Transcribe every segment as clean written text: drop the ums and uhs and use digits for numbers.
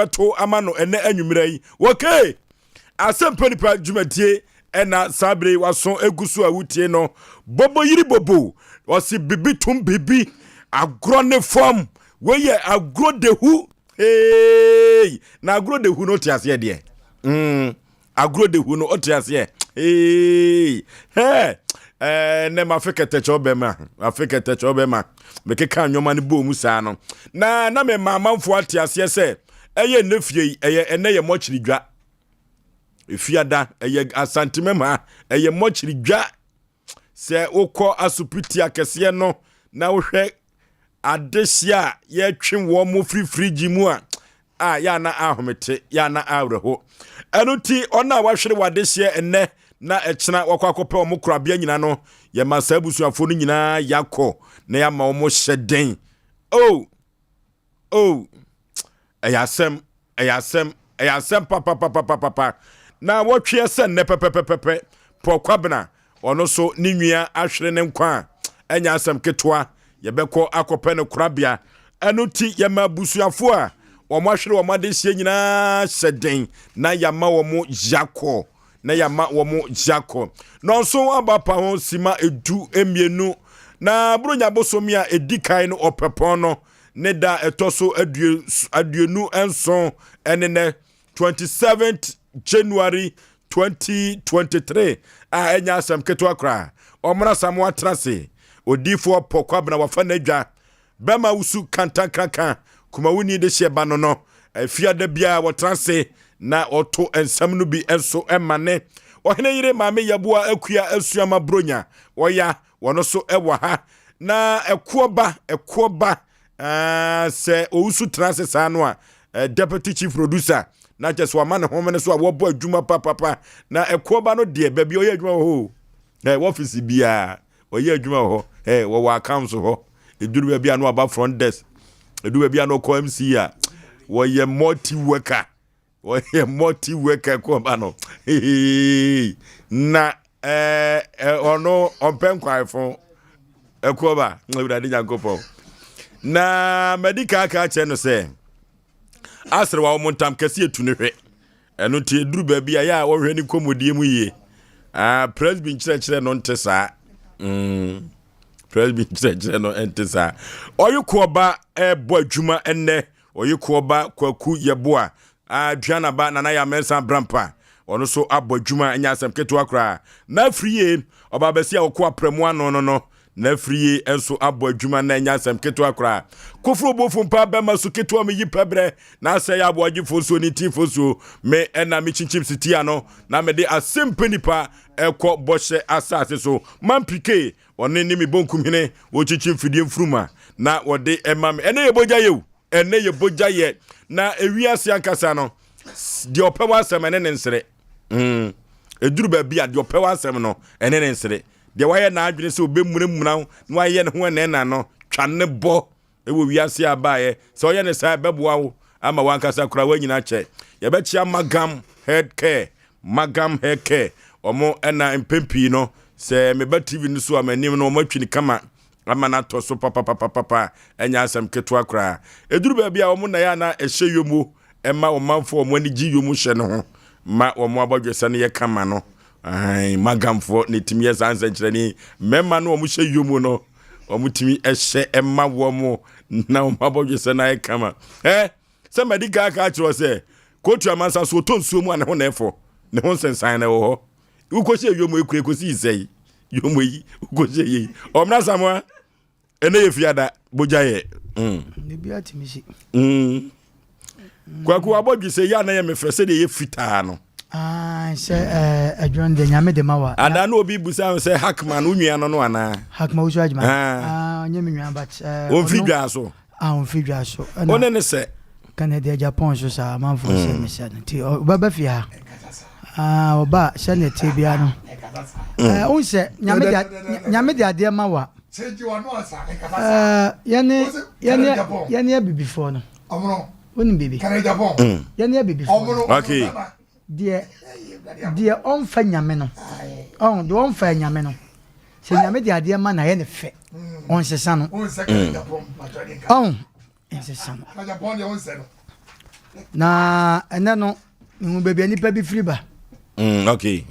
Bɛto ama no ɛnɛ anwummerɛ yi. Wɔkee Asɛmpa Nipa dwumadie ɛna saa bere yi waso egu so a wotie no. Bobo yiri bobo, ɔsi bibi tum bibi, agorɔ ne fam, wei yɛ agorɔ dehu. Hey, na agorɔ dehu no te aseɛ deɛ. Agorɔ dehu no ɔte aseɛ. Hey, hey. Ɛnɛ mafe kɛtɛkyɛ ɔbɛma, mafe kɛtɛkyɛ ɔbɛma. Mekeka nneɛma no bɔɔ mu saa no. Na mema amanfoɔ ate aseɛ sɛ ɛyɛ nnɛ fie yi, ɛyɛ ɛnɛ yɛ mmɔkyere dwa. Efiada ɛyɛ Asantemam ha, ɛyɛ mmɔkyere dwa. Sɛ wokɔ asopiti akɛseɛ no na wohwɛ adehyeɛ a yɛtwe wɔn mo firi firigye mu a yɛ ana ahomete, yɛ ana awerɛho. Ɛno nti ɔno a wahwere w'adehyeɛ ɛnnɛ na ɛkyena wakɔ akɔpɛ wɔn korabea nyina no, yɛma saa abusuafoɔ no nyinaa yɛakɔ na yɛama wɔn hyɛ den. Oh, oh, ɛyɛ asɛm, ɛyɛ asɛm, ɛyɛ asɛm papapapapapa. Na wɔtweɛ sɛ nnɛ pɛpɛpɛpɛpɛ Paul Kwabena, ɔno so ne nua ahwere ne nkwa a ɛnyɛ asɛm ketewa, yɛbɛkɔ akɔpɛ no korabea. Ɛno nti yɛma abusuafoɔ a wɔn ahwere wɔn adehyeɛ nyinaa hyɛ den na yɛama wɔn yakɔ, na yɛama wɔn yakɔ. Nɔnso aba pa ho sima 12 na Buronya bosome a ɛdi kan no ɔpɛpɔn no ne da ɛtɔ so 27 ɛne nɛ 27th January 2023 a ɛnyɛ asɛm ketewa koraa. Ɔmmra Samoa tena ase. Odiifoɔ Paul Kwabena wafa n'adwa bɛma wusu kantankanka kumawuni de hyɛ ba no afiada biara wɔtena ase na ɔto nsɛm no bi nso ɛma ne ɔhene yere maame Yɛboa Akua Asuama Bronya ɔya wɔno so ɛwɔ ha na ɛkoɔ ba ɛkoɔ ba sɛ owusu tena ase saa no a deputy chief producer na kyɛ sɛ wama ne home no so a wɔbɔ adwuma papapa na ɛkoɔ ba no deɛ baabi ɔyɛ adwuma wɔ hɔ o wɔfisi biara ɔyɛ adwuma wɔ hɔ, wɔwɔ accounts hɔ, ɛduru baabi a no aba front desk, ɛduru baabi a no ɔkɔ MC a wɔyɛ multi worker, wɔyɛ multi worker ɛkoɔ ba no na ɔno ɔmpɛ nkwaefo ɛkoɔ ba Awurade Nyankopɔn. Na madi ka aka kyerɛ no sɛ asere wa wɔn ntam kɛse etu ne hwɛ ɛno nti eduru baabi a yɛ a wɔhwɛ ne nkɔmmɔdie mu yie. Presby nkyerɛkyerɛ no nte saa, presby nkyerɛkyerɛ no nte saa. Ɔyɛ koɔba ɛbɔ adwuma ɛnnɛ, ɔyɛ koɔba Kwaku Yɛboa Aduanaba Nana yɛ Amɛnsa Brampa ɔno nso abɔ adwuma ɛnyɛ asɛm ketewa koraa. Na afiri yie ɔba bɛsi a ɔkɔ aprɛmu ano no na afiri yie nso abɔ adwuma na ɛnyɛ asɛm ketewa koraa. Koforo bofo mpa bɛma so ketewa me yi pɛbrɛ na asɛ yɛ aboagyefo nsuo ne ntimfo nsuo me ɛna me kyinkyim sitia no na mede asɛmpa nipa ɛkɔ bɔhyɛ asase so. Mampike ɔne ne me bonkumhene wɔkyinkyim fidie mfuruma na wɔde ɛma me. Ɛnɛ yɛ bogya yɛ o, ɛnɛ yɛ bogya yɛ na ewiase ankasa no deɛ ɔpɛ w'asɛm ɛne ne nsere. Ɛduru baabi a deɛ ɔpɛ w'asɛm no ɛne ne nsere, deɛ wayɛ n'adwene sɛ ɔbɛmunamuna na wayɛ ne ho ɛnɛna no twa ne bɔ ɛwɔ wiase abaeɛ sɛ ɔyɛ ne saa ɛbɛboa wo ama wankasa koraa woanyina kyɛ. Yɛbɛkyia Magam Head Care, Magam Head Care ɔmo ɛna mpɛn pii no sɛ meba TV no so a m'anim no ɔmo atwi ne kama ama no atɔ so papapapapa ɛnyɛ asɛm ketewa koraa. Ɛduru baabi a ɔmo na yɛ ana ɛhyɛ yomo ɛma ɔmanfoɔ ɔmo ani gye yomo hyɛ no ho ma ɔmo abɔdwesɛ no yɛ kama no. Magamfoɔ na ɛtumi yɛ saa nsɛnkyerɛnne mmarima no ɔmo hyɛ yomo no ɔmo tumi ɛhyɛ ɛma wɔn na ɔmo abɔdwesɛ no ayɛ kama. Sɛ madi ka aka akyerɛ sɛ kootu amansa so ɔtɔ nsuo mu a ne ho na ɛfɔ ne ho nsensan na ɛwɔ hɔ. Wokɔhyɛ yomo ekura ekosi sɛyi yomo yi wokɔhyɛ yi ɔmena Samoa ɛnɛ yɛ fiada bogya yɛ. Ebi atumi si. Kwaku abɔdwesɛ yi a na yɛ mefɛ sɛdeɛ yɛ fitaa no. Sɛ adwuma no deɛ Nyame de ma wa. Ada na obi busa sɛ Hackman wo nua no anaa? Hackman wo so adwuma. Ɔnyɛ me nua but ɔmfiri dwa so. Ɔmfiri dwa so. Ɔne ne sɛ kana deɛ Japan so saa amanfoɔ sɛ me sɛ no nti ɔbɛba fie ha. Ɔba sɛnea ɛte biara no. Wohu sɛ Nyame de adeɛ ma wa. Yɛne abibifoɔ no. Wonim biribi? Yɛne abibifoɔ no. Okay. Deɛ ɔmfa Nyame no. Deɛ ɔmfa Nyame no. Sɛ Nyame de adeɛ ma na yɛ ne fɛ. Ɔnsesa no. Ɔnsesa no. Na ɛnɛ no mehu baabi a nipa bi firi ba. Mm, okay.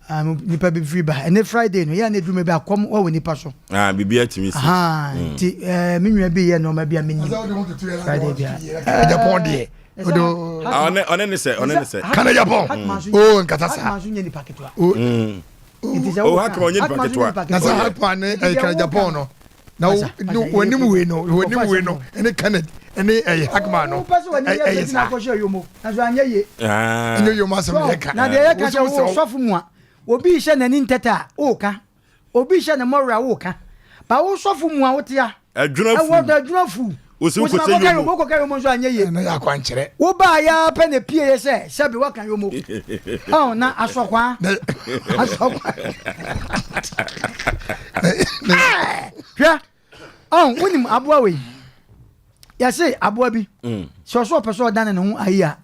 Ah, nipa bi firi ba. Ɛnɛ Friday no yɛ na eduru bi akɔm wɔ nipa so. Ah, biribi atumi si. Aha, mm. nti eh, me nua bi yɛ nneɛma bi a menim. Friday bi a. Eh, Japan deɛ. Odo. Ah, ɔne ɔne ne sɛ ɔne ne sɛ. Kana Japan. Oh, nkata saa. Hakman nso nyɛ nipa ketewa. Mm. Nti sɛ oh, Hakman ɔnyɛ nipa ketewa. Na sɛ Hakman ne ɛyɛ kana Japan no. Na wɔnim wei no wɔnim wei no ɛne Kenneth ɛne ɛyɛ Hakman no ɛyɛ saa. Ɛnyɛ yomo asɛm na yɛka. Na deɛ yɛka sɛ wo sɔfo mu a obi hyɛ n'ani ntɛtɛ a woka obi hyɛ ne mmɔwerɛ a woka ba wo sɔfo mu a wote a Adwuna fu. Ɛwɔ adwuna fu. Wosi wokɔsɛ yomo. Wokɔka yomo nso anyɛ yie. Ɛno yɛ akwankyerɛ. Wobaa yɛ ara pɛ na epie yɛ sɛ sɛbi waka yomo. Ɔn na asɔkwaa. Asɔkwaa. Hwɛ ɔn wonim aboa wei. Yɛse aboa bi. Mm. Sɛ ɔso ɔpɛ sɛ ɔdane ne ho ayi a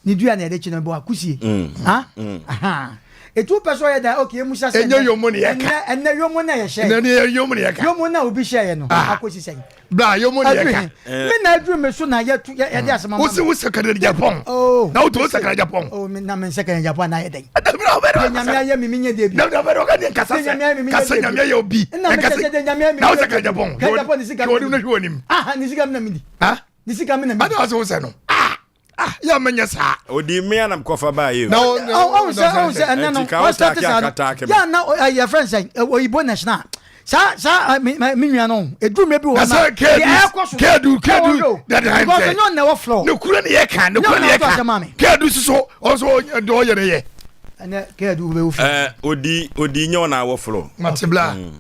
ne dua na yɛde kye no bɔ akusie. Mm. Ha? Mm. Aha. Etu pɛ sɛ ɔyɛ dan okay emu sa sɛ ɛnyɛ yomo ne yɛka. Ɛnɛ ɛnɛ yomo na yɛhyɛ. Ɛnɛ ne yomo ne yɛka. Yomo na obi hyɛ yɛ no ah. akɔsi sɛn. Bla yomo ne yɛka. Me na aduru me so na yɛtu yɛde asɛm ama. Wosi wo sɛkɛrɛ ne Japan. Oh. Na wotu wo sɛkɛrɛ Japan. Oh na me nsɛkɛrɛ Japan na ayɛ dɛn. Deɛ nyame ayɛ mi mi nyɛ deɛ bi. Na bɛ ɔka deɛ nkasa sɛ kasa nyame ayɛ obi. Na me sɛ deɛ nyame ayɛ mi. Na wo sɛkɛrɛ Japan. Kɛrɛ Japan ne sika. Hwɛ onim na hwɛ onim. Ah ne sika mi na mi di. Ah ne sika mi na mi di. Adi wa sɛ wo sɛ no. Ah ah yɛ a mɛnyɛ saa. Odi mmea nam kɔfa baa yi o. Ɔhun sɛ ɔhun sɛ ɛnɛ no ɔsɛ saa no yɛ na ɛyɛ fɛn sɛ oyibo national saa saa mi nua no eduru mi bi wɔ na deɛ ɛkɔ so kedu kedu dada because ɛnyɛ ɔna ɛwɔ floor. Ne kura ne yɛ kan ne kura ne yɛ kan kedu soso ɔnso ɔde ɔyɛ ne yɛ. Ɛnɛ kedu bɛ wofi. Ɛɛ odi odi nyɛ ɔna awɔ floor. Matibla.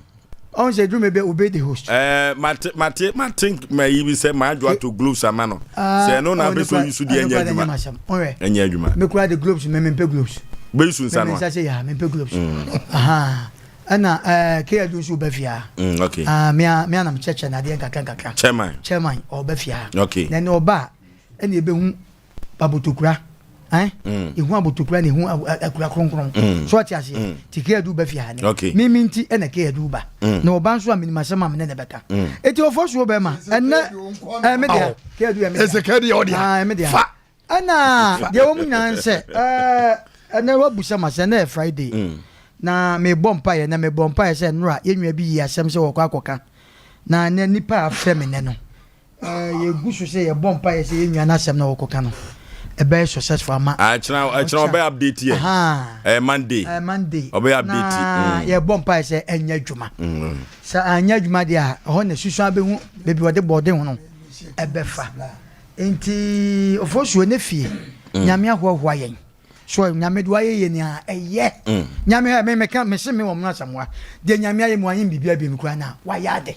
Ɔn sɛ eduru mi bɛ obe the host. Ɛɛ mate mate mate ma yi bi sɛ maa dwo ato globes ama no. Sɛ ɛno na abɛ so yi so deɛ ɛnyɛ adwuma. Ɛnyɛ adwuma. Me kura de globes me me mpɛ globes. Bɛ yi so nsa no. Me nsa sɛ ya me mpɛ globes. Ɛna ɛɛ kea du nso bɛ fia. Okay. Ah me a me anam kyɛkyɛ na adeɛ nkakra nkakra. Chairman. Chairman ɔbɛ fia. Okay. Na ɛna ɔba ɛna ebe hu abotokura ɛn mm. ehu abotokura na ehu akura kronkron mm. so ɔte aseɛ mm. ti kea du bɛ fia ne. Okay. Mimi nti ɛna kea du ba. Na ɔba nso a minima asɛm a mene ne bɛka. Eti ɔfɔ suo bɛɛ ma ɛnɛ ɛɛ me deɛ kea du yɛ me deɛ. Ɛsɛ kea du yɛ ɔdeɛ. Ah me deɛ. Fa. Ɛna deɛ ɛwɔ mu nyinaa ne sɛ, ɛnɛ woabu sɛ ma sɛ ɛnɛ yɛ Friday mm. na mebɔ mpaeɛ na mebɔ mpaeɛ sɛ nnora yɛn nua bi yi asɛm sɛ wɔkɔ akɔka na ɛnɛ nipa a afrɛ me nɛ no yɛgu so sɛ yɛbɔ mpaeɛ sɛ yɛn nua no asɛm na wɔkɔka no ɛbɛyɛ successful ama ɛkyena ɛkyena ɔbɛyɛ update yɛ ɛɛ Monday ɛɛ Monday ɔbɛyɛ update na mm. yɛbɔ mpaeɛ sɛ ɛnyɛ adwuma mm. sɛ anyɛ adwuma deɛ a ɛhɔ na susu abɛhu baabi wɔde bɔɔde ho no ɛbɛfa Enti ofosuo ne fie Nyame ahoahoa yɛn so Nyame de wayɛ yɛ nea ɛyɛ Nyame hɛ me meka mese me wɔ mo asamoa deɛ Nyame ayɛ mu anyɛ biribi abiem koraa na wayɛ ade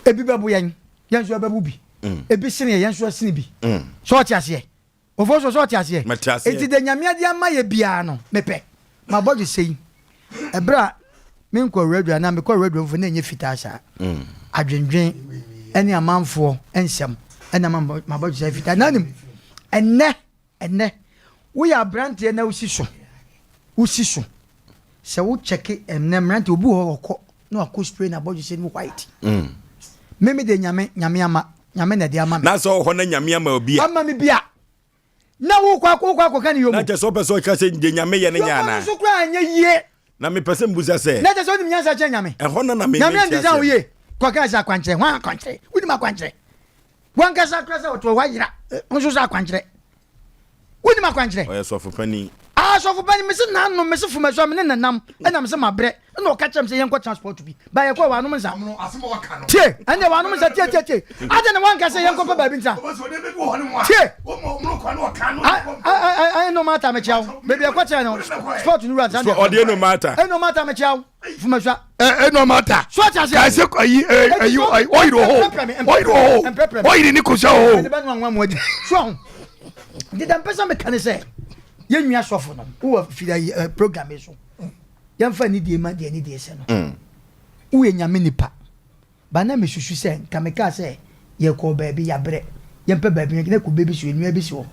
ebi bɛbo yɛn yɛn nso ɛbɛbo bi ebi sene yɛ yɛn nso ɛsene bi so ɔte aseɛ Ofosuo sɛ ɔte aseɛ enti deɛ Nyame ade ama yɛ biara no mepɛ mabɔ dwesɛ yi Ɛberɛ a menkɔ radio anaa mekɔ radio foforɔ na ɛnyɛ fitaa saa. Mm. Adwendwen ne amanfoɔ nsɛm ɛna ma mabɔ sɛ fitaa. Na nim ɛnɛ ɛnɛ woyɛ aberanteɛ na wosi so wosi so sɛ wo kyɛke ɛnɛ mmeranteɛ obi wɔ hɔ ɔkɔ na wakɔ spray na abɔdwe sɛ no white. Mm. Meme de nyame nyame ama nyame na ɛde ama me. Na sɛ ɔhɔ na nyame ama obi a. Ama me bi a. Na wokɔ akɔ wokɔ akɔka ne yomo. Na kyɛ sɛ ɔpɛ sɛ ɔka sɛ deɛ nyame yɛ no nyɛ anaa? Yomo no nso koraa anyɛ yie. Na mepɛ sɛ mbusa sɛ. Na kyɛ sɛ wonim nyansa kyɛn nyame? Ɛhɔ na na me Nyame andisa wo yie. Kɔka sɛ akwankyerɛ, hwan akwankyerɛ? Wonim akwankyerɛ? Wankasa koraa sɛ ɔtoɔ wayera nso sɛ akwankyerɛ. Wonim akwankyerɛ? Ɔyɛ sɔfo panin. Ah, sɔfo panin, mese nanom, mese fomasuo, mene nanam, ɛna mese mabrɛ. Ɛna ɔka kyerɛ me sɛ yɛnkɔ transport bi. Ba yɛkɔɔ wanom nsa. Tie, ɛnna wanom nsa tie tie tie. Adɛn na wanka sɛ yɛnkɔpɛ baabi ntra? Tie. Ɛno mata mekyia wo. Baabi ɛkɔ kyerɛ no sport no wura nsa deɛ. Ɔde ɛno mata. Ɛno mata mekyia wo. Fumasua. Ɛno mata. So ɔte aseɛ. Kaase ayi ayi ɔyiri wɔ hɔ. Ɔyiri wɔ hɔ. Ɔyiri ni kosua wɔ hɔ. Ɛde bɛ no anwa mu adi. So ɔho. Deda mpɛ sɛ meka ne sɛ yɛn nua sɔfo no wowɔ fida program yi so. Yɛmfa anidie ma deɛ anidie sɛ no. Mm. Woyɛ nyame nipa. Ba na mesusu sɛ nka mekaa sɛ yɛkɔɔ baabi yɛabrɛ yɛmpɛ baabi na kube bi so nnua bi si hɔ.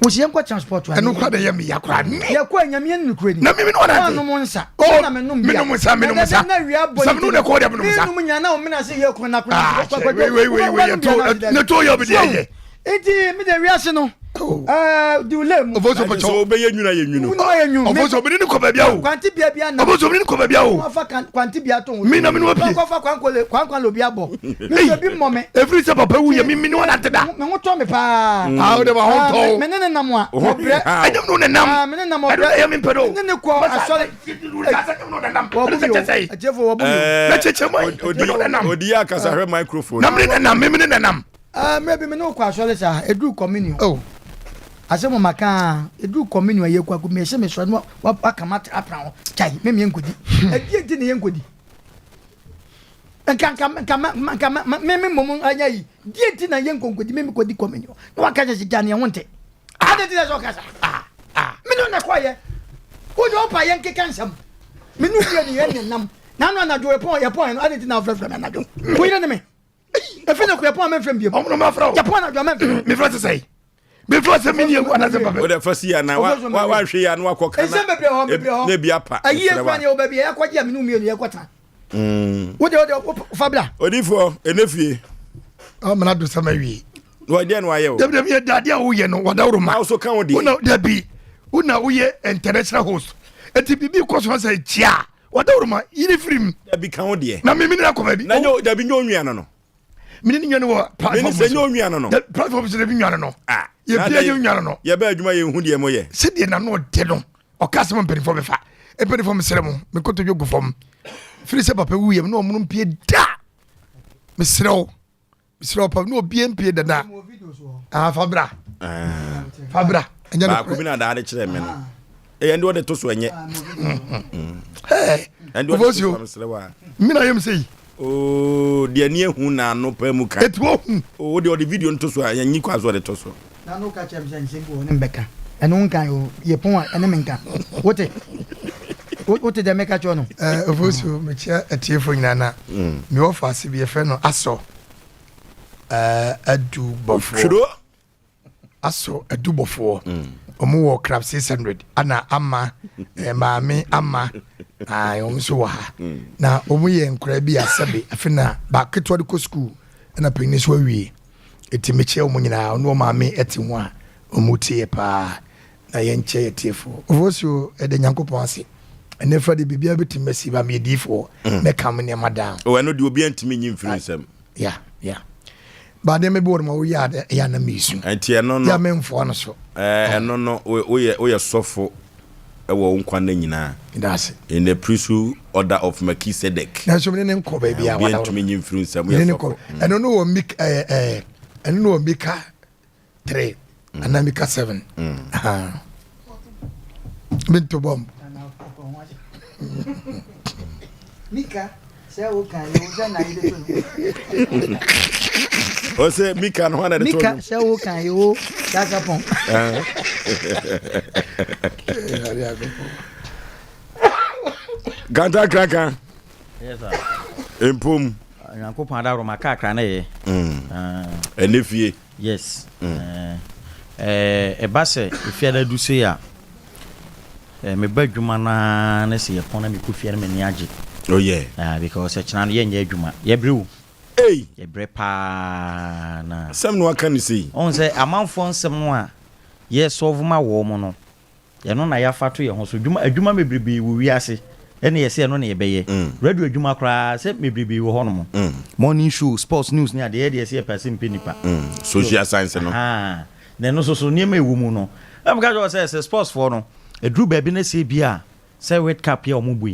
Wo sɛ yɛnkɔ transport a. Ɛno kora de yɛ meya kora me. Yɛkɔ a nyame ani nokorɛ ni. Na mimi ne ɔnante. Woanom nsa. Oh, na menom bia. Menom nsa, menom nsa. Na wia bɔ ne ti. Sɛ kɔ deɛ menom nsa. Menom nyina na wo mena se yɛ kɔn na kɔn. Ah, wei wei wei wei yɛ to ne to yɛ obi deɛ yɛ. Nti me de wiase no. Ɛɛ di wule mu. Ofosu pɔtɔ. Sɛ wobɛyɛ nwunu ayɛ nwunu. Nwunu ayɛ nwunu. Ofosu obìnrin ni kɔ baabi awo. Kwanti bia bi anam. Ofosu obìnrin ni kɔ baabi awo. Wɔfa kwanti bia to ho. Mi na mi ni wa pie. Wɔkɔfa kwankole kwankwan lobi abɔ. Mi sɛ bi mmɔ me. Efiri sɛ papa wu yɛ mi mi ni wɔn ante da. Me ho tɔ mi paa. Aa o de ma ho tɔ o. Me ne ne nam a. Ɔbrɛ. Ɛnyɛ mi ne nam. Me ne nam ɔbrɛ. Ɛnu ɛyɛ mi mpɛ do. Me ne ne kɔ asɔre. Wɔbu mi o. Atiefo wɔbu mi o. Na kyekyɛ mu ayi. Odi yɛ akasa hwɛ microphone. Na mi ne nam mi ne nam. Ah, mmerɛ bi me ne wo kɔ asɔre saa, ɛduru communion. Oh, asɛm a maka a, ɛduru communion a yɛkɔ akɔ mese mesɔre na waka ma apra ho, kyai, me meɛ nkɔdi. Ɛdeɛ nti na yɛnkɔdi? Nka nka nka nka me me mmom anya yi, deɛ nti na yɛnkɔ nkɔdi, me mekɔdi communion. Na waka kyɛ sɛ gya neɛ ho nte. Adɛn nti na sɛ ɔka saa? Ah, ah, me ne wo na ɛkɔɔyɛ. Wo deɛ ɔpa yɛnkeka nsɛm. Me ne wo mmienu yɛn nenam. Na ano anadwo yɛpɔn yɛpɔn no, adɛn nti na wofrɛfrɛ me anadwo? Wo yere ne me. efi na kuyapɔn a mɛnfrɛ m biem ɔmo na mafrɛ wo yapɔn anadwo a mɛnfrɛ m mefrɛ sɛ sɛe mefrɛ sɛ meni agu anasɛ papa wode fa si ana wanhwɛ yi a na wakɔ ka nsɛm bebree hɔ bebree hɔ na ebi apa ayie kura ne baabi a yɛkɔgye a mene mmienu yɛkɔtena wode wode fa bra odifoɔ ɛnɛ fie amena do sɛm awie wɔdeɛ no ayɛ o dabi dabi yɛ dadeɛ a woyɛ no wadaworo ma so ka wo deɛ wona dabi wona woyɛ international host ɛti biribi kɔ so sɛ kyia Ɔdawuruma, yi ne firi mu. Dabi ka wo deɛ. Na me mene akɔ baabi. Na nyɛ dabi nyɛ onua no no. Mene ne nua no wɔ platform so. Mene sɛ nyɛ onua no no. Platform so dabi nua no no. Ah. Yɛ bia nyɛ onua no no. Yɛ bɛ adwuma yɛ nhu deɛ mo yɛ. Sɛdeɛ n'ano ɔde no ɔka asɛm mpanimfoɔ bɛfa. Mpanimfoɔ mesrɛ mo me kotodwe gu fam. Firi sɛ papa wuyɛ me ne ɔmono mpie da. Mesrɛ wo. mesrɛ wo papa ne obie mpie dada ah fa bra ah. fa bra ɛnyɛ baako bi na daa de kyerɛ me no ɛyɛ ndi ɔde to so ɛnyɛ ɛndi ɔde to so mesrɛ wa mina yɛm sɛ yi ooo deɛ ni ehu na ano pɛ mu ka etu ohu oo deɛ ɔde video no to so a yɛn nyi kwan so ɔde to so Na no ka kyerɛ me sɛ nsɛm bi wɔ hɔ ne mbɛka. Ɛno nka o, yɛ pon a ɛne me nka. Wote? Wote deɛ meka kyerɛ no? Eh, Ofosu, mekyia atiefo nyinaa na mm. mewɔ faase bi yɛfrɛ no Asɔ eh, Adubɔfoɔ. Twuro. Asɔ Adubɔfoɔ. Mm. Wɔn wɔ Club 600 ana ama eh, maame ama ah, wɔn nso wɔ ha. Mm. Na wɔn yɛ nkwadaa bi asɛbe afe na baako ketewa de kɔ sukuu ɛna panyin nso awie. Enti mekyia wɔn nyinaa, ɔne wɔn maame te ho a wɔn tie yɛ paa, na yɛn kyɛ yɛ tiefoɔ. Ofosuo, yɛda Nyankopɔn ase. Ɛnɛ fa deɛ biribiara bɛtumi asi ba meyɛ diifoɔ, mm. mɛka me nneɛma down. Oh, ɛno deɛ obiara ntumi nyi mfiri nsɛm. Yeah, yeah. Ba nneɛma bi wɔ no ma woyɛ a ɛyɛ a na mesu. Nti ɛno no. Yɛ memfoa no so. Ɛno no woyɛ woyɛ sɔfo wɔ wo nkwa nna nyinaa. Medase. In the priesthood order of Melchizedek. Nanso mene ne nkɔ baabi a wada. Obi ntumi nyi mfiri nsam yɛ sɔfo. Ɛno no wɔ Mika ɛɛ ɛɛ ɛno no wɔ Mika 3 anaa Mika 7. Mento bɔmb. Mika sɛ wo kan yɛ wo sɛ na yɛ to no. Ɔsɛ Mika no hɔ na de to no. Mika sɛ wo kan yɛ wo sasa pɔn. Ganta kraka. Yes sir. Mpom. Nyankopɔn adaworoma kakra na yɛ. Ɛnɛ fie. Yes. Ɛba sɛ efiada du sei a, meba adwuma no ara na sɛ yɛpɔn na mekɔ fie a na m'ani agye. Oh yeah. Ah, because ɛkyena no yɛnyɛ adwuma. Yɛbrɛ o. Ei! Yɛbrɛ paa na. Asɛm na waka no sei. Wohu sɛ amanfoɔ nsɛm no a yɛ solve ma wɔn no, Ɛno na yɛafa ato yɛn ho so. Dwuma, adwuma bebrebee wɔ wiase, ɛna yɛsɛ ɛno na yɛbɛyɛ. Radio adwuma koraa, sɛ bebrebee wɔ hɔnom. Morning show, sports news ne adeɛ, yɛ deɛ yɛsɛ yɛpɛ ase mpɛ nipa. Social science no. Ahaa. Na ɛno nso so, nneɛma a ɛwɔ mu no. Na meka kyerɛ wo sɛ, sɛ sports foɔ no, ɛduru baabi na sɛ ebi a, sɛ World Cup yi a wɔbɔ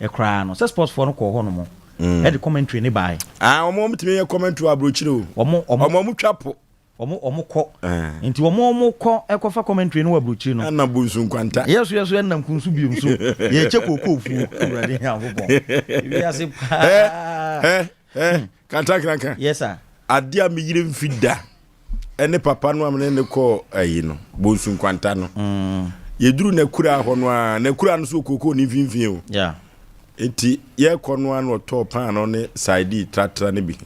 yi koraa no, sɛ sports foɔ no kɔɔ hɔnom, ɛde commentary no baeɛ. Ah, wɔn, wɔtumi yɛ commentary wɔ aburokyire o. Wɔn, wɔn. Wɔn, wɔtwa po. Wɔn wɔn kɔ. Nti wɔn wɔn kɔ ɛkɔfa commentary no wɔ aburokyiri no. Ɛna bonsu nkwanta. Yɛ so yɛ so ɛnam kunsu biom so. Yɛ kyɛ kookoo fuo. Awurade Nyankopɔn. Ewiase paa. Ɛ ɛ ɛ kantakranka. Yes sir. Adeɛ a me yere mfi da ɛne papa no a me ne ne kɔɔ ayi no bonsu nkwanta no. Mm. Yɛduru n'akura hɔ no a n'akura no so kookoo ne mfimfini o. Yeah. Nti yɛkɔ no a na ɔtɔɔ paano ne sardine tratra no bi.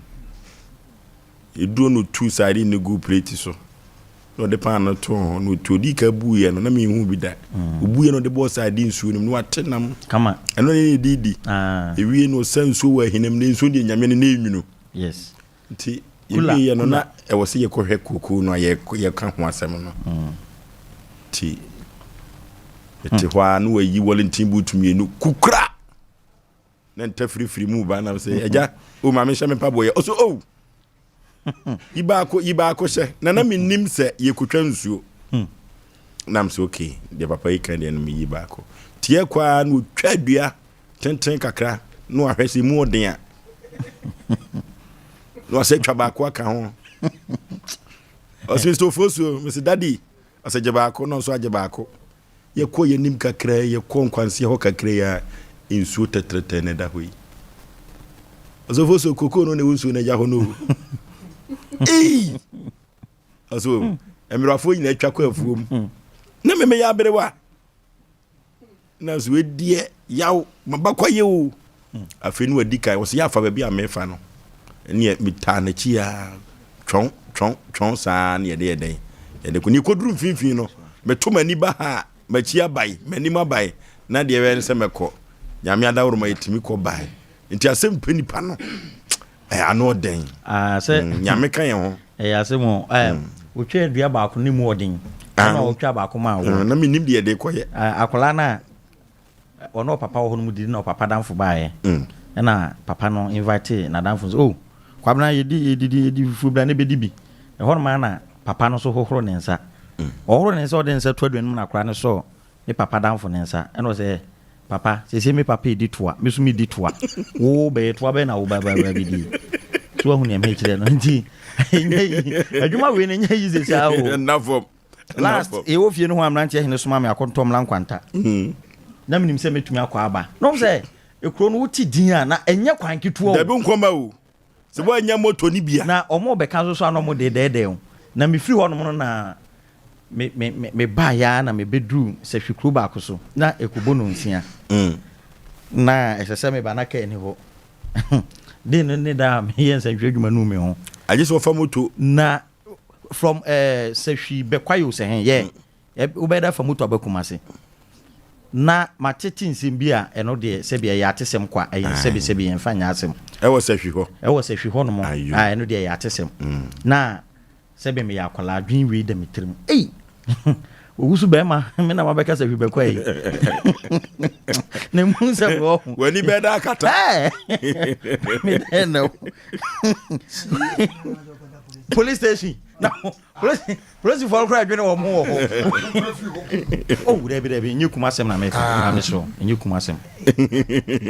Eduro na otuu sardine no guu plate so na ɔde paano no too ho na otu odii ka buiɛ no na menhuu bi da. Mm. Obuiɛ na ɔde bɔɔ sardine nsuo no mu na wate nam. Kama. Ɛno ne ne didi. Ah. Ewie na ɔsa nsuo wɔ ahinam na nsuo deɛ nyame no na enwunu. Yes. Nti. Yɛwieɛ no na ɛwɔ sɛ yɛkɔhwɛ kookoo no a yɛka ho asɛm no. Nti mete hɔ a na wayi Wellington boot mmienu kukura na ntafirifiri mu ba nam sɛ agya o maame hyɛ me mpaboa yɛ ɔso o yi baako yi baako hyɛ na na menim sɛ yɛkɔtwa nsuo hmm. nam sɛ okay deɛ papa yi ka deɛ no meyi baako tiɛ kɔ a na ɔtwa dua tenten kakra na wahwɛ sɛ mu ɔden a na wasɛ twa baako aka ho ɔsɛ Mr. Ofosuo mese daddy ɔsɛ gye baako na ɔnso agye baako Yɛkɔ yɛn anim kakra yi, yɛkɔ nkwanseɛ hɔ kakra yi a, nsuo tɛtrɛtɛ na ɛda hɔ yi. Ɔsɔfo so koko no na ɛwɔ nsuo no agya hɔ no o. Ei! Ɔsɔ mmerɛwafoɔ nyinaa atwa kɔ afuom. Hmm. Na me meyɛ aberewa. Na so ediɛ yaw maba kɔ yɛ o. Hmm. Afei no wadi kan ɔsɛ yɛ afa baabi a mefa no. Ɛneɛ metaa n'akyi a twɔn twɔn twɔn saa ne yɛde yɛ dɛn yɛde kɔ ne yɛkɔduru mfimfini no meto m'ani ba ha a m'akyi abae m'anim abae na deɛ ɛbɛyɛ ne sɛ mɛkɔ nyame adaworoma yɛtumi kɔ bae nti asɛm pɛ nipa no ɛyɛ ano ɔdɛn ah, sɛ mm, nyame ka yɛn ho ɛyɛ asɛm o eh, mm. wotwa dua baako ne mu ɔden ah. ɛna wotwa baako maa wo mm, na menim deɛ ɛde kɔyɛ ah, akwadaa no a Ɔne ɔpapa wɔ hɔ no mu didi na ɔpapa danfo baeɛ ɛna papa no invite n'adamfo no sɛ oh Kwabena yɛdi yɛdidi yɛdi fufuo bra ne bɛdi bi ɛhɔ nom ara na papa no nso hohoro ne nsa ɔhohoro ne nsa ɔde ne nsa to aduane mu na akwadaa no sɔɔ ne papa danfo ne nsa ɛna ɔsɛ papa seesei me papa ɛdi toa me nso medi toa wo bɛyɛ toa bɛyɛ na wo ba ba ba bɛdi so wahu nea mekyerɛ no nti ɛnyɛ yi adwuma wei no ɛnyɛ yi sɛ saa o ɛnna fam Last yɛwɔ fie no ho a mmeranteɛ hene soma me akɔntɔ mmla nkwanta. Mm. Na menim sɛ mɛtumi akɔ aba. Na wɔn sɛ ekuro no wote din a na ɛnyɛ kwan ketewa o. Dabi nkɔma o. Sɛ woanya moto no bi a. Na wɔn bɛka nso so a na wɔn de dɛɛdɛɛ o. Na mefiri hɔnom no na me me me mebaeɛ ara na mebɛduru sɛhwi kuro baako so na ɛkɔbɔ nonsia. Mm. Na ɛsɛ sɛ meba na kaa ni hɔ. Den no ne da a meyɛ nsɛntwerɛ adwuma nu me ho. Agye sɛ wɔfa moto. Na from eh, sɛ hwi bɛkwae o sɛ hɛn yɛ mm. wobɛyɛ dɛ fa moto aba Kumase na matete nsɛm bi a ɛno deɛ sɛbi ɛyɛ atesɛm kwa ɛyɛ sɛbi sɛbi yɛmfa nyɛ asɛm ɛwɔ sɛ hwi hɔ ɛwɔ sɛ hwi hɔ nom a ɛno deɛ ɛyɛ atesɛm mm. na sɛbi meyɛ akwadaa adwene wei da me tirim ei Owu so bɛrima me na mabɛka sɛ hwi bɛkɔ yi. Na mu nsɛm wɔ ho. W'ani bɛda akata. Me dɛn na police station na police polisifoɔ koraa adwene wɔn ho wɔ hɔ. Oh dɛbi dɛbi nye kum asɛm na meka ah. na mesrɛ nye kum asɛm.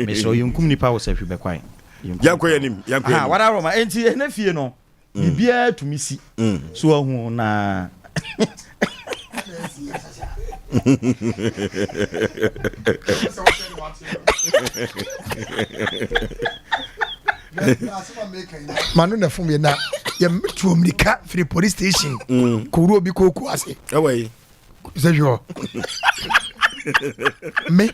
Mesrɛ yɛnkum nipa wɔ sɛ hwi bɛkwae. Yɛnkɔ yɛn anim yɛnkɔ yɛn anim. Wada roma enti ɛnɛ fie no. Biribiara tumi si. So ahu na. Mano na fom yɛ na yɛtuo mmirika firi police station mm. kɔwura obi kooko ase ɛwɔ yi sɛ hwɛ me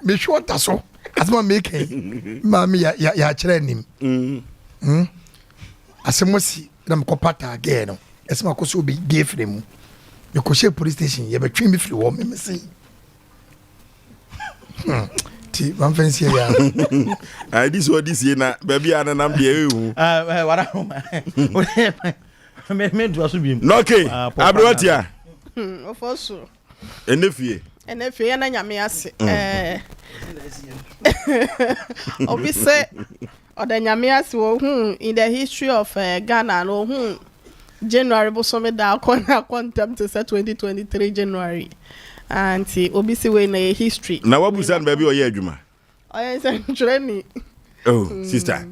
mehwɛ ɔda so asɛm a meka yi maame yɛakyerɛ anim mm. hmm? asɛm asi na mekɔpataa gɛɛ no ɛsɛ makɔ sɛ obi gɛɛ firi mu mekɔhyɛ police station yɛbɛtwe me firi hɔ memese hmm. nti mamfa nsie yɛ adi so ɔde sie na baabi a nenam deɛ ɛhu ah, eh, mentoa so biem nɔke ah, aberewatia hmm, ɔfɔ so ɛnɛ fie ɛnɛ fie yɛna nyame ase mm. eh, obi sɛ ɔda nyame ase wɔhu in the history of uh, ghana no ɔhu january bosome da akɔ na akɔ ntɛm te sɛ 2023 january ah, nti obi si wei na yɛ history na wabusa no baabi ɔyɛ adwuma Ɔyɛ nsɛntwerɛni. Oh, sister.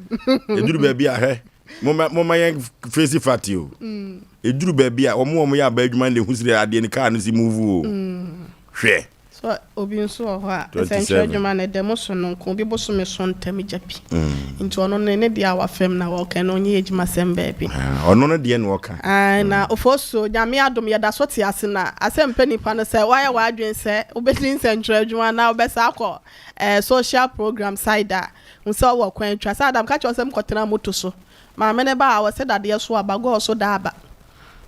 Eduru baabi a hwɛ. Moma moma yɛn face fact o. Mm. Eduru baabi a wɔn wɔn yɛ aba adwuma na ehu sɛ adeɛ no kaa no si move o. Mm. Hwɛ. So obi nso wɔ hɔ a nsɛntwerɛ adwuma no ɛdɛ mo so no nko obi bosome so ntɛm gya pi. Mm. Nti ɔno no ne deɛ a wafam na wɔka no ɔnyɛ adwuma sɛm baabi. Ah, ɔno no deɛ na ɔka. Ah, na mm. ofosuo nyame adom yɛda so te ase na asɛm pɛ nipa no sɛ wayɛ w'adwene sɛ wobɛdi nsɛntwerɛ adwuma na wobɛsa akɔ Eh social program side a, hu sɛ ɔwɔ kwan twa. Sɛ Adam ka kyerɛ wo sɛ mekɔtena moto so. Maame no ba a, ɔse dadeɛ so aba, gɔɔ so da aba.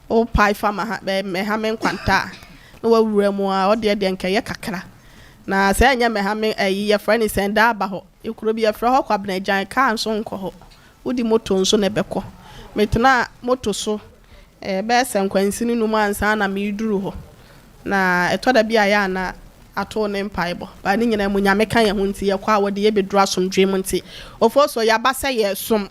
Wo pae fa ma ha, bɛ mɛha me nkwanta a, na wawura mu a, ɔdeɛ deɛ nka ɛyɛ kakra. Na sɛ ɛnyɛ mɛha me ayi, yɛfrɛ no sɛn, da aba hɔ. Ekuro bi yɛfrɛ hɔ Kwabena Agyan, kaa nso nkɔ hɔ. Wode moto nso na ɛbɛkɔ. Metenaa moto so bɛyɛ sɛ nkwansini num ansa na mereduru hɔ. Na ɛtɔ da bi a ɛyɛ a na atow ne mpaebɔ. But ne nyinaa mu Nyame ka yɛn ho nti yɛkɔ a wɔde yɛn bɛduru asomdwoe mu nti Ofosuo yɛaba sɛ yɛresom.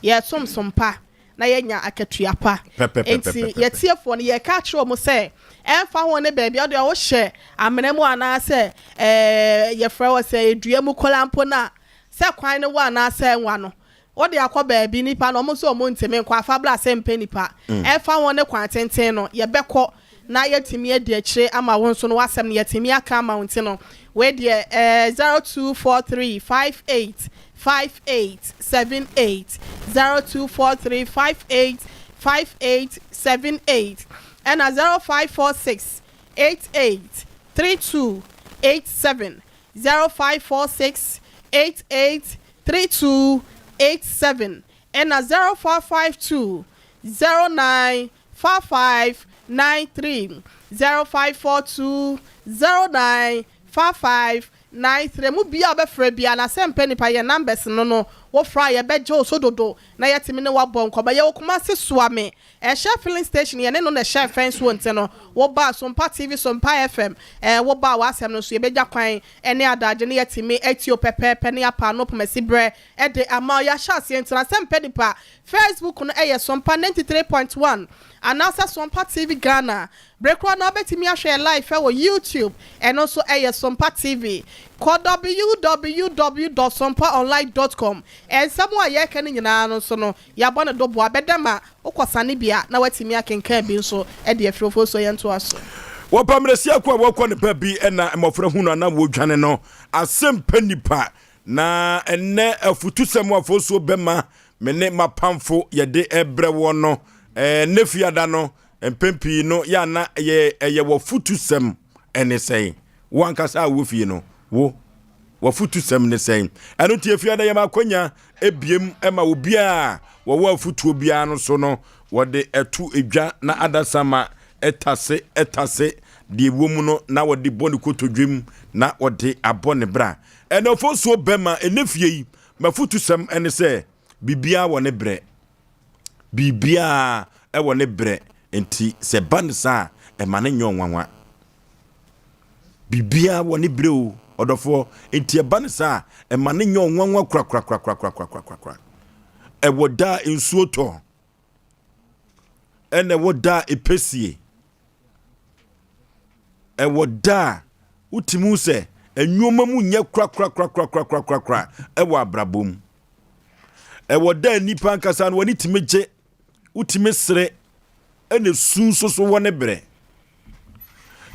Yɛresom som pa na yɛanya akatua pa. Enti yɛtiefoɔ no yɛreka akyerɛ wɔn sɛ ɛmfa ho ne baabi a wode wohyɛ amena mu anaasɛ ɛɛ yɛfrɛ wɔ sɛ dua mu koraa mpo no a sɛ kwan no wɔ anaasɛ ɛnwa no Wode akɔ baabi nipa no ɔmo nso ɔmo ntumi nkɔ afa bra sɛ mpɛ nipa ɛfa ho ne kwan tenten no yɛbɛkɔ na yɛatumi adi akyire ama wo nso no w'asɛm no yɛatumi aka ama wo nti no wei deɛ ɛɛ 0243 58 58 78 0243 58 58 78 ɛna 0546 88 32 87 0546 88 3287 ɛna 0452 09 5593, 0542 09 5593. Emu biaa wobɛfrɛ biaa na sɛ mpɛ nipa yɛn numbers no no wofrɛ a yɛbɛgye wo so dodo na yɛatumi ne wo abɔ nkɔmmɔ. Yɛwɔ Kumasi Suame Ɛhyɛ filling station yɛne no na ɛhyɛ fɛn soɔ nti no wo ba Sompa TV Sompa FM ɛɛ wo ba w'asɛm no nso yɛbɛgya kwan ɛne adagye ne yɛatumi atie wo pɛpɛɛpɛ ne yɛapa ano pomasi berɛ ɛde ama wo yɛahyɛ aseɛ nti no asɛm pɛ nipa Facebook no ɛyɛ Sompa 93.1 anaasɛ Sompa TV Ghana bere korɔ no wobɛtumi ahwɛ yɛ live ɛwɔ YouTube ɛno nso ɛyɛ Sompa TV kɔ www dot sompaonline dot com ɛnsɛm a yɛreka no nyinaa no nso no Yɛabɔ no doboa bɛda ma wokɔsane bi a na woatumi akenkan bi nso de afiri Ofosuo yɛntoa so. Wɔpa mmerɛsia ko a wɔkɔ ne ba bi na mmɔfra hu no a na wɔdwane no. Asɛm pɛ nnipa. Na ɛnnɛ afutusɛm a Ofosuo bɛma me ne m'apamfo yɛde rebrɛ woɔ no, ɛnnɛ fiada no, mpɛn pii no yɛ a na ɛyɛ ɛyɛ w'afutusɛm ne sɛn? Wo ankasa a wowɔ fie no, wo w'afutusɛm ne sɛn? Ɛno nti efiada yɛma akwanya ebiem ma obiara a wɔwɔ afutuo biara no so no wɔde ɛto edwa na adasamma ɛtase ɛtase deɛ ɛwɔ mu no na wɔde bɔ ne kotodwem na wɔde abɔ ne bra. Ɛna ofosuo bɛma ɛnɛ fie yi m'afutusɛm ne sɛ biribiara wɔ ne berɛ. Biribiara wɔ ne berɛ nti sɛ ɛba no saa a ɛma no nyɛ ɔnwanwa. Biribiara wɔ ne berɛ o, ɔdɔfoɔ. Nti ɛba no saa a, ɛma no nyɛ ɔnwanwa korakorakorakorakorakorakora. Ɛwɔ da a nsuo tɔ, ɛna ɛwɔ da a ɛpɛsie. Ɛwɔ da a wotumi hu sɛ nneɛma mu nyɛ korakorakorakorakorakora ɛwɔ abrabɔ mu. Ɛwɔ da a nnipa ankasa no wɔn ani tumi gye, wotumi sere, ɛna esu nso so wɔ ne berɛ.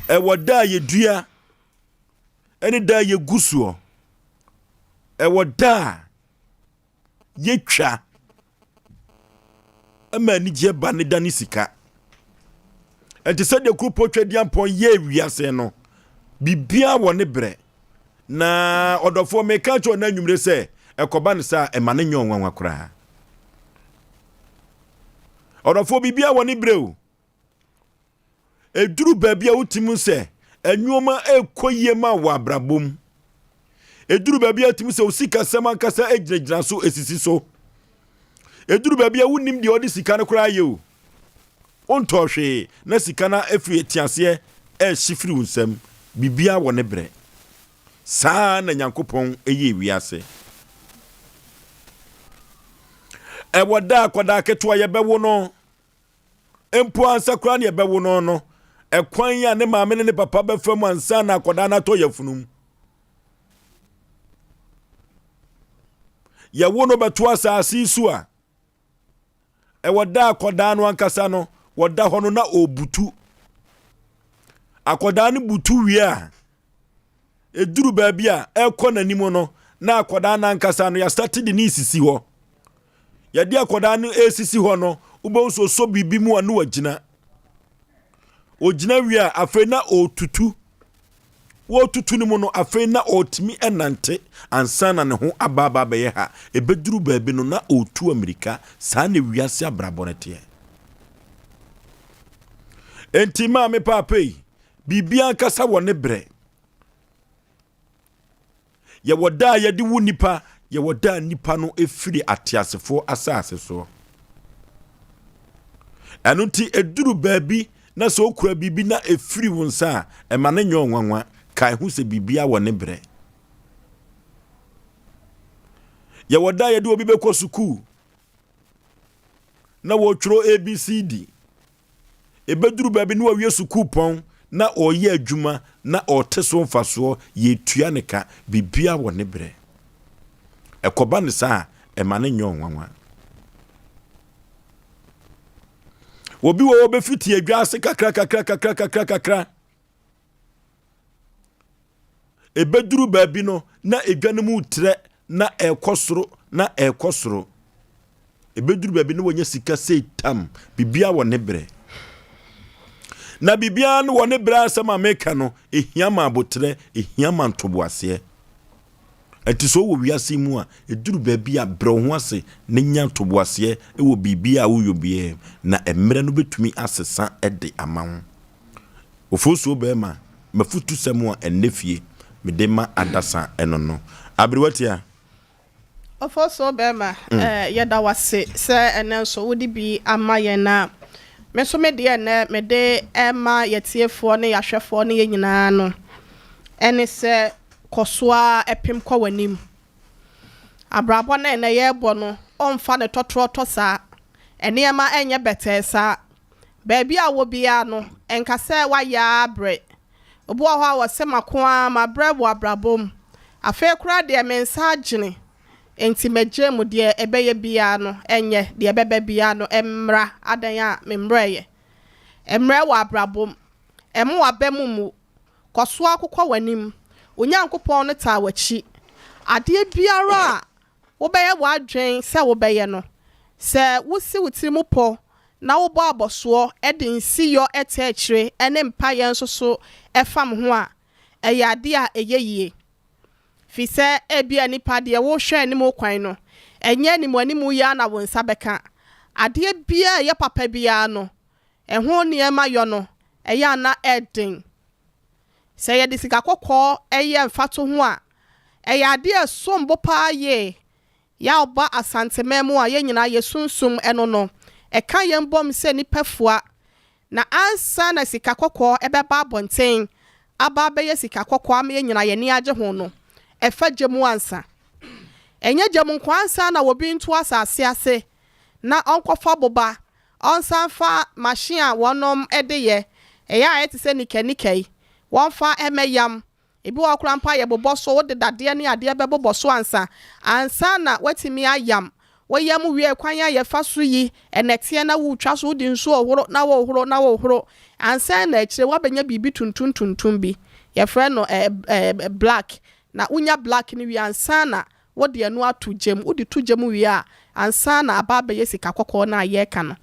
Ɛwɔ da a yɛdua ne da a yɛgu soɔ. Ɛwɔ da a yɛtwa ma anigyeɛ ba ne da ne sika. Ɛnti sɛdeɛ kuropɔn Tweaduampɔn yɛɛ wiase no, biribiara wɔ ne berɛ. Na ɔdɔfoɔ meka kyerɛ ɔno anwummere sɛ ɛkɔba no saa ɛma no nyɛ ɔnwanwa koraa. Ɔdɔfoɔ biribiara wɔ ne berɛ o. Ɛduru baabi a wotumi hu sɛ nneɛma rekɔ yie ma wɔ abrabɔ mu. Ɛduru baabi a wotumi sɛ wo sikasɛm ankasa gyinagyina so esisi so. Ɛduru baabi a wonnim deɛ ɔde sika no koraa yɛ o. Wontɔɔ hwee na sika no afiri teaseɛ ɛrehye firi wo nsam. Biribiara wɔ ne berɛ. Saa na Nyankopɔn yɛɛ wiase. Ɛwɔ da akwadaa ketewa yɛbɛwo no Mpo ansa koraa na yɛbɛwo no no, ɛkwan a ne maame ne ne papa bɛfa mu ansa na akwadaa no atɔ yafunu mu. Yɛwo no bɛto asase yi so a, ɛwɔ da akwadaa no ankasa no, wɔda hɔ no na ɔrebutu. Akwadaa no butu wie a, ɛduru baabi a ɛrekɔ n'anim no, na akwadaa no ankasa no, yɛasate de ne resisi hɔ. Yɛde akwadaa no resisi hɔ no, wobɛhu sɛ ɔsɔ biribi mu a na wagyina. Ɔgyina wie a, afei na ɔretutu. Wɔretutu no mu no, afei na ɔretumi nante ansa na ne ho aba aba abɛyɛ ha. Ɛbɛduru baabi no, na ɔretu amirika. Saa na wiase abrabɔ no teɛ. Enti maame paapa yi, biribi ankasa wɔ ne berɛ. Yɛwɔ da a yɛde wo nipa, yɛwɔ da a nipa no firi ateasefoɔ asase soɔ. Ɛno nti ɛduru baabi na sɛ wokura biribi na ɛfiri wo nsa a, ɛma no nyɛ wo nwanwa. Kae ho sɛ biribiara wɔ ne berɛ. Yɛwɔ da a yɛde obi bɛkɔ sukuu na wɔtwerɛ ABCD. Ɛbɛduru baabi na wawie sukuupɔn na ɔreyɛ adwuma na ɔrete so mfasoɔ, yɛtua ne ka, biribiara wɔ ne berɛ. Ɛkɔba no saa a, ɛma no nyɛ ɔnwanwa. Obi wɔ hɔ bɛfiti adwa ase kakra kakra kakra kakra kakra. Ɛbɛduru baabi no, na edwa no mu retrɛ na ɛrekɔ soro na ɛrekɔ soro. Ɛbɛduru baabi no wɔnya sika sei tam, biribiara wɔ ne berɛ. Na biribiara no wɔ ne berɛ asɛm a meka no, ɛhia ma aboterɛ, ɛhia ma ntoboaseɛ. Ɛnti sɛ wowɔ wiase mu a, ɛduru baabi a brɛ wo ho ase na nya ntoboaseɛ wɔ biribiara a woyɔ biara mu, na mmerɛ no bɛtumi asesa de ama wo. Ofosuo bɛɛma, m'afutusɛm a ɛnnɛ fie mede ma adasa ɛno no. Aberewa tia. Ofosuo bɛɛma, eh, yɛda wo ase sɛ ɛnnɛ nso wode bi ama yɛn na me nso me deɛ ɛnnɛ mede rema yɛtiefoɔ ne yɛahwɛfoɔ ne yɛn nyinaa no ɛne sɛ kɔ so ara pem kɔ w'anim. Abrabɔ no a ɛnnɛ yɛrebɔ no ɔmfa no tɔtorɔtɔ saa, nneɛma ɛnyɛ bɛtɛɛ saa. Baabi a wowɔ biara no, nka sɛ woayɛ ara abrɛ. Obi wɔ hɔ a ɔse mako ara mabrɛ wɔ abrabɔ mu. Afei koraa deɛ me nsa agyene, enti mɛgyae mu, deɛ ɛbɛyɛ biara no ɛnyɛ, deɛ ɛbɛba biara no ɛmmra, adɛn a memmrɛeɛ. Mmrɛ wɔ abrabɔ mu. Mma w'aba mu mmu. Kɔ so ara kokɔ w'anim. Wo Nyankopɔn no taa w'akyi. Adeɛ biara a wobɛyɛ w'adwene sɛ wobɛyɛ no, sɛ wosi wo tirim pɔ na wobɔ abɔsoɔ de nsiyɔ taa akyire ne mpaeɛ nso so fam ho a, ɛyɛ adeɛ a ɛyɛ yie. Firi sɛ ebia nnipa deɛ worehwɛ anim kwan no, ɛnyɛ animuanimu yi ara na wo nsa bɛka. Adeɛ biara a ɛyɛ papa biara no, ɛho nneɛma yɔ no, ɛyɛ a na ɛden. Sɛ yɛde sika kɔkɔɔ yɛ mfatoho a, ɛyɛ adeɛ a ɛsom bo pa ara yie. Yaw ba Asanteman mu a, yɛn nyinaa yɛsunsum ɛno no. Ɛka yɛn bom sɛ nnipa fua. Na ansa na sika kɔkɔɔ bɛba abɔnten aba abɛyɛ sika kɔkɔɔ ama yɛn nyinaa yɛn ani agye ho no, ɛfa gya mu ansa. Ɛnyɛ gya mu nko ansa na obi nto asase ase na ɔnkɔfa boba, ɔnsan mfa machine a wɔnom de yɛ, ɛyɛ a ɛte sɛ nika nika yi, wɔmfa mmɛyam. Ebi wɔ hɔ koraa mpo a yɛbobɔ so, wode dadeɛ ne adeɛ bɛbobɔ so ansa, ansa na woatumi ayam. Woyam wie a, kwan a yɛfa so yi nnɛteɛ na wotwa so, wode nsuo horo na wohoro na wohoro, ansa na akyire woabɛnya biribi tuntum tuntum bi, yɛfrɛ no ɛɛ black, na wonya black no wie ansa na Wode ɛno ato gya mu. Wode to gya mu wie a, ansa na aba abɛyɛ sika kɔkɔɔ no a yɛreka no.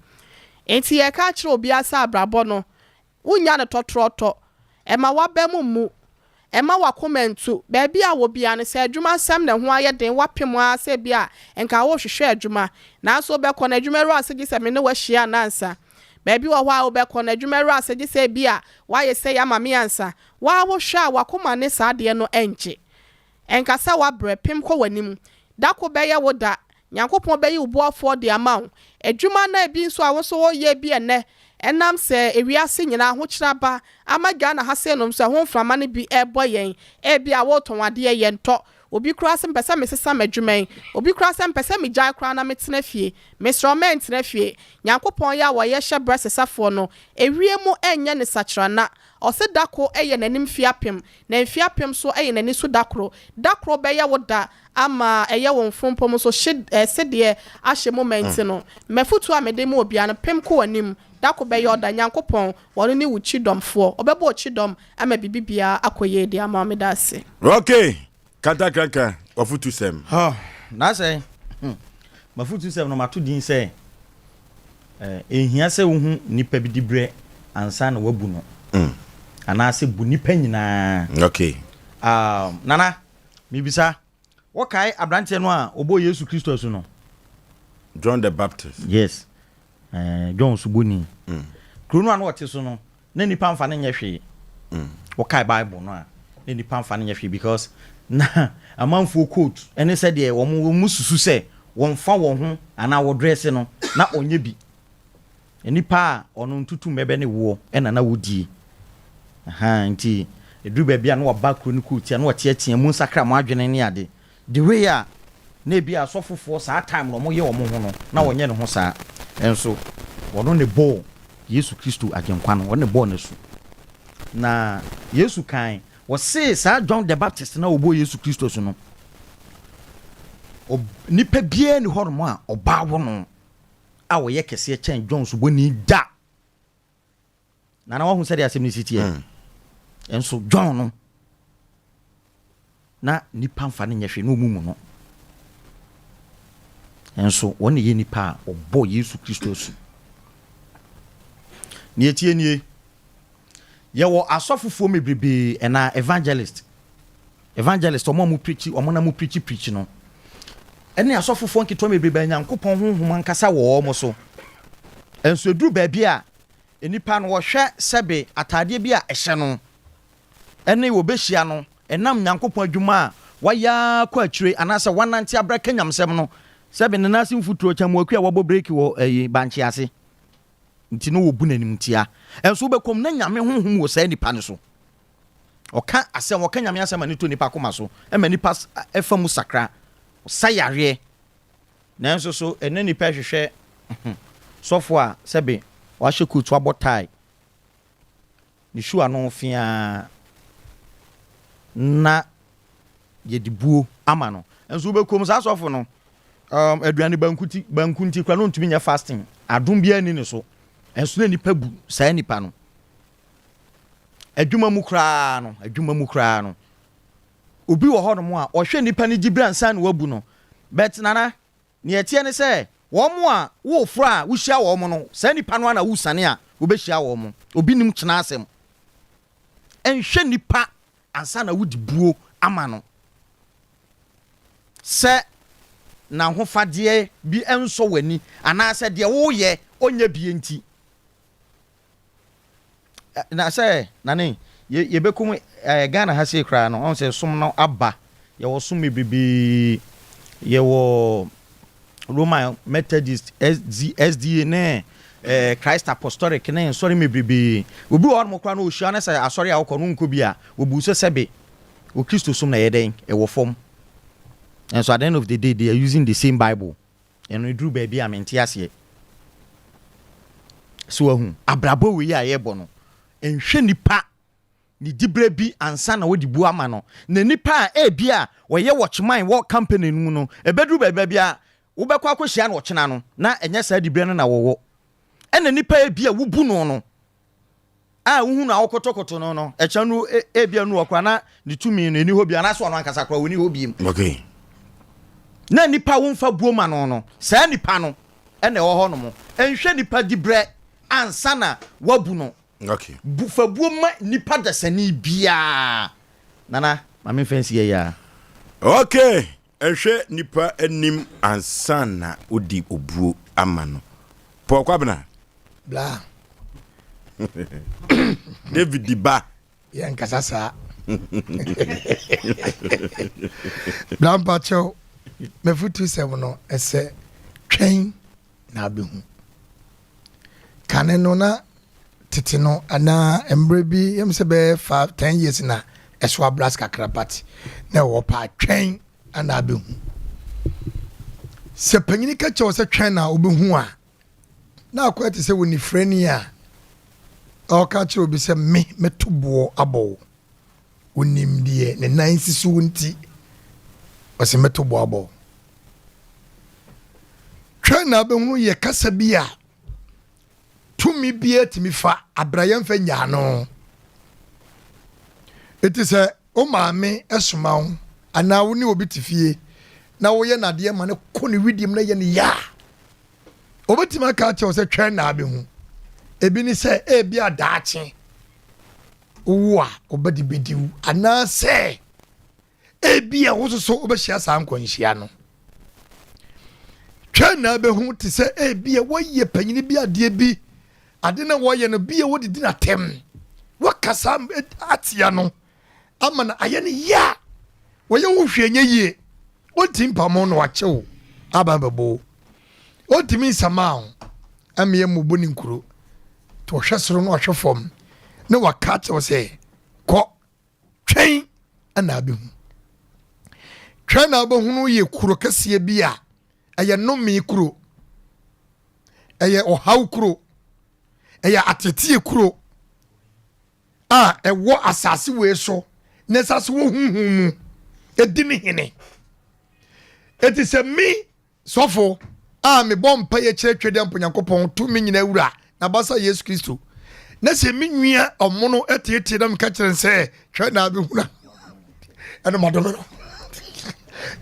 Enti yɛreka akyerɛ obiara sɛ abrabɔ no, wonnya no tɔtorɔtɔ. Ɛmma w'aba mu mmu. Ɛmma w'akoma ntu. Baabi a wɔ biara no, sɛ adwuma nsɛm na ɛho ayɛ den, woapem ara sɛ ebia nka worehwehwɛ adwuma, nanso wobɛkɔ no, adwumawura se gye sɛ me ne wo ahyia anansa. Baabi wɔ hɔ a wobɛkɔ no, adwumawura se gye sɛ ebia woayɛ sei ama me ansa. Wo ara wohwɛ a, w'akoma ne saa adeɛ no nnye. Ɛnka sɛ woabrɛ, pem kɔ w'anim. Da ko bɛyɛ wo da. Nyankopɔn bɛyi wo boafoɔ de ama wo. Adwuma no a ebi nso a wo nso woreyɛ bi ɛnnɛ, ɛnam sɛ ewiase nyinaa ahokyere aba ama Ghana ha sei nom nso ɛho mframa no bi rebɔ yɛn. Ebia woretɔn adeɛ, yɛntɔ. Obi koraa se mepɛ sɛ mesesa m'adwuma yi. Obi koraa sɛ mepɛ sɛ megyae koraa na metena fie. Mesrɛ wo mɛntena fie. Nyankopɔn yɛ a wɔyɛ hyɛ berɛ sesafoɔ no, ewiem nyɛ no sakyerana. Ɔse da ko yɛ n'anim mfeɛ apem, na mfeɛ apem nso yɛ n'ani so da koro. Da koro bɛyɛ wo da ama ɛyɛ wo mfompo mu so hye sedeɛ ahyɛ mu ma nti no, m'afutuo a mede ma obiara no, pem kɔ w'anim, da ko bɛyɛ ɔda. Nyankopɔn, ɔno ne wo kyidɔmfoɔ. Ɔbɛbɔ wo kyidɔm ama biribi biara akɔ yie de ama wo. Meda ase. Okay, Kantankrankran, w'afutusɛm. Huh, na sɛ, hmm, m'afutusɛm no mato din sɛ, eh, ɛnhia sɛ wohu nipa bi dibrɛ ansa na woabu no. Mm. Anaasɛ bu nipa nyinaa. Okay. Um, Nana, mebisa, wokae aberanteɛ no a ɔbɔɔ Yesu Kristo asu no? John the Baptist. Yes. Eh, John Suboni. Kuro no a na ɔte so no, na nnipa mfa no nyɛ hwee. Wokae Bible no a, na nnipa mfa no nyɛ hwee because na amanfoɔ coat ne sɛdeɛ wɔn wɔn susu sɛ wɔmfa wɔn ho anaa wɔdrɛse no, na ɔnyɛ bi. Nnipa a ɔno ntutummɛ bɛ ne woɔ na na wɔdie. Ahaa, nti ɛduru baabi a na wɔba kuro no kurotia na wɔteatea mu nsakra mo adwene ne ade. The way a na ebi a asɔfofoɔ saa time no wɔyɛ wɔn ho no, na wɔnyɛ ne ho saa. Nso ɔno na ɛbɔɔ Yesu Kristo Agyenkwa no, ɔno na ɛbɔɔ no asu. Na Yesu kae, ɔsee saa John the Baptist no a ɔbɔɔ Yesu Kristo asu no, nipa biara nni hɔnom a ɔbaa wo no a ɔyɛ kɛseɛ kyɛn John Suboni da. Nana wahu sɛdeɛ asɛm no si teɛ. Mm. Nso John no, na nipa mfa no nyɛ hwee na ɔmu mu no. Nso wɔn na yɛ nipa a ɔbɔ Yesu Kristo asu. Nea ɛtie nie, yɛwɔ asɔfofoɔ mebrebee ɛna evangelist. Evangelist, wɔn a wɔn preachi, wɔn na wɔn preachi preachi no, ɛne asɔfofoɔ nketewa bebrebe a Nyankopɔn honhom ankasa wɔ wɔn so. Nso eduru baabi a, nnipa no wɔhwɛ sɛbe ataadeɛ bi a ɛhyɛ no, ɛne wɔbɛhyia no, ɛnam Nyankopɔn adwuma a wayɛ ara kɔ akyire anaasɛ wanante abrɛ ka nyamsɛm no, sɛbe ne nan ase mfuturo kyɛn mmoakua a wɔabɔ breki wɔ ɛyi bankye ase nti no wɔbu no animtia. Nso wobɛkɔm na Nyame honhom wɔ saa nipa no so. Ɔka asɛm, ɔka Nyame asɛm ma no tɔ nipa akoma so, ɛma nipa fa mu sakra, ɔsa yareɛ. Nanso so ɛnɛ nipa hwehwɛ sɔfo a sɛbe wahyɛ coat, wabɔ tie, ne shoe ano feaa na yɛde buo ama no. Nso wobɛkɔ mu saa sɔfo no, um, aduane banku ti, banku nti kora no ntumi nyɛ fasting, adom biara nni ne so. Nso na nipa bu saa nipa no. Adwuma mu koraa no, adwuma mu koraa no, obi wɔ hɔnom a ɔhwɛ nipa no diberɛ ansa na wabu no. But Nana, nea ɛteɛ ne sɛ, wɔn a woforo a wohyia wɔn no, saa nipa no ara na wosiane a wobɛhyia wɔn. Obi nim kyena asɛm. Nhwɛ nipa ansa na wode buo ama no. Sɛ n'ahofadeɛ bi nsɔ w'ani anaasɛ deɛ woyɛ ɔnyɛ bie nti. Na sɛ nane yɛ yɛbɛkɔ mu ɛɛ Ghana ha sei koraa no ɔn sɛ som no aba yɛwɔ som bebrebee yɛwɔ Roman Methodist SD SDA ne ɛɛ Christ Apostolic ne nsɔre bebrebee obi wɔ hɔnom koraa no ohyia ne sɛ asɔre a wokɔ no nkɔ bi a obu sɛ sɛbe wɔ Kristo som na ɛyɛ dɛn ɛwɔ fam nso at the end of the day they are using the same Bible. Ɛno ɛduru baabi a mente aseɛ. So wahu? Abrabɔ wei a yɛbɔ no, nhwɛ nipa ne diberɛ bi ansa na wode bu ama no. Na nipa a ebi a ɔyɛ watchman wɔ company no mu no, ɛbɛduru baabi a wobɛkɔ akɔhyia no ɔkyena no, na ɛnyɛ saa diberɛ no na wɔwɔ. Ɛna nipa ebi a wobu no no, a wohu no a wokotokoto no no, ɛkyɛ no ebia nu hɔ koraa na ne tumi no ɛni hɔ bio anaasɛ ɔno ankasa koraa ɔni hɔ bio. Okay. Na nipa womfa buo ma no no, saa nipa no ɛna ɛwɔ hɔ nom. Nhwɛ nipa dibrɛ ansa na wabu no. Okay. Bu, fa buo ma nipa dasani biara. Nana, ma memfa nsi yɛ ya. Okay. Nhwɛ nipa anim ansa na wodi obuo ama no. Paul Kwabena. Bla. David ba. Yɛn nkasa saa. Bla mpakyɛw, mafutu sɛm no ɛsɛ twɛn na abɛhu. Kane no na tete no anaa mmerɛ bi yɛm sɛ bɛyɛ 5 10 years na ɛso abras kakra but na ɛwɔ paa twɛn ana abɛhu. Sɛ panyini ka kyerɛ wo sɛ twɛn na wobɛhu a na akɔyɛ te sɛ onifirani a ɔreka kyerɛ obi sɛ me mɛto boɔ abɔ wo. Onim deɛ ne nan si so nti ɔsɛ mɛto boɔ abɔ wo. Twɛn na abɛhunu yɛ kasa bi a tumi biara tumi fa abira yɛmfa nyaa no. Eti sɛ wo maame soma wo anaa wo ne obi te fie na woyɛ no adeɛ ma no kɔ ne widiem na yɛ no ya a, obetumi aka akyerɛ wo sɛ twɛn na abɛhu. Ebi ne sɛ ebi a daakye wowo a wobɛde bɛdi wo anaasɛ Ebia wo nso so wobɛhyia saa nkwanhyia no. Twɛn na abɛhu te sɛ ebia wɔyɛ panyini bi adeɛ bi, ade na wɔyɛ no bia wɔdidi no atɛm, wɔkasa atia no ama no ayɛ no ya, wɔyɛ wo hwee nyɛ yie, wɔntumi mpamo na wakye wo aba bɛbɔ wo, wɔntumi nsama wo. Ama yɛmmobɔ ne nkuro. Nti ɔhwɛ soro na ɔhwɛ fam na waka akyerɛ wo sɛ kɔ twɛn na abɛhu. Twɛn na abɛhunu yɛ kuro kɛseɛ bi a ɛyɛ nnome kuro, ɛyɛ ɔhaw kuro, ɛyɛ ateteɛ kuro a ɛwɔ asase wei so na ɛsase wɔ huhu mu ɛdi ne hene. Ɛti sɛ me Sɔfo a mebɔ mpaeɛ kyerɛ Twedeampo Nyankopɔn, tumi nyinaa wura, n'abasa Yesu Kristo, na sɛ me nua ɔmono teetee na meka kyerɛ no sɛ, hwɛ na abɛhunu a, ɛno madome no.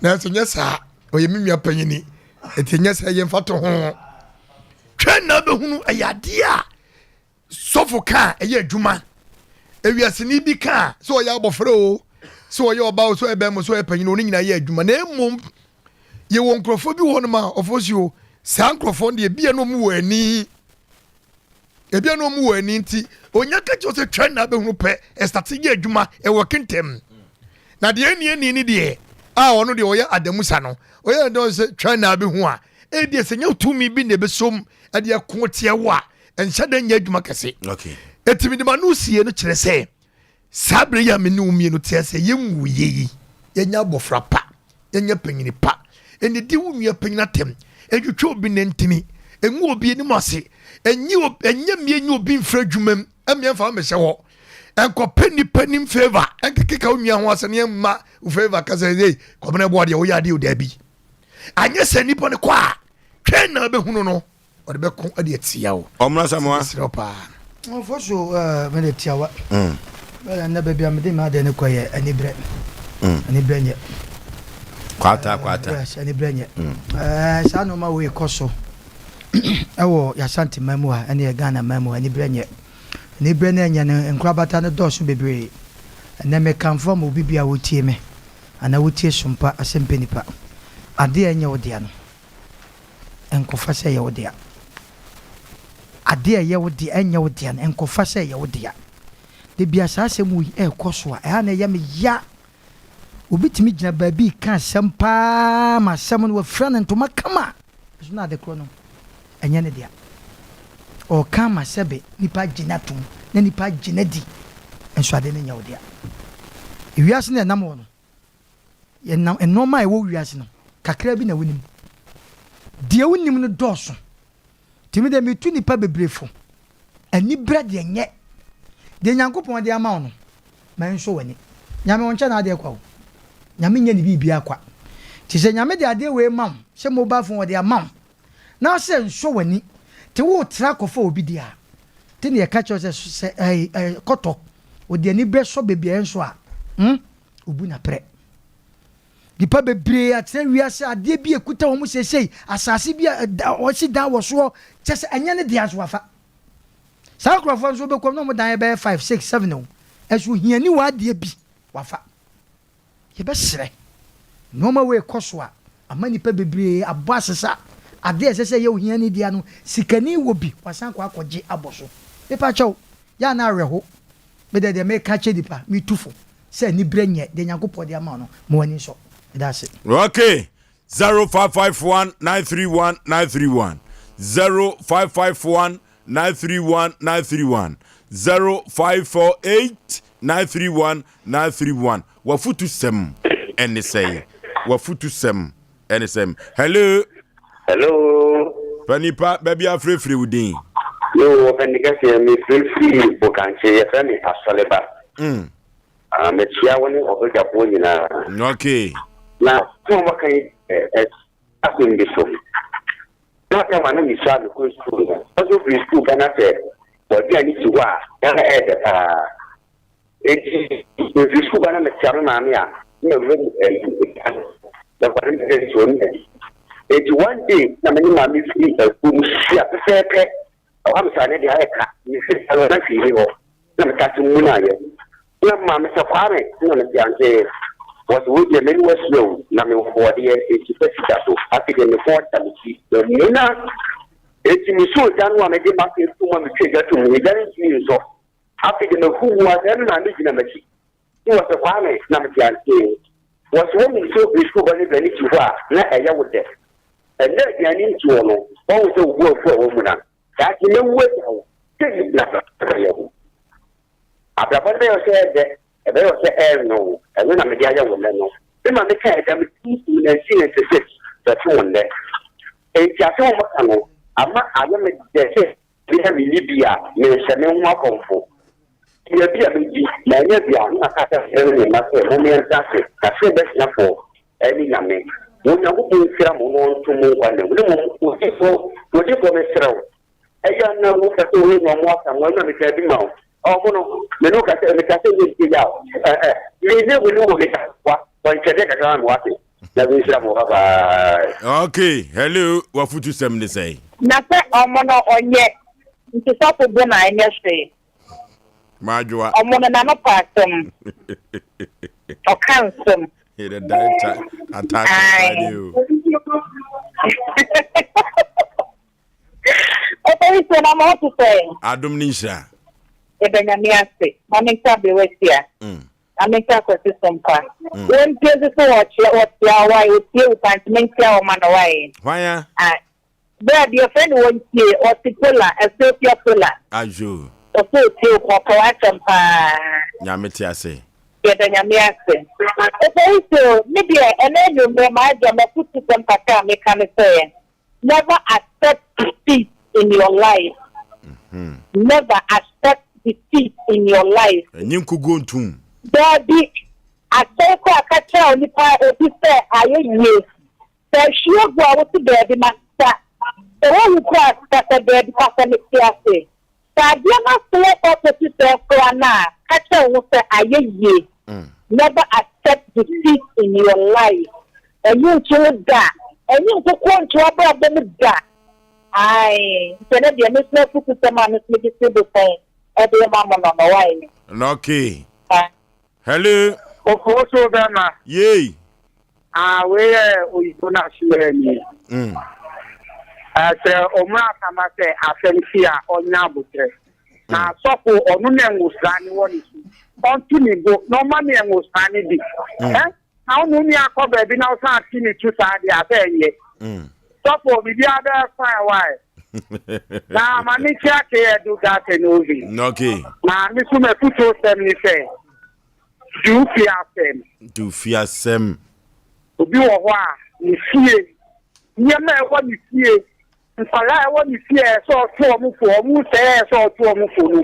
Nanso nyɛ saa, ɔyɛ me nua panyini, ɛti nyɛ sɛ yɛmfa to ho. Twɛ na abɛhunu ɛyɛ adeɛ a Sɔfo ka a ɛyɛ adwuma. Ewiaseni bi ka a, sɛ ɔyɛ abɔfra o, sɛ ɔyɛ ɔbaa o, sɛ ɔyɛ bɛrima o, sɛ ɔyɛ panyin o, ne nyinaa yɛ adwuma. Na mmom, yɛwɔ nkurɔfoɔ bi wɔ hɔnom a, ɔfo si o, saa nkurɔfoɔ no deɛ, ebia na wɔn wɔ ani. Ebia na wɔn wɔ ani nti, onya ka kyerɛ sɛ twɛn na abɛhunu pɛ, ɛstate yɛ adwuma, ɛwɔ kentɛm. Na deɛ ɛnni ani ne deɛ, a ɔno deɛ ɔyɛ adamusa no, ɔyɛ adamusa sɛ twɛn na abɛhu a, ɛdeɛ sɛ nyɛ tumi bi na ɛbɛsom ɛde ɛko tia wo a, ɛnhyɛ da nyɛ adwuma kɛse. Eti mede m'ano sie no kyerɛ sɛ saa bere yi a me ne wo mmienu te ase yɛnwuiɛ yi, yɛnyɛ abɔfra pa, yɛnyɛ panyini pa, ɛnidi wo nua panyin atɛm, ɛntwitwa obi nantini, ɛngu obi anim ase, ɛnyɛ mmea nyi obi mfiri adwuma mu, ɛmmea mfa mmɛhyɛ hɔ, ɛnkɔpɛ nipa nim favor, ɛnkekeka wo nua ho asɛm, ɛmma wo favor ka sɛ, hey, kɔmena ɛboa deɛ woyɛ adeɛ o, daabi. Anyɛ sɛ nipa no kɔ a, twɛn na abɛhunu no. Ɔde bɛko de atia wo. Ɔmmra Samoa. Mesrɛ wo paa. Ɔfo so mede tiawa. Bɛyɛ nnɛ baabi a mede m'adeɛ no kɔ yɛ anibrɛ. Anibrɛ nyɛ. Kwata kwata. Yes, anibrɛ nyɛ. Saa nneɛma wei kɔ so ɛwɔ yɛasante man mu ha ɛne yɛ Ghana man mu anibrɛ nyɛ. Anibrɛ no ɛnyɛ no nkorabata no dɔɔso bebree. Ɛnɛ mekamfo ama obi bi a wotie me anaa wotie sompa asɛmpɛ nipa. Adeɛ a ɛnyɛ wo dea no. Nkɔfa sɛ ɛyɛ wo dea. Adeɛ a ɛyɛ wo dea, ɛnyɛ wo dea no, nkɔfa sɛ ɛyɛ wo dea. Da bi a saa asɛm wei ɛrekɔ so a, ɛha na ɛyɛ me ya. Obi tumi gyina baabi reka asɛm paa ma asɛm no wafira no ntoma kama, nso na ade korɔ no ɛnyɛ ne dea. Ɔreka ama sɛbe nipa agye no atom na nipa agye no adi, nso ade no nyɛ wo dea. Ewiase no ɛnam hɔ no, Yɛnam nnoɔma a ɛwɔ wiase no, kakra bi na wonim. Deɛ wonim no dɔɔso. Nti me deɛ metu nnipa bebree fo. Aniberɛ deɛ nyɛ. Deɛ Nyankopɔn de ama wo no, ma ɛnsɔ w'ani. Nyame ɔnkyɛ n'adeɛ kwa o. Nyame nyɛ ne biribiara kwa. Nti sɛ Nyame de adeɛ wei ma wo, sɛ mobile phone ɔde ama wo, na sɛ nsɔ w'ani, nti woretra akɔfa obi deɛ a, nti na yɛka kyerɛ wo sɛ, sɛ ɛɛ kɔtɔ, ɔde aniberɛ sɔ baabi a ɛnsɔ a, hmm, Obu na prɛ. Nnipa bebree atena wiase adeɛ bi a ɛkuta wɔn seesei, asase bi a wɔasi dan wɔ soɔ, kyɛ sɛ ɛnyɛ ne dea nso wafa. Saa nkurɔfoɔ nso wobɛkɔm na wɔn dan bɛyɛ 5, 6, 7 o. Ɛso hiani wɔ adeɛ bi wafa. Yɛbɛsrɛ, nneɛma wei kɔ so a, ama nnipa bebree abɔ asesa. Adeɛ a ɛsɛ sɛ ɛyɛ ohiani dea no, sikani wɔ bi, wasan akɔ akɔgye abɔ so. Mepa kyɛw, yɛ a na awerɛho. Me deɛ, deɛ meka akyerɛ nnipa, metu fo sɛ aniberɛ nyɛ deɛ Nyankopɔn de ama wo no, ma w'ani nsɔ. Meda ase. Okay, 0551 931 931 0551 931 931 0548 931 931 W'afutu sɛm ɛne sɛn? W'afutu sɛm ɛne sɛm? Hello. Hello. Panipa, baabi afirefiri wo din. Yo, ɔpɛni kɛseɛ, mefirefiri Bokankye, yɛfrɛ me Asɔleba. Ah, mekyia wo ne ɔbadwafoɔ nyinaa. Okay. Na sɛ wɔka yi ɛ asɛm bi so. Na sɛ ma na mesua mekɔ sukuu no. Ɔso firi sukuu ba na sɛ wɔaduane si hɔ a, na ɛyɛ dɛ paa. Enti mefiri sukuu ba na mekyia me maame a, na mawura mu ayi gya no. Mɛkɔ na mehwɛ nsuo no adi. Enti one day na me ne maame firi afuo mu hyia pɛpɛɛpɛ. Ɛhɔ a mesɛ ne deɛ ayɛ ka. Mehwɛ gya no na hwee nni hɔ. Na meka se munaeɛ. Na maame sɛ Kwame na mese ante. Wɔse wei deɛ me ne wo ahyia o, na mewɔ bɔɔdeɛ enti fa si gya so. Afei deɛ me kɔn da me ti. Mamuna. Enti mesɔɔ gya no a mede m'asɛm too mu a metwaa gya too mu no, gya no ntumi nsɔ. Afei deɛ mahu wo a, sɛ me maame gyina m'akyi. Ne wɔse Kwame, na mete aseɛ. Wɔse wonim sɛ wofiri sukuu ba no aduane si hɔ a, na ɛyɛ wo dɛ. Ɛnnɛ aduane nsi hɔ no, woahu sɛ wo bo afu a woamuna. Daakye mɛwu agya wo. Sei na abrabɔ yɛ wo. Abrabɔ no bɛyɛ wo sɛ ɛyɛ dɛ, ɛbɛyɛ wo sɛ ɛyɛ nwow. Ɛno na mede ayɛ wo nnɛ no. Me maame kae da me ti 1996 bɛto wo nnɛ. Enti asɛm a wɔka no ama ayɛ me dɛ sɛ me a minni bi a menhyɛ me ho akɔmfo. Menya bi a medi, mannya bi a, na maka akyerɛ me mma sɛ, Momma yɛntena ase, na sɛ yɛbɛasuafoɔ ne Nyame. Onyankopɔn nhyira mo na ɔnto mo nkwa nna mu. Na mmom, odiyifoɔ, odiyifoɔ mesrɛ wo, ɛyɛ a na wopɛ sɛ woyɛ nea ɔmo aka no, ɛno na mekaa bi ma wo. Ɔmo no, me ne wo kasa, meka sɛ nyɛ ntie yaw. Ɛ ɛ, me ne wo ne wɔ meka wa, wɔnkyɛdeɛ kakra ma me wate. Nyame nhyira mo, bye bye. Okay, hello, wafutu sɛm ne sɛn? Na sɛ ɔmo no ɔnyɛ, nti sɔfo bo na ɛnyɛ hwee. Madwoa. Ɔmo no n'ano pa asɛm. Ɔka nsɛm. The director attack on Friday o. Ɔsɔre sɛ na ma ɔte sɛ. Adom ne nhyira. Yɛda Nyame ase. Ma me nka aberewa tia. Ma me nka Kwasi Sompa. Wɔn ntie nso so wɔkyea wɔkyea wae wɔtie wo pa nti menkyea wɔn ma no wae. Hwan a? Ah, Berɛ deɛ ɔfrɛ no wɔntie ɔte Pola Ethiopia Pola. Ajo. Ɔsɛ ɔtie wo pa ɔpɛ w'asɛm paa. Nyame te ase. Yɛda Nyame ase. Ɔsɔre so me deɛ ɛnɛ anwummerɛ m'agya m'afutusɛm kakra a meka ne sɛ Never accept defeat in your life Never accept defeat in your life. Ɛnye nkoguo ntom. Daabi, asɛe koraa ka kyerɛ onipa obi sɛ ayɛ yie. Sɛ ahwie gu a wose daabi masa. Sɛ woawu koraa ka sɛ daabi ka sɛ mete ase. Sɛ adeɛ no asɛe akɔ akɔsi sɛɛ koraa no a, ka kyerɛ wo ho sɛ ayɛ yie. Never accept defeat in your life. Ɛnyi nto wo da. Ɛnyi nkokoɔ nto w'abrabɔ mu da. Ae, nti ɛnɛ deɛ me nso m'afutusɛm a me nso mede firi bosɛn ɛde rema mo no no, wae. Okay. Hello. Ofosu bɛma. Yei. Ah, wei yɛ oyibo no asoɛ ni. Mm. Eh, sɛ ɔmo asama sɛ asɛm si a ɔnya abotrɛ. Na mm. asɔfo ɔno na nwosra ne wɔ ne so. Ɔnto ne bo na ɔma ne nwosra ne bi. Mm. Eh, na ɔno ni akɔ baabi na ɔsan ate ne tu saa deɛ asɛ ɛnyɛ. Mm. Sɔfo biribiara bɛyɛ fine why? Na ma me kyia ke ɛdo gase no ovi. Okay. Na me so mafutuo sɛm ne sɛ. Di wo fie asɛm. Di wo fie asɛm. Obi wɔ hɔ a, ne fie, nneɛma a ɛwɔ ne fie, nkwadaa a ɛwɔ ne fie a ɛsɛ sɛ ɔto wɔn fo, wɔn sɛe a ɛsɛ sɛ ɔto wɔn fo no,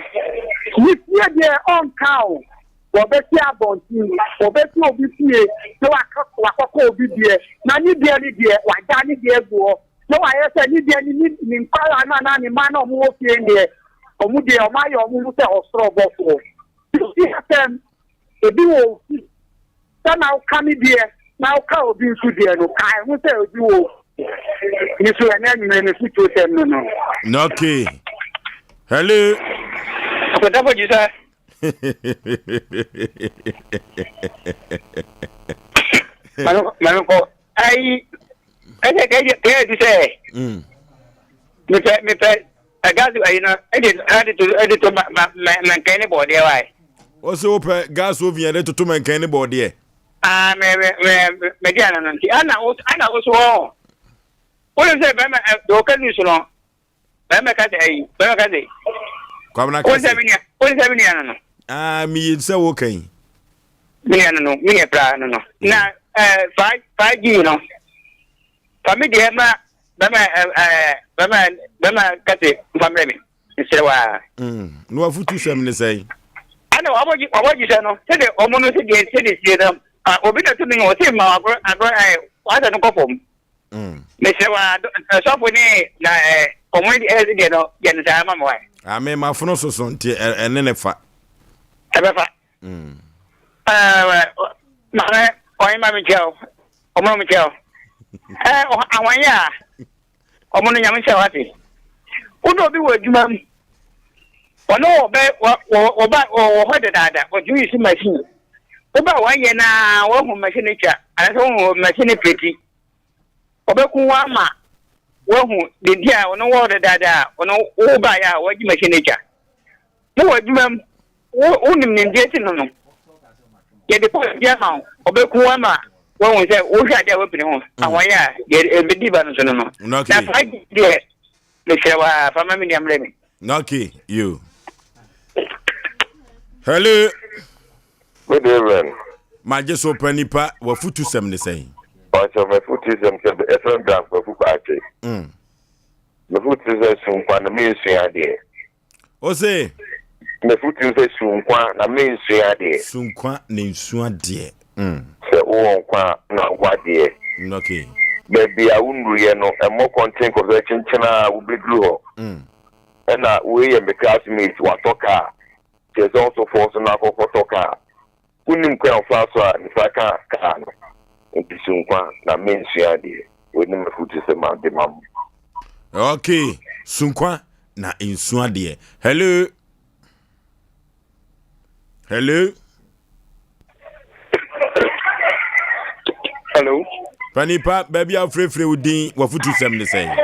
ne fie deɛ ɔnka o. Wɔbɛsi abɔnten, wɔbɛsi obi fie na waka wakɔkɔ obi deɛ, na ne deɛ ne deɛ, wagya ne deɛ agu hɔ, na wayɛ sɛ ne deɛ ne ne ne nkwadaa no anaa ne mma no a wɔwɔ fie no deɛ, wɔn deɛ wɔayɛ wɔn ho sɛ ɔsoro ɔbɔfoɔ. Obi asɛm, ebi wɔ wo fi sɛ na woka me deɛ na woka obi nso deɛ no, kae ho sɛ obi wɔ wo fi. Me so ɛnɛ anwummerɛ me fotuo sɛm no no. Okay. Hello. Akɔdafo gyi sɛ. Mame kɔ ayi ɛsɛ kɛyɛ kɛyɛ di sɛ. Mepɛ mepɛ Gas ayi no ɛde ɛde to ɛde to ma ma mɛnkɛn ne bɔɔdeɛ wae. Wɔsɛ wopɛ gas oven yɛde toto mɛnkɛn ne bɔɔdeɛ. Aa mɛ mɛ mɛ mɛ di ano no nti ana wo ana wo so hɔ. Wonim sɛ bɛrima ɛ deɛ ɔka news no bɛrima ka sɛ ayi bɛrima ka sɛ. Kwabena ka sɛ. Wonim sɛ me nua no no. Aa meyɛ sɛ woka yi. Me nua no no me nua paa no no na ɛɛ 5 5G no. Fa me deɛ ma bɛma ɛɛ bɛma bɛma kase nfa mmerɛ me nsrɛ waa. Mm, na wafutu sɛm ne sɛn? Ɛna wɔbɔgye wɔbɔgye sɛ no sɛdeɛ wɔn no sɛdeɛ sɛdeɛ sie no obi na tumi ɔsi ma agorɔ agorɔ ɛɛ wasa no kɔ fam. Mm. Mesrɛ waa sɔfo ne na ɛɛ wɔn ɛɛ deɛ no yɛ no saa ma me wa. Ame mafono soso nti ɛne ne fa. Ɛbɛfa. Mm. Ɛɛ maame ɔyɛ maame nkyɛn o ɔmo na ɔmo nkyɛn o ɛɛ ahwanyɛ a ɔmo no nyame nkyɛn wate wone obi wɔ adwuma mu ɔno wɔbɛ wɔ wɔba wɔ hɔ dadaada ɔtumi yi si machine woba wɔnyɛ naa wɔhu machine twa anaasɛ wɔhu machine preti ɔbɛku wo ama wɔhu deɛ a ɔno wɔ hɔ dadaada a ɔno wobaeɛ a wɔagye machine twa mowɔ adwuma mu Wo wonim nimdeɛ ti no no, yɛde pɔs bi ama wo, ɔbɛku wo ama woahu sɛ wohwɛ adeɛ a woapini ho, mm. ahɔyɛ a deɛ ɛbɛdi ba no so no no. Na saa deɛ. Mesrɛ wo a, fa ma me nua mmerɛ me. Okay, you. Hello. Good evening. Magye so pa nipa wafutu sɛm ne sɛn? Ɔkyɛ mafutu sɛm sɛ ɛfrɛ m Bra Kwaku Kwakye. Mafutu sɛ sunkwa na mensua adeɛ. Ose. Mafutu sɛ sunkwa na mensua adeɛ. Sunkwa na nsua adeɛ. Sɛ wowɔ nkwa a na wowɔ adeɛ. Okay. Baabi a wonnuruiɛ no, mmɔ kɔnten kɔ sɛ kyenkyene a wobɛduru hɔ. Ɛna wei yɛ me classmate, watɔ kaa. Kyerɛ sɛ wo nso fɔɔ so na kɔkɔtɔ kaa. Wonnim kwan a ɔfaa so a ne nsa kaa kaa no. Nti su nkwa na mensua adeɛ. Wei ne m'afutusɛm a mede ma mo. Okay, su nkwa na nsua adeɛ. Hello. Hello. Hello. Panipa, baabi a wofrɛfrɛ wo din wafutusɛm ne sɛn?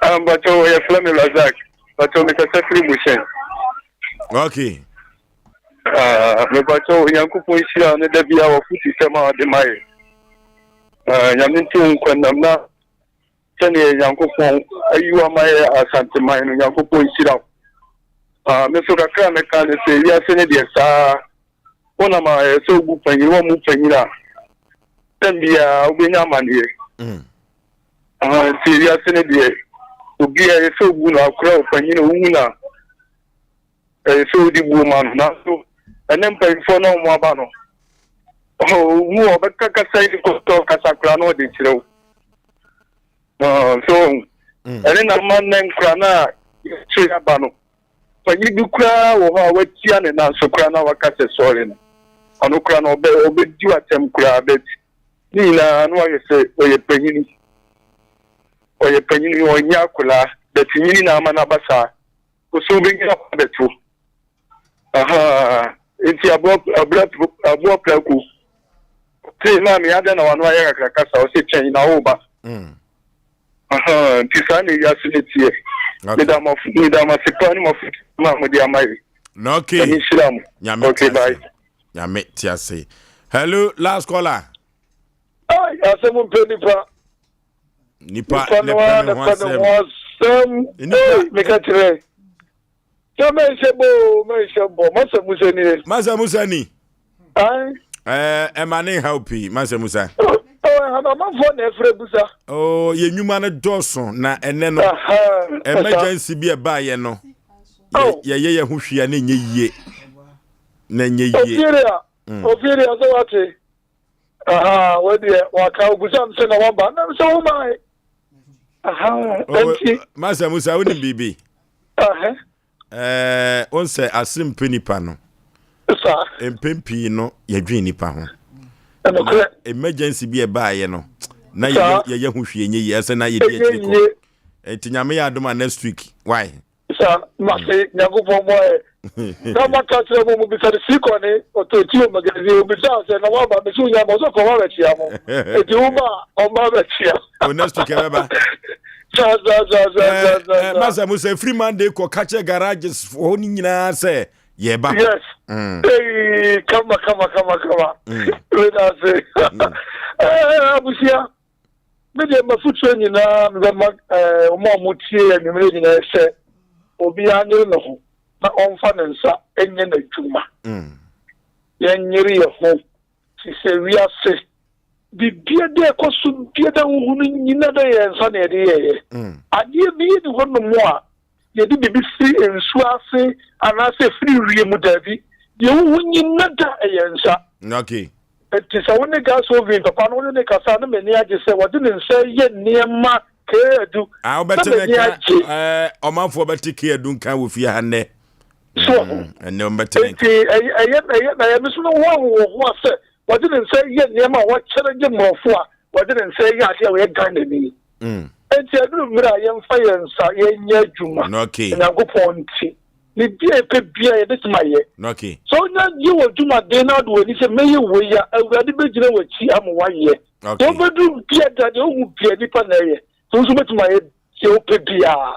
Mpakyɛ yɛfrɛ me Razak. Mpakyɛ mekasa firi Mushin. Okay. Ah, mepakyɛ Onyankopɔn nhyira ne da bia wafutusɛm a ɔde ma yɛ. Ah, Nyame nto wo nkwa nam na sɛdeɛ Nyankopɔn ayi wo ama yɛ Asanteman no, Nyankopɔn nhyira wo. Ah, me nso kakra a mɛka ne sɛ wiase no deɛ saa wonam a ɛyɛ sɛ wobu panyin, woammu panyin a tɛm biara wobɛnya amanneɛ. Mm. Ah, nti wiase no deɛ obiara ɛyɛ sɛ wobu no akora ɔpanyin a wohu no a ɛyɛ sɛ wode buo ma no nanso ɛnɛ mpanyinfoɔ na wɔn aba no owu a ɔbɛka kasa yi kɔtɔ kasa koraa na ɔde kyerɛ wo so ɛne na ma nnɛ nkora no a yɛkyerɛ aba no panyin bi koraa wɔ hɔ a watia ne nan so koraa na waka sɛ sɔre no ɔno koraa no ɔbɛ ɔbɛdi atɛm koraa bɛt ne nyinaa na wayɛ sɛ ɔyɛ panyin ɔyɛ panyin ɔnyɛ akwadaa bɛt nyini na ama no aba saa Wo so wobɛnya hɔ abɛto. Ahaa, enti aboa, aboa, aboa prako. Ɔse, maame, adɛn na w'ano ayɛ kakraka saa? Ɔse, twɛn, na woreba. Mm. Ahaa, nti saa na ewiase no teɛ. Okay. Meda mo, meda mo ase paa ne mo afotu ma mode ama yɛ. Na okay. Nyame nhyira mo. Nyame okay, bye. Nyame te ase. Hello, last caller. Ai, asɛm mpɛ nipa. Nipa ne pɛ ne ho asɛm. Nipa meka kyerɛ. Sɛ mɛnhyɛ bɔ o, mɛnhyɛ bɔ. Masa Musa nie. Masa Musa ni. Ɛɛ ɛma ne nhaw pii, Masa Musa. Amanfoɔ na ɛfrɛ busa. Oh, yɛn nnwuma no dɔɔso na ɛnɛ no emergency bi ɛbaayɛ no yɛyɛ yɛn ho hwee a na ɛnyɛ yie. Na ɛnyɛ yie. Ofiria, ofiria sɛ wate. Aha, wei deɛ waka obusa m sɛ na waba na sɛ womae. Aha, nti. Masa Musa, wonim biribi? Ɛɛ, wo sɛ ase mpɛ nipa no. Saa. Mpɛn pii no yɛdwen nipa ho. Ɛnokorɛ. Emergency bi ɛbaayɛ no, na yɛyɛ ho hwee nyɛ yie, ɛsɛ na yɛdi akyiri kɔ. Nti nyame yɛ adom a next week, why? Sa mase Nyankopɔn mmoa yɛ. Na maka kyerɛ mo, mobisa no sii ne ɔtɔ ti wɔ magazine, obisa sɛ na waba, mese wonya ma, ɔsɛ kɔ wabɛkyea mo. Eti woba a, ɔmba bɛkyea. O next week ɛbɛba. Sa sa sa sa sa sa. Eh, masa mo sɛ free Monday kɔ ka kyerɛ garages hɔ no nyinaa sɛ yɛba. Yes. Hey, kama kama kama kama. Weda ase. Eh, abusua. Me deɛ m'afotuo nyinaa mebɛma eh, wɔn a wɔtie anwummerɛ nyinaa sɛ obiara nyere ne ho na ɔmfa ne nsa nyɛ n'adwuma. Mm. Yɛnyere yɛ ho te sɛ wiase bibia dɛ ɛkɔ so bia dɛ wohu no nyina dɛ yɛn nsa na yɛde yɛyɛ. Mm. Adeɛ bi ni hɔ nom a yɛde biribi firi nsuo ase anaasɛ firi wiem, daabi, deɛ wohu nyina da ɛyɛ nsa. Okay. Nti sɛ wo ne gas oven papa no wo ne ne kasa na m'ani agye sɛ wɔde ne nsa yɛ nneɛma kee adu ah, na m'ani agye. Eh, ɔmanfoɔ bɛte kee adu nka wɔ fie ha nnɛ. So mm, ɛnɛ wɔbɛte ne nka. Nti ɛyɛ ɛyɛ ɛyɛ ɛyɛ me so no ho ahoɔhoa ho sɛ wɔde ne nsa yɛ nneɛma a wɔkyerɛ gye mmorɔfo a wɔde ne nsa yɛ adeɛ a wɔyɛ Ghanani. Mm. Enti ɛduru mmerɛ a yɛmfa yɛn nsa yɛnyɛ adwuma Onyankopɔn nti. Biribi a yɛpɛ biara yɛbɛtumi ayɛ. Sɛ wonya gye wɔ dwumaden na wode w'ani sɛ mɛyɛ wei a, Awurade bɛgyina w'akyi ama woayɛ. Deɛ wobɛduru bia da, deɛ wohu bia nipa na ɛyɛ. Nti wo nso wobɛtumi ayɛ deɛ wopɛ biara.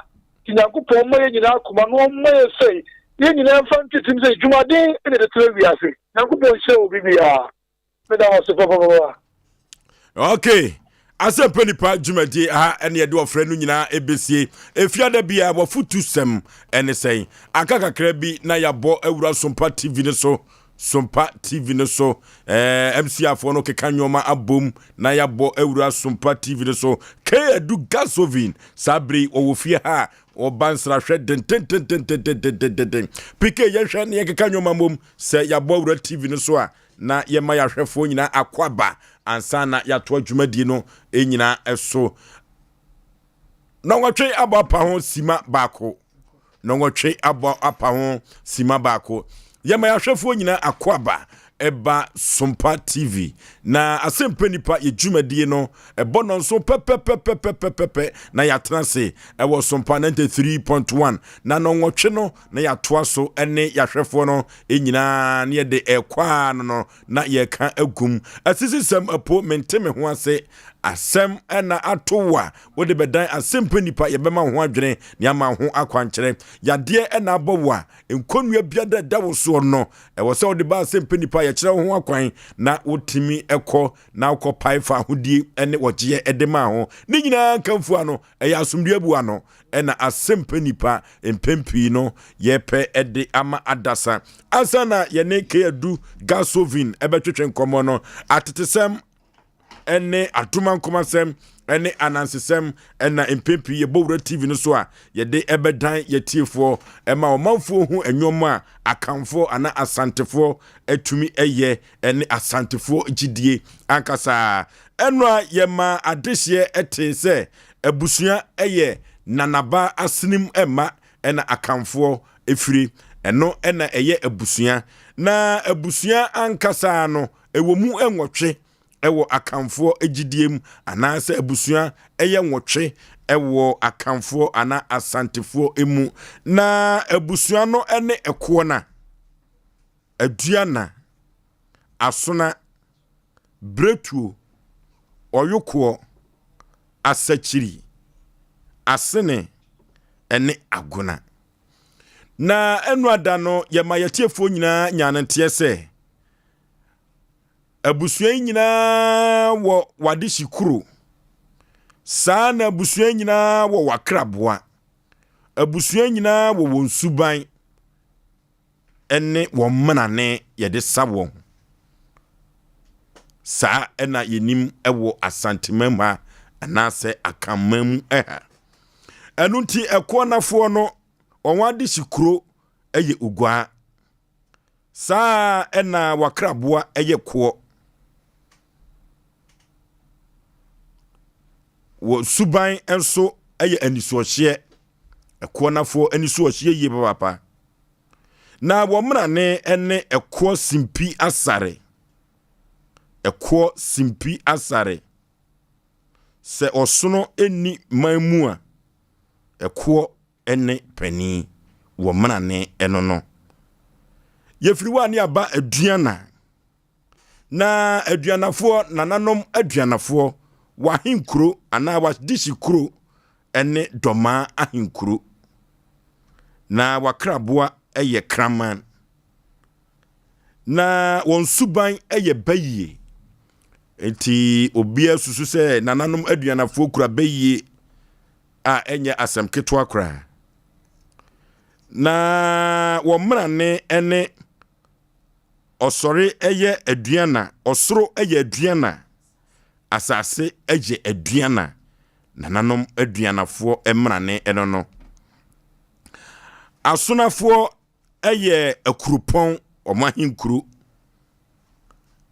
Nti Nyankopɔn mma yɛn nyinaa akoma na ɔmma yɛn sɛ yɛn nyinaa mfa ntetem sɛ dwumaden na yɛde tena wiase. Nyankopɔn nhyira obi biara. Meda wo ase papapapa. Okay. Asɛmpa Nipa dwumadie ha ɛne yɛde ɔfrɛ no nyinaa ɛbɛsie. Efiada biara wafotu sɛm ɛne sɛn? Aka kakra bi na yɛabɔ awura Sompa TV no so. Sompa TV no so. Ɛɛ MCAfoɔ no keka nneɛma abom na yɛabɔ awura Sompa TV no so. K Adu Gasovin saa bere yi ɔwɔ fie ha a ɔba nsrahwɛ dentententententententen. PK yɛnhwɛ ne yɛnkeka nneɛma mmom sɛ yɛabɔ awura TV no so a na yɛma yɛahwɛfoɔ nyinaa akwaaba ansa na yɛatoa dwumadie no nyinaa so. Nɔnwɔtwe abɔ apa ho sima baako. Nɔnwɔtwe abɔ apa ho sima baako. Yɛma yɛahwɛfoɔ nyinaa akwaaba ɛba Sompa TV na asɛmpa nipa yɛ dwumadie no ɛbɔ nɔnso pɛpɛpɛpɛpɛpɛ na yɛatena ase ɛwɔ Sompa 93.1 na nɔnwɔtwe no na yɛatoa so ne yɛahwɛfoɔ no nyinaa na yɛde ɛkɔ ara no no na yɛka agum. Asisisɛm apo mente me ho ase asɛm na ato wo a wode bɛdan asɛmpa nipa yɛbɛma wo ho adwene na yɛama wo ho akwankyerɛ. Yadeɛ na abɔ wo a nkɔnnua biara ɛda wo soɔ no ɛwɔ sɛ wode ba asɛmpa nipa yɛkyerɛ wo ho akwan na wotumi kɔ na wokɔ pae fa ahodie ne wɔgyeɛ de ma ho. Ne nyinaa nkamfua no ɛyɛ asomdwoeɛ bu ano na asɛmpa nipa mpɛn pii no yɛpɛ de ama adasa. Ansa na yɛne Kadu Gasovin bɛtwetwe nkɔmmɔ no, atetesɛm ne adomankomasɛm ne anansesɛm na mpɛn pii yɛbɔ wura TV no so a yɛde ɛbɛdan yɛtiefoɔ ɛma ɔmanfoɔ hu nneɛma a Akanfoɔ anaa Asantefoɔ atumi ɛyɛ ne Asantefoɔ gyidie ankasa. Ɛno a yɛma adehyeɛ ɛtee sɛ Abusua yɛ nanaba asenem mma na Akanfoɔ firi. Ɛno na ɛyɛ abusua. Na abusua ankasa no, ɛwɔ mu nwɔtwe wɔ Akanfoɔ gyidie mu anaasɛ abusua yɛ nwɔtwe wɔ Akanfoɔ anaa Asantefoɔ mu. Na abusua no ne ɛkoɔ Aduana, Asona, Biretuo, Ɔyokoɔ, Asakyiri, Asene ne Agona. Na ɛno ada no yɛma yɛtiefoɔ nyinaa nyaa no nteɛ sɛ abusua yi nyinaa wɔ wadehye kuro. Saa na abusua nyinaa wɔ wakraboa. Abusua nyinaa wɔ wɔn suban. ne wɔn mmanane yɛde sa wɔn. Saa na yɛnim wɔ Asanteman mu ha anaasɛ Akanman mu ha. Ɛno nti ɛkoɔnafoɔ no wɔn adehye kuro yɛ Oguaa. Saa na wakraboa yɛ koɔ. Wɔ suban nso yɛ anisoɔhyeɛ. Ɛkoɔnafoɔ anisoɔhyeɛ yie papaapa. Na wɔn mmrane ne ɛkoɔ simpi asare. Ɛkoɔ simpi asare. Sɛ ɔsono nni man mu a, ɛkoɔ ne panin wɔ mmrane no no. Yɛfiri hɔ a ne aba Aduana. Na Aduanafoɔ, nananom Aduanafoɔ, w'ahenkuro anaa w'adehye kuro ne Dɔmaa ahenkuro. Na w'akraboa yɛ kraman. Na wɔn suban yɛ bayie. Nti obiara susu sɛ nananom Aduanafoɔ kura bayie a ɛnyɛ asɛm ketewa koraa. Na wɔn mmarane ne Ɔsɔre yɛ aduana, ɔsoro yɛ aduana, asase yɛ aduana, nananom aduanafoɔ mmarane no no. Asonafoɔ yɛ akuropɔn, wɔn ahenkuro.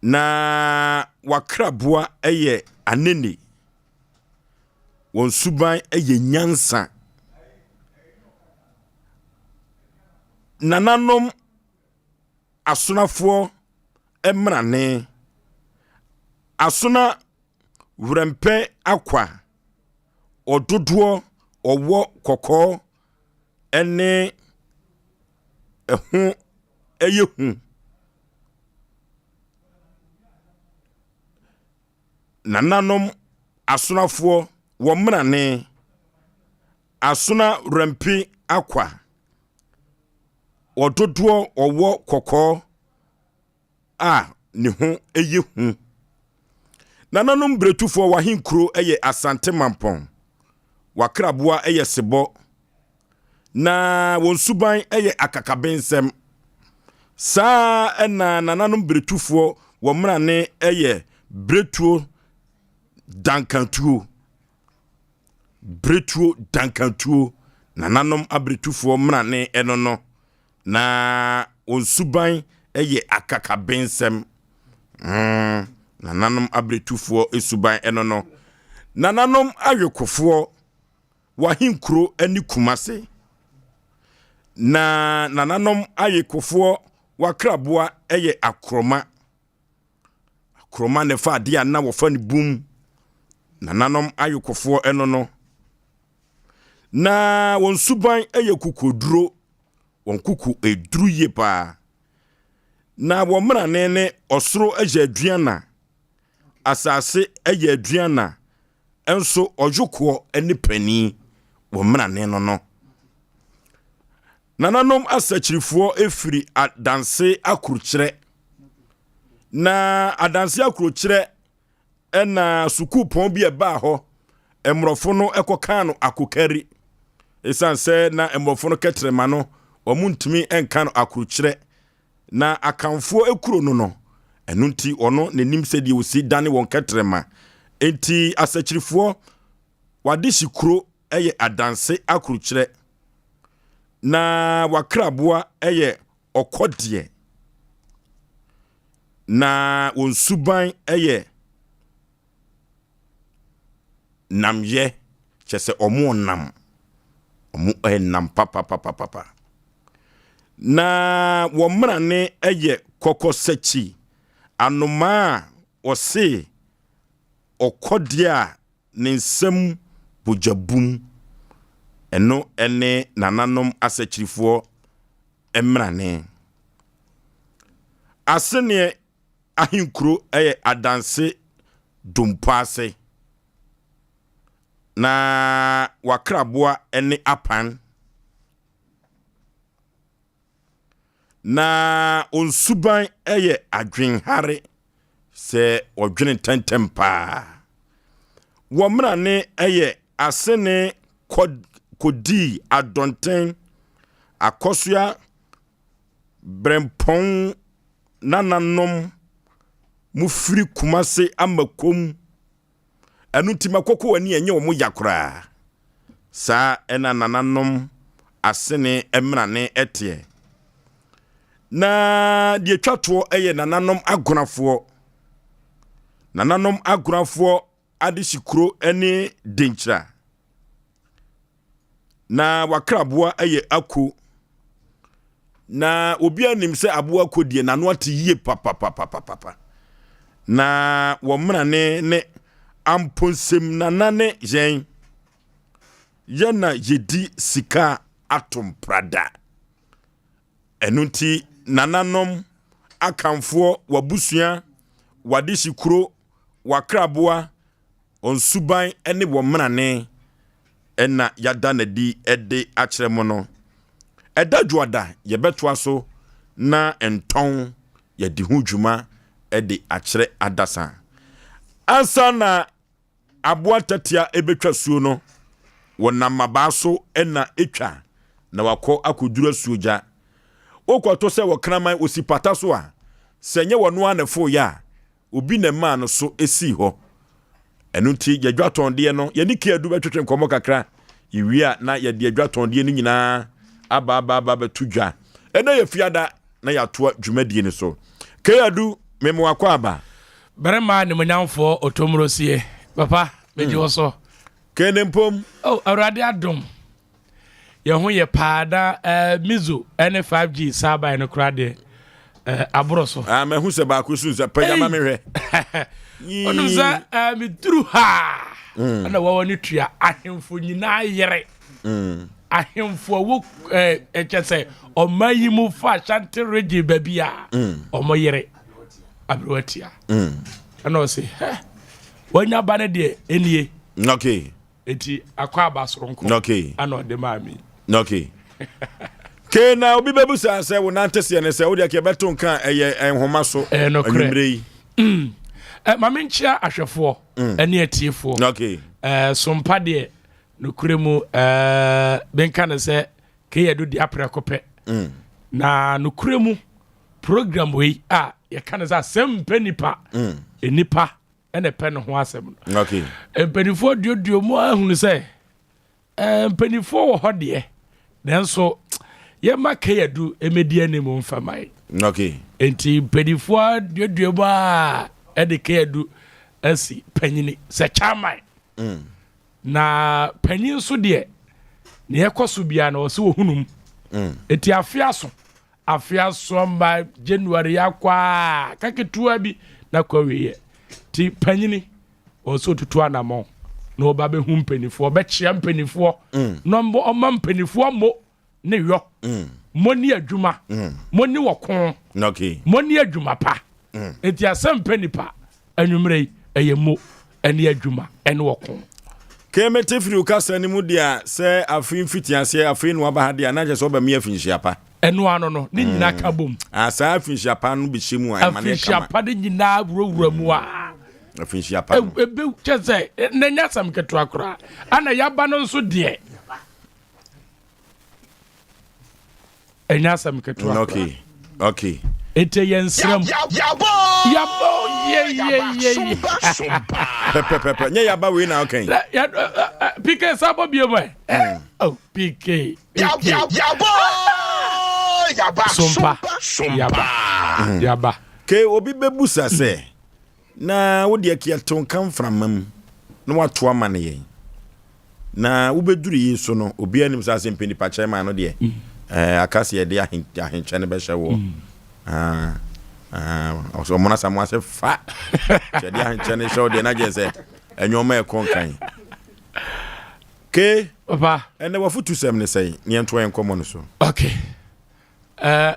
Na wakraboa yɛ anene. Wɔn suban yɛ nyansa. Nananom Asonafoɔ mmrane. Asona werɛmpɛ akwa, ɔdodoɔ, ɔwɔ kɔkɔɔ ne ɛho yɛ hu. Nananom asonafoɔ wɔ mmrane. Asona werɛmpe akwa. Ɔdodoɔ ɔwɔ kɔkɔɔ a ne ho yɛ hu. Nananom Bretufoɔ w'ahenkuro yɛ Asante Mampɔn, w'akraboa yɛ sebɔ, na wɔn suban yɛ akakabensɛm. Saa ara na nananom Bretufoɔ wɔ mmrane yɛ Bretuo Dankatuo. Bretuo Dankatuo, nananom Abretufoɔ mmrane no no. Na wɔn suban yɛ akakabensɛm. Mm, nananom abiretufoɔ suban ɛno no. Nananom awekofoɔ, w'ahenkuro ne Kumase. Na nananom awekofoɔ w'akraboa yɛ akorɔma. Akorɔma na ɛfa adeɛ a na wɔfa no bum. Nananom awekofoɔ ɛno no. Na wɔn suban yɛ kokoduro. Wɔn koko duru yie paa. Na wɔn mmarane ne ɔsoro yɛ aduana, asase yɛ aduana, nso ɔyokoɔ ne panin wɔ mmarane no no. Nananom asakyirifoɔ firi adanse akorokyerɛ. Na adanse akorokyerɛ Ɛna sukuupɔn bi a ɛbaa hɔ, mmorɔfo no kɔkaa no akokari. Esiane sɛ na mmorɔfo no kɛtrɛma no, wɔntumi nka no akorokyerɛ. Na Akanfoɔ kuro no no, ɛno nti ɔno n'anim sɛdeɛ wɔsi dane wɔn kɛtrɛma. Enti Asakyirifoɔ, wɔadehye kuro yɛ adanse akorokyerɛ. Na wɔakraboa yɛ ɔkɔdeɛ. Na wɔn suban yɛ nnamyɛ, kyerɛ sɛ wɔnam, wɔnam papapapapa. Na wɔn mmrane yɛ kɔkɔsakyi, anomaa a wɔse ɔkɔdeɛ a ne nsam bogya bum. Ɛno ne nananom asakyirifoɔ mmrane. Aseneɛ ahenkuro yɛ Adanse Dompoase, na w'akraboa ne Apan. Na wɔn suban yɛ adwenhare, sɛ wɔdwene ntɛmntɛm paa. Wɔn mmrane yɛ asene kɔ kɔdii Adɔnten, Akɔsoa Berempɔn nananom mo firi Kumase Amakom. Ɛno nti makoko ani ɛnyɛ wɔn ya koraa. Saa ɛna nananom asene mmrane ɛteɛ. Na deɛ ɛtwa toɔ ɛyɛ nananom agonafoɔ. Nananom agonafoɔ adehyekuro ne denkyira. Na wakraboa yɛ ako. Na obiara nim sɛ aboa ko deɛ n'ano ate yie papapapapapa. Na wɔn mmarane ne amponsem nana ne yɛn. Yɛn na yɛdi sika atom prada. Ɛno nti nananom, Akanfoɔ, w'abusua, w'adehyekuro, w'akraboa, wɔn suban ne wɔn mmarane na yɛada no adi de akyerɛ mo no. Ɛda Dwoada yɛbɛtoa so na ntɔn yɛde ho dwuma de akyerɛ adasa. Ansa na Aboa tatia bɛtwa suo no, wɔnam mmabaa so na ɛtwa na wakɔ akɔduru asuogya. Wokɔto sɛ ɔkraman ɔsi pata so a, sɛ ɛnyɛ ɔno ara na ɛfoeɛ a, obi na ɛmaa no so sii hɔ. Ɛno nti yɛdwatɔndeɛ no, yɛne Kiadu bɛtwetwe nkɔmmɔ kakra. Yɛwie a na yɛde adwatɔndeɛ no nyinaa aba aba aba bɛto dwa. Ɛnɛ yɛ fiada na yɛatoa dwumadie no so. Kiadu, mema wakɔ aba. Barima animuonyamfoɔ Otomrosie, papa, megye wo so. Kene mpom. Oh, Awurade adom. Yɛn ho yɛ paa na eh, Mizo ne 5G saa bae no koraa deɛ eh, aboro so. Ah, mahu sɛ baako so nsa pagya ma mehwɛ. Wonim sɛ eh, meduru ha mm. ɛna wɔwɔ ne tua ahemfo nyinaa yere. Mm. Ahemfo a wɔ eh, ɛkyɛ sɛ ɔman yi mu fa Ashanti region baabi a mm. ɔmo yere. aberewa tia ɛna ɔse hɛ wanya ba no deɛ ɛnie okay eti akɔ aba soronko okay ɛna ɔde maa mi okay ke na obi bɛbusa sɛ wo nante seɛ ne sɛ wodeɛ kɛ bɛto nka ɛyɛ nhoma so anwummerɛ yi. Eh, ma menkyea ahwɛfoɔ mm. ɛne atiefoɔ. Okay. Eh, sompa deɛ nokorɛ mu eh, menka no sɛ keyɛdo di aprɛko pɛ. Mm. Na nokorɛ mu program wei a yɛka no sɛ asɛm mpɛ nipa mm. nipa ɛna ɛpɛ ne ho asɛm no. Okay. Mpanimfoɔ duoduo mu ahunu sɛ Eh, mpanimfoɔ wɔ hɔ deɛ, nanso yɛma Keyadu mmɛdi anim mfa ma yɛn. Okay. Enti mpanimfoɔ aduadua mu a ɛde Keyadu asi panyini sɛ chairman. Mm. Na panyin nso deɛ, nea ɛkɔ so biara na ɔsɛ ohunu mu. Mm. Enti afe aso, afe aso ama January akɔ a, ka ketewa bi na kɔ awieɛ. Ti panyini Ɔwɔ sɛ ɔtutu anamɔn na ɔba bɛhu mpanimfoɔ, ɔbɛkyea mpanimfoɔ mm. na ɔma mpanimfoɔ mo ne yɔ mm. mo ne adwuma mm. mo ne ɔko mo ne adwuma pa. Enti asɛm pɛ nipa anwummerɛ yi ɛyɛ mo ɛne adwuma ɛne ɔko. Kemete firi wo kasa no mu deɛ a sɛ afei mfitiaseɛ afei na waba ha deɛ a na kyerɛ sɛ ɔba mi afinhyia pa. Ɛno ano no, ne nyinaa ka bom. Ah, saa afinhyia pa no bɛhyɛ mu a ɛma no yɛ kama. Afinhyia pa no nyinaa wurawura mu a. Afinhyia pa no. Ebe kyɛ sɛ na nyɛ asɛm ketewa koraa. Ana yaba no nso deɛ. Ɛnyɛ asɛm ketewa koraa. Okay. Okay. Ete yɛ nsram. Yabɔ. Yabɔ ye ye ye ye. Pɛpɛpɛpɛ nyɛ yaba wei na ɔkɛn. PK sábɔ bie mu ɛ. Oh PK. Yabɔ. Yaba. Sompa. Yaba. Yaba. Ke obi bɛbusa sɛ na wo deɛ ke yɛtew nka mframa mu na wato ama no yɛn na wobɛduru yi nso no obiara nim sɛ asɛmpɛ nipa kyɛn ma no deɛ mm. eh, aka sɛ yɛde ahenkyɛ no bɛhyɛ woɔ mm. ah, ah, ɔmo no asamo ase fa yɛde ahenkyɛ no hyɛ wo deɛ na gyɛ sɛ ɛnwɔma ɛkɔ nkan ke papa ɛnɛ wafotu sɛm ne sɛn ne yɛntoa yɛn nkɔmmɔ no so okay ɛna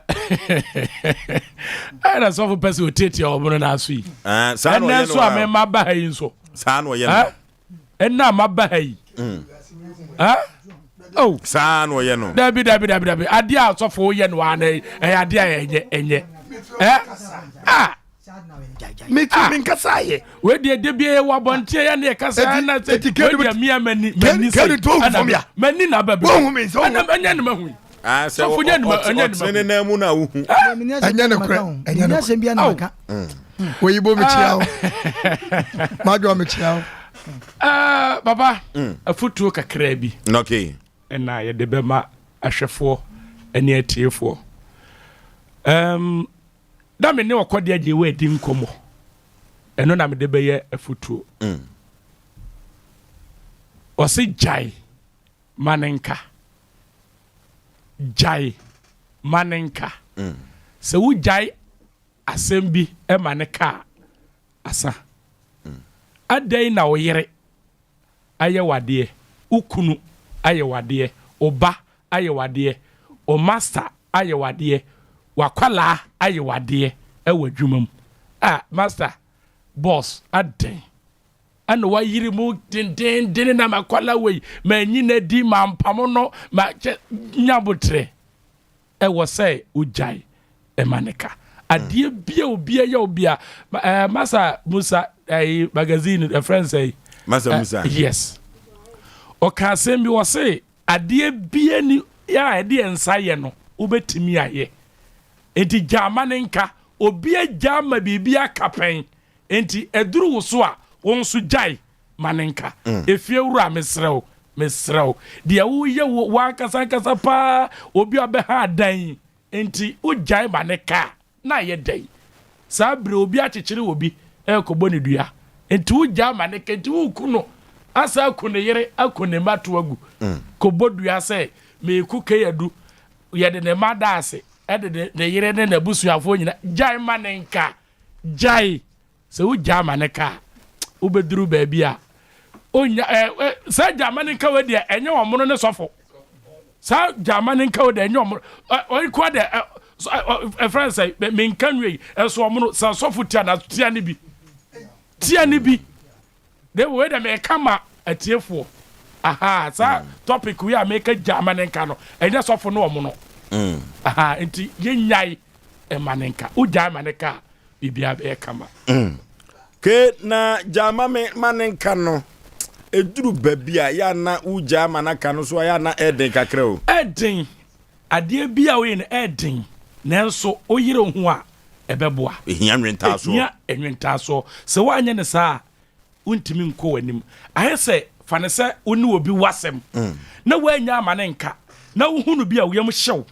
sɔfo pɛ sɛ ɔtiatia ɔmono no aso yi ɛnɛ nso a mema ba ha yi nso saa na ɔyɛ no ɛnɛ a maba ha yi mm. oh. saa na ɔyɛ no dabi dabi dabi dabi adeɛ a sɔfo yɛ no ana ɛyɛ adeɛ a ɛnyɛ ɛnyɛ ɛ a meti ah. mi nkasa yɛ. wei deɛ de bi wɔ abɔnten yɛ ne yɛ kasa ɛna sɛ wei deɛ mia mani mani sɛ ɛna mani na aba bi ɛna ɛnyɛ ne ma hu yi. Ah, sɛ ɔtene ne nan mu na wohu. Ɛnyɛ ne korɛ ɛnyɛ ne korɛ. Oyi bo mi kyia o. Madwa mi kyia o. Ah, papa, mm. afutuo kakra bi. Okay. Ɛna yɛde bɛma ahwɛfoɔ ne atiefoɔ. Um, na me ne ɔkɔdeɛ agye wɔ adi nkɔmmɔ. Ɛno na mede bɛyɛ afutuo. Mm. Ɔse gyae ma no nka. Gyae ma no nka. Sɛ wogyae asɛm bi ma no ka a, asa. Adɛn na wo yere ayɛ wo adeɛ, wo kunu ayɛ wo adeɛ, wo ba ayɛ wo adeɛ, wo master ayɛ wo adeɛ, w'akwadaa ayɛ wo adeɛ wɔ adwuma mu? Ah, master, boss, adɛn? Ɛna wayiri mu dendeenden na makwala wei manyi no adi mampamo no ma kyɛ nya abotrɛ ɛwɔ sɛ wogyae ɛma ne ka adeɛ bia obi ɛyɛ obi a ɛɛ masa musa ɛyi magazine ɛfrɛ nsɛ yi masa musa yes ɔka asɛm bi ɔse adeɛ bia ni a ɛde nsa yɛ no wobɛtumi ayɛ enti gya ama ne nka obi agya ama biribi aka pɛn Enti ɛduru wo so a, wo nso gyae ma no nka. Efiewura, mesrɛ wo, mesrɛ wo, deɛ woreyɛ wo w'ankasa ankasa paa, obi a ɔbɛha adan yi nti, wogyae ma no ka a, na ayɛ dɛn? Saa bere obi akyekyere obi rekɔbɔ no dua, enti wogyae ma no ka, enti woreku no, asan aku ne yere, aku ne mma to agu, kɔbɔ dua sɛ, Mereku Keyadu, yɛde ne mma da ase, de ne yere ne n'abusuafoɔ nyinaa, gyae ma no nka. Gyae! Sɛ wogyaa ma no ka a, wobɛduru baabi a ɔnya ɛ ɛ saa gyaa ma no nka wei deɛ ɛnyɛ ɔmono ne sɔfo. Saa gyaa ma no nka wei deɛ ɛnyɛ ɔmono ɛ ɔnkoa deɛ ɛ ɛfrɛ no sɛ menka nwie yi ɛso ɔmono sɛ sɔfo tia na tia ne bi tia ne bi. De wei deɛ meka ma atiefoɔ ahaa saa mm. topic wei a meka gya ma ne nka no ɛnyɛ sɔfo no ɔmo no mm. ahaa nti yɛnyae ɛma ne nka wogyae ma ne ka a biribiara bɛyɛ kama. Mm. Ke na gyaa ma me ma ne nka no. Ɛduru baabi a, yɛ a na wogyaa ma no aka no so a, yɛ a na ɛyɛ den kakra o. Ɛyɛ den. Adeɛ bi a woyɛ no ɛyɛ den, nanso woyere wo ho a, ɛbɛboa. Ɛhia nwentaasoɔ. Ɛhia nwentaasoɔ. Sɛ woanyɛ no saa a, wontumi nkɔ w'anim. Ayɛ sɛ, fa no sɛ wo ne obi wɔ asɛm, na woannya amma no nka, na wohu no bi a, wo yam hye wo.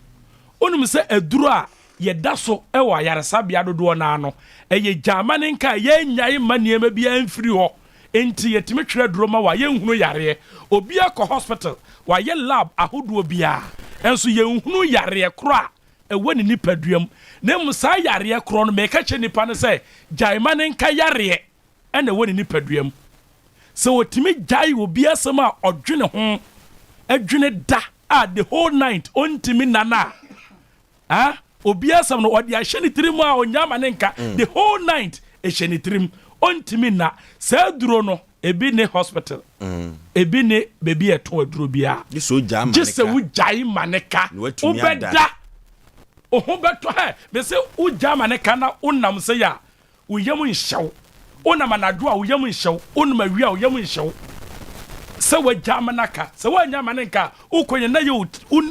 Wonim sɛ aduro a yɛda so wɔ ayaresabea dodoɔ no ara no, ɛyɛ gya-ma-ne-nka a yɛnnyae mma nneɛma biara mfiri hɔ. Enti yɛtumi twerɛ aduro ma wo a, yɛnhunu yareɛ. Obi akɔ hospital, wayɛ lab ahodoɔ biara, nso yɛnhunu yareɛ korɔ a ɛwɔ ne nipadua mu. Na mmom saa yareɛ korɔ no, meka kyerɛ nipa no sɛ, gyae-ma-ne-nka yareɛ na ɛwɔ ne nipadua mu. Sɛ ɔtumi gyae obi asɛm a ɔdwene ho, dwene da a the whole night ɔntumi nna no a, ah, obi asɛm no ɔde ahyɛ ne tirim a ɔnya ama ne nka mm. the whole night ɛhyɛ ne tirim ɔntumi nna. Saa aduro no ebi ne hospital, mm. ebi ne baabi a ɛtɔn aduro biara. Gye sɛ wogyae ma ne ka, wobɛda wo ho bɛtɔ hɛ. Mese wogyae ma ne ka na wonam sɛ yɛ a Wo yam nhyɛ wo. Wonam anadwo a, wo yam nhyɛ wo. Wonom awia a, wo yam nhyɛ wo. Sɛ woagya ama no aka. Sɛ woannya ama no nka a, wokɔ nyɛ na yɛ wo,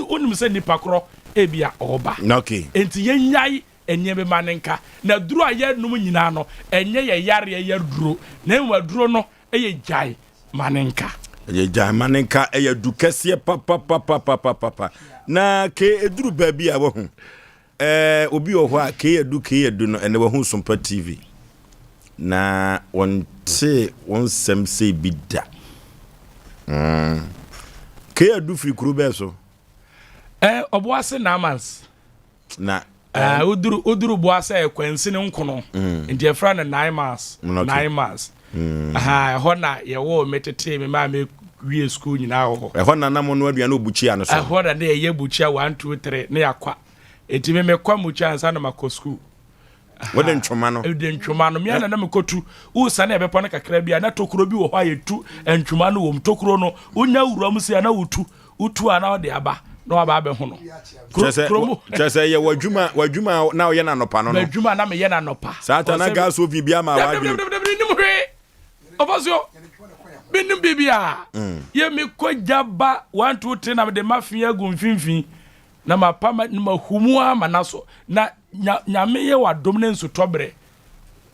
wonim sɛ nipa korɔ ebia ɔreba. Okay. Enti yɛnnyae nneɛma ma no nka. Na aduro a yɛnom nyinaa no, ɛnyɛ yɛn yareɛ yɛ aduro, na mmom aduro no yɛ gyae ma no nka. Ɛyɛ gyae ma no nka, ɛyɛ adu kɛseɛ papapapapapapa. Na ke eduru baabi a wahu. Eh, obi wɔ hɔ a Kay Adu Kay Adu no ɛnɛ wahu Sompa TV na wɔntee wo nsɛm sei bi da. Mm. Kay Adu firi kuro bɛɛ so? Eh, Ɔboase Namans. Na eh, woduru woduru Boase ɛ Kwansini nkono. Mm. Nti ɛfra no 9 miles. 9 miles. Mm. Aha, ɛhɔ na yɛwoo me tetee me maa me wie school nyinaa wɔ hɔ. Ɛhɔ na na mo no aduane obukyia no so. Ɛhɔ na ne yɛyɛ bukyia 1 2 3 ne yakwa. Eti me mekɔ mukyia ansa na makɔ school. Wode ntwoma no. Wode ntwoma no. Mea na na mekɔtu. Wosane ɛbɛpɔ no kakra bi a na tokuro bi wɔ hɔ a yɛtu ntwoma no wɔ mu. Tokuro no wonya wura mu si a na wotu. Wotu a na wode aba na waba abɛho no. Kyerɛ sɛ yɛ w'adwuma w'adwuma na woyɛ no anɔpa no no. M'adwuma na meyɛ no anɔpa. Saa ta na gas oven bi ama w'adwene. Menim hwee. Ɔfa so menim biribiara. Yɛ mekɔ gya ba 1 2 3 na mede m'afea agu mfimfini. Na mapa ma na mahu mu ara ma no aso. Na nya Nyame yɛ w'adom ne nsutɔberɛ.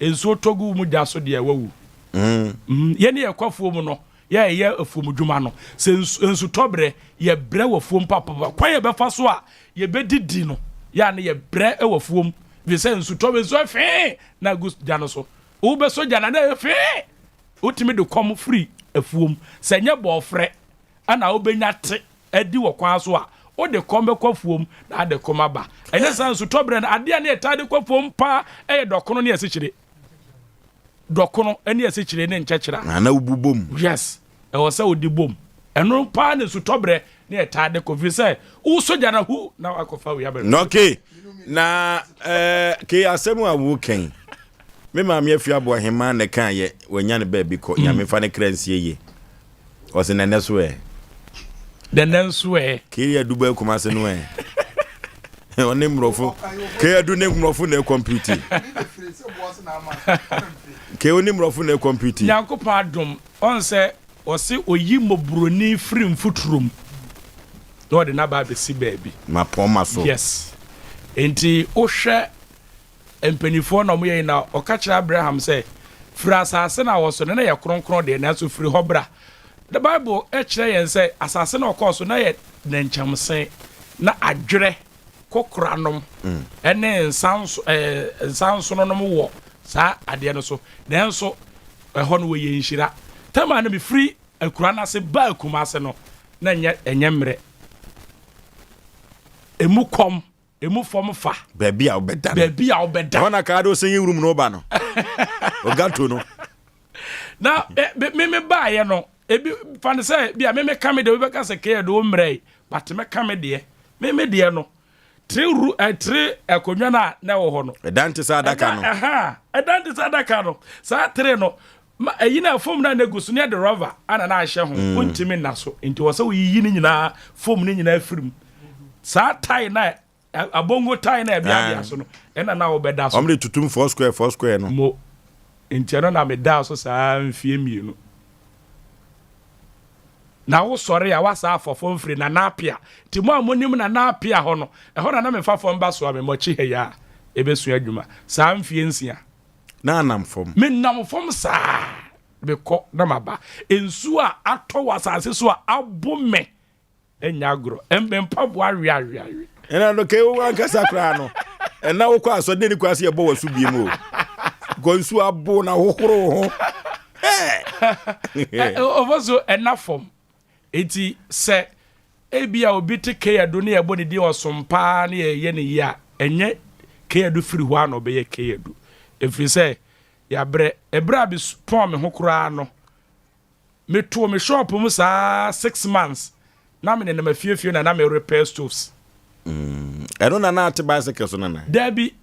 Nsuo tɔ gu wo mu gya so deɛ wawu. Mm. Mm, yɛne yɛkɔ afuo mu no, yɛ yɛyɛ afuom dwuma no, sɛ nsu nsutɔberɛ, yɛbrɛ wɔ afuom papapa. Kwan yɛbɛfa so a yɛbɛdidi no, yɛ a ne yɛbrɛ wɔ afuom. Ɛfiri sɛ nsutɔberɛ, nsuo fee na agu gya no so. Wobɛsɔ gya no na ɛyɛ fee. Wotumi de kɔm firi afuom. Sɛ nyɛ bɔɔfrɛ ɛna wobɛnya te adi wɔ kwan so a, wode kɔm bɛkɔ afuom na ade kɔm aba. Ɛnyɛ saa nsutɔberɛ no, adeɛ a ne yɛtaa de kɔ afuom paa yɛ dɔkono ne asikyire. Dɔkono ne asikyire ne nkyɛkyerɛ. Na na wobu bom. Yes, ɛwɔ sɛ wode bom. Ɛno paa ne nsutɔberɛ ne yɛtaa de kɔ, firi sɛ wosɔ gya no hu na wakɔfa wei abɛto. Okay, na eh, ke asɛm a woka yi, me maame afi aboa hemaa na ɛka yɛ wanya ne baabi kɔ, nyame fa ne kra nsie yie. Ɔse nɛnɛ so ɛ. Nɛnɛ nso ɛ. Kei adu bɛɛ Kumase no ɛ. Ɔne mmorɔfo. Kei adu ne mmorɔfo na ɛkɔmpiti. Kei ɔne mmorɔfo na ɛkɔmpiti. Nyankopɔn adom, ɔn sɛ ɔse oyi mmɔborɔni firi mfuturo mu na ɔde no aba abɛsi baabi. Mapɔn ma so. Yes. Enti wohwɛ Mpanimfoɔ na wɔyɛ yi na ɔka kyerɛ Abraham sɛ, Firi asase no a wɔ so no, na ɛyɛ kronkron deɛ, nanso firi hɔ bra. The Bible kyerɛ yɛn sɛ asase no a ɔkɔɔ so na yɛ nnɛnkyɛmse, na adwerɛ, kokoranom, ne nsanso, ɛɛ, nsansononom wɔ saa adeɛ no so. Nanso ɛhɔ no wɔyɛ nhyira. Tam a na mefiri akura no ase baa Kumase no, na ɛnyɛ ɛnyɛ mmerɛ. Emu kɔm Emu fam fa. Baabi a wobɛda no. Baabi a wobɛda. Ɛhɔ na kaa de osinging room no ba no. Ogato no. Na me me baayɛ no, ebi fa no sɛ bi a me me ka me deɛ obi bɛka sɛ kɛyɛ de wo mmerɛ yi, but me ka me deɛ, me me deɛ no, tiri ru ɛ tiri akonnwa no a na ɛwɔ hɔ no. Ɛdan te sɛ adaka no. Ɛha ɛdan te sɛ adaka no saa tiri no ma ɛyi na fam na na egu so ne ɛde rɔba ana na ahyɛ ho, wontumi nna so nti wɔ sɛ woyiyi ne nyinaa fam ne nyinaa firi mu. Saa tae na abongo tae na ɛbeabea so no, ɛna na wobɛda so. Wɔn de tutum four square four square no. Mo. Nti ɛno na medaa so saa mfie mmienu. Na wo sɔre a wasa afɔ fam firi Nana Apia. Nti mo a monim Nana Apia hɔ no, ɛhɔ na na mefa fam ba soa me mɔkyi ha yi a ɛbɛsua adwuma. Saa mfie nsia. Na anam fam. Menam fam saa mekɔ na maba. Nsuo a atɔ wɔ asase so a abo me Ɛnyɛ agorɔ. Me mpaboa awe awe awe. Ɛna no kɛ wo ankasa koraa no. Ɛna wokɔ asɔ de ne kɔ ase yɛbɔ wɔ so biem o. Kɔ nsuo abo na hohoro ho. Ɔfɔ so ɛna fam. Eti sɛ ebi a obi te Keyadu ne yɛbɔ ne din ɔsom paa ne yɛyɛ ne yie a ɛnyɛ Keyadu firi hɔ a na ɔbɛyɛ Keyadu. Ɛfiri sɛ yɛabrɛ. Ɛberɛ a mepɔn me ho koraa no Me too me shop mu saa 6 months na me nenam afiefie na na me repair stoves. Ɛno na na ate bicycle so nana? Dabi.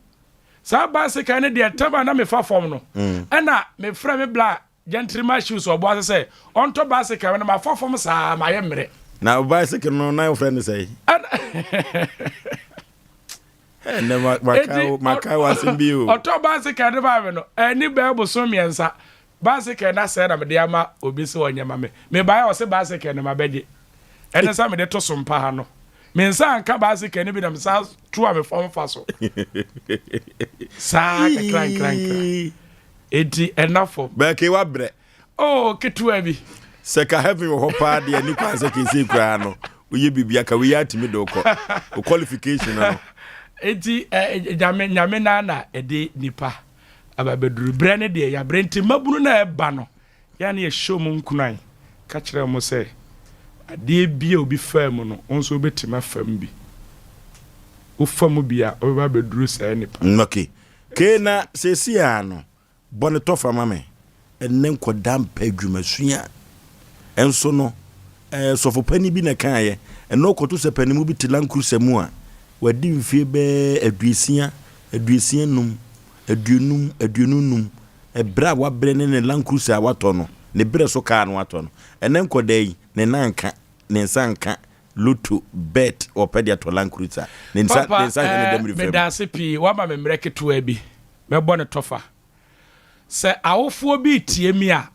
Saa bicycle no deɛ tam a na mefa fam no, ɛna me frɛ me bla gentleman shoes ɔbo ase sɛ ɔntɔ bicycle no mafa fam saa mayɛ mmerɛ. Na bicycle no na wofrɛ no sɛn? Ɛnɛ maka w'asɛm bi o. Ɔtɔ bicycle no maa me no, ɛni bɛɛ bosom 3. Bicycle no asɛe na mede ama obi sɛ ɔnyɛ ma me. Mebaeɛ a ɔse bicycle no mabɛgye. Ɛne sɛ mede to so mpa ha no. Me nsa anka bicycle no bi na mesan tu a me fam fa so. Saa kakra nkra nkra. Enti ɛna fam. Bɛke wabrɛ. Oh, ketewa bi. Sɛ ka heaven wɔ hɔ paa deɛ ne kwan sɛ kɛsei koraa no woyɛ biribi aka woyɛ atumi de wokɔ wo qualification no. Enti nyame nyame na na ɛde nipa aba bɛduru berɛ no deɛ yɛabrɛ nti mmabunu no a ɛba no yɛ a na yɛhyɛ wɔn nkuran ka kyerɛ wɔn sɛ adeɛ bi a obi faa mu no wo nso wobɛtumi afa mu bi wofa mu bi a wobɛba abɛduru saa nipa no. Ok Kay na seesei ara no bɔ ne tɔfa ma me ɛnnɛ nkɔdaa mpɛ adwumasua nso no ɛɛ sɔfo panin bi na ɛkaeɛ ɛnna ɔkɔto sɛ panimu bi te Land Cruiser mu a wadi mfeɛ bɛɛ 60, 65, 50, 25 ɛberɛ a wabrɛ ne ne Land Cruiser a watɔ no ne berɛ so kaa no watɔ no ɛnɛ nkɔdaa yi ne nan nka ne nsa nka loto bet ɔpɛ de atɔ Land Cruiser ne nsa Papa ne nsa hwɛ ne eh, dɛm fam. meda ase pii woama me mmerɛ ketewa bi mɛbɔ no tɔfa sɛ awofoɔ bi retie me a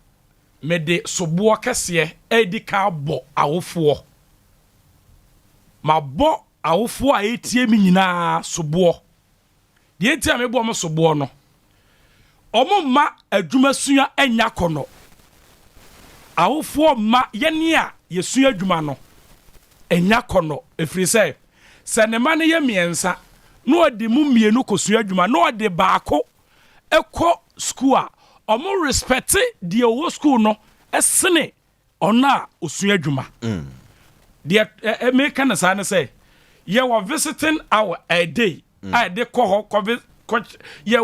Mede soboɔ kɛseɛ redi kan abɔ awofoɔ. Mabɔ awofoɔ a ɛretie me nyinaa soboɔ. Deɛ nti a mebɔ wɔn soboɔ no, wɔmma adwumasua nnya akɔnnɔ. Awofoɔ mma yɛn a yɛsua adwuma no nnya akɔnnɔ, ɛfiri sɛ, sɛ ne mma no yɛ mmiɛnsa na ɔde mu mmienu kɔsua adwuma na ɔde baako kɔ sukuu a, ɔmo respɛte deɛ ɔwɔ sukuu no sene ɔno a ɔsua adwuma. Deɛ meka no saa ne sɛ, yɛwɔ visiting hour a day a yɛde kɔ hɔ kɔ kɔ yɛ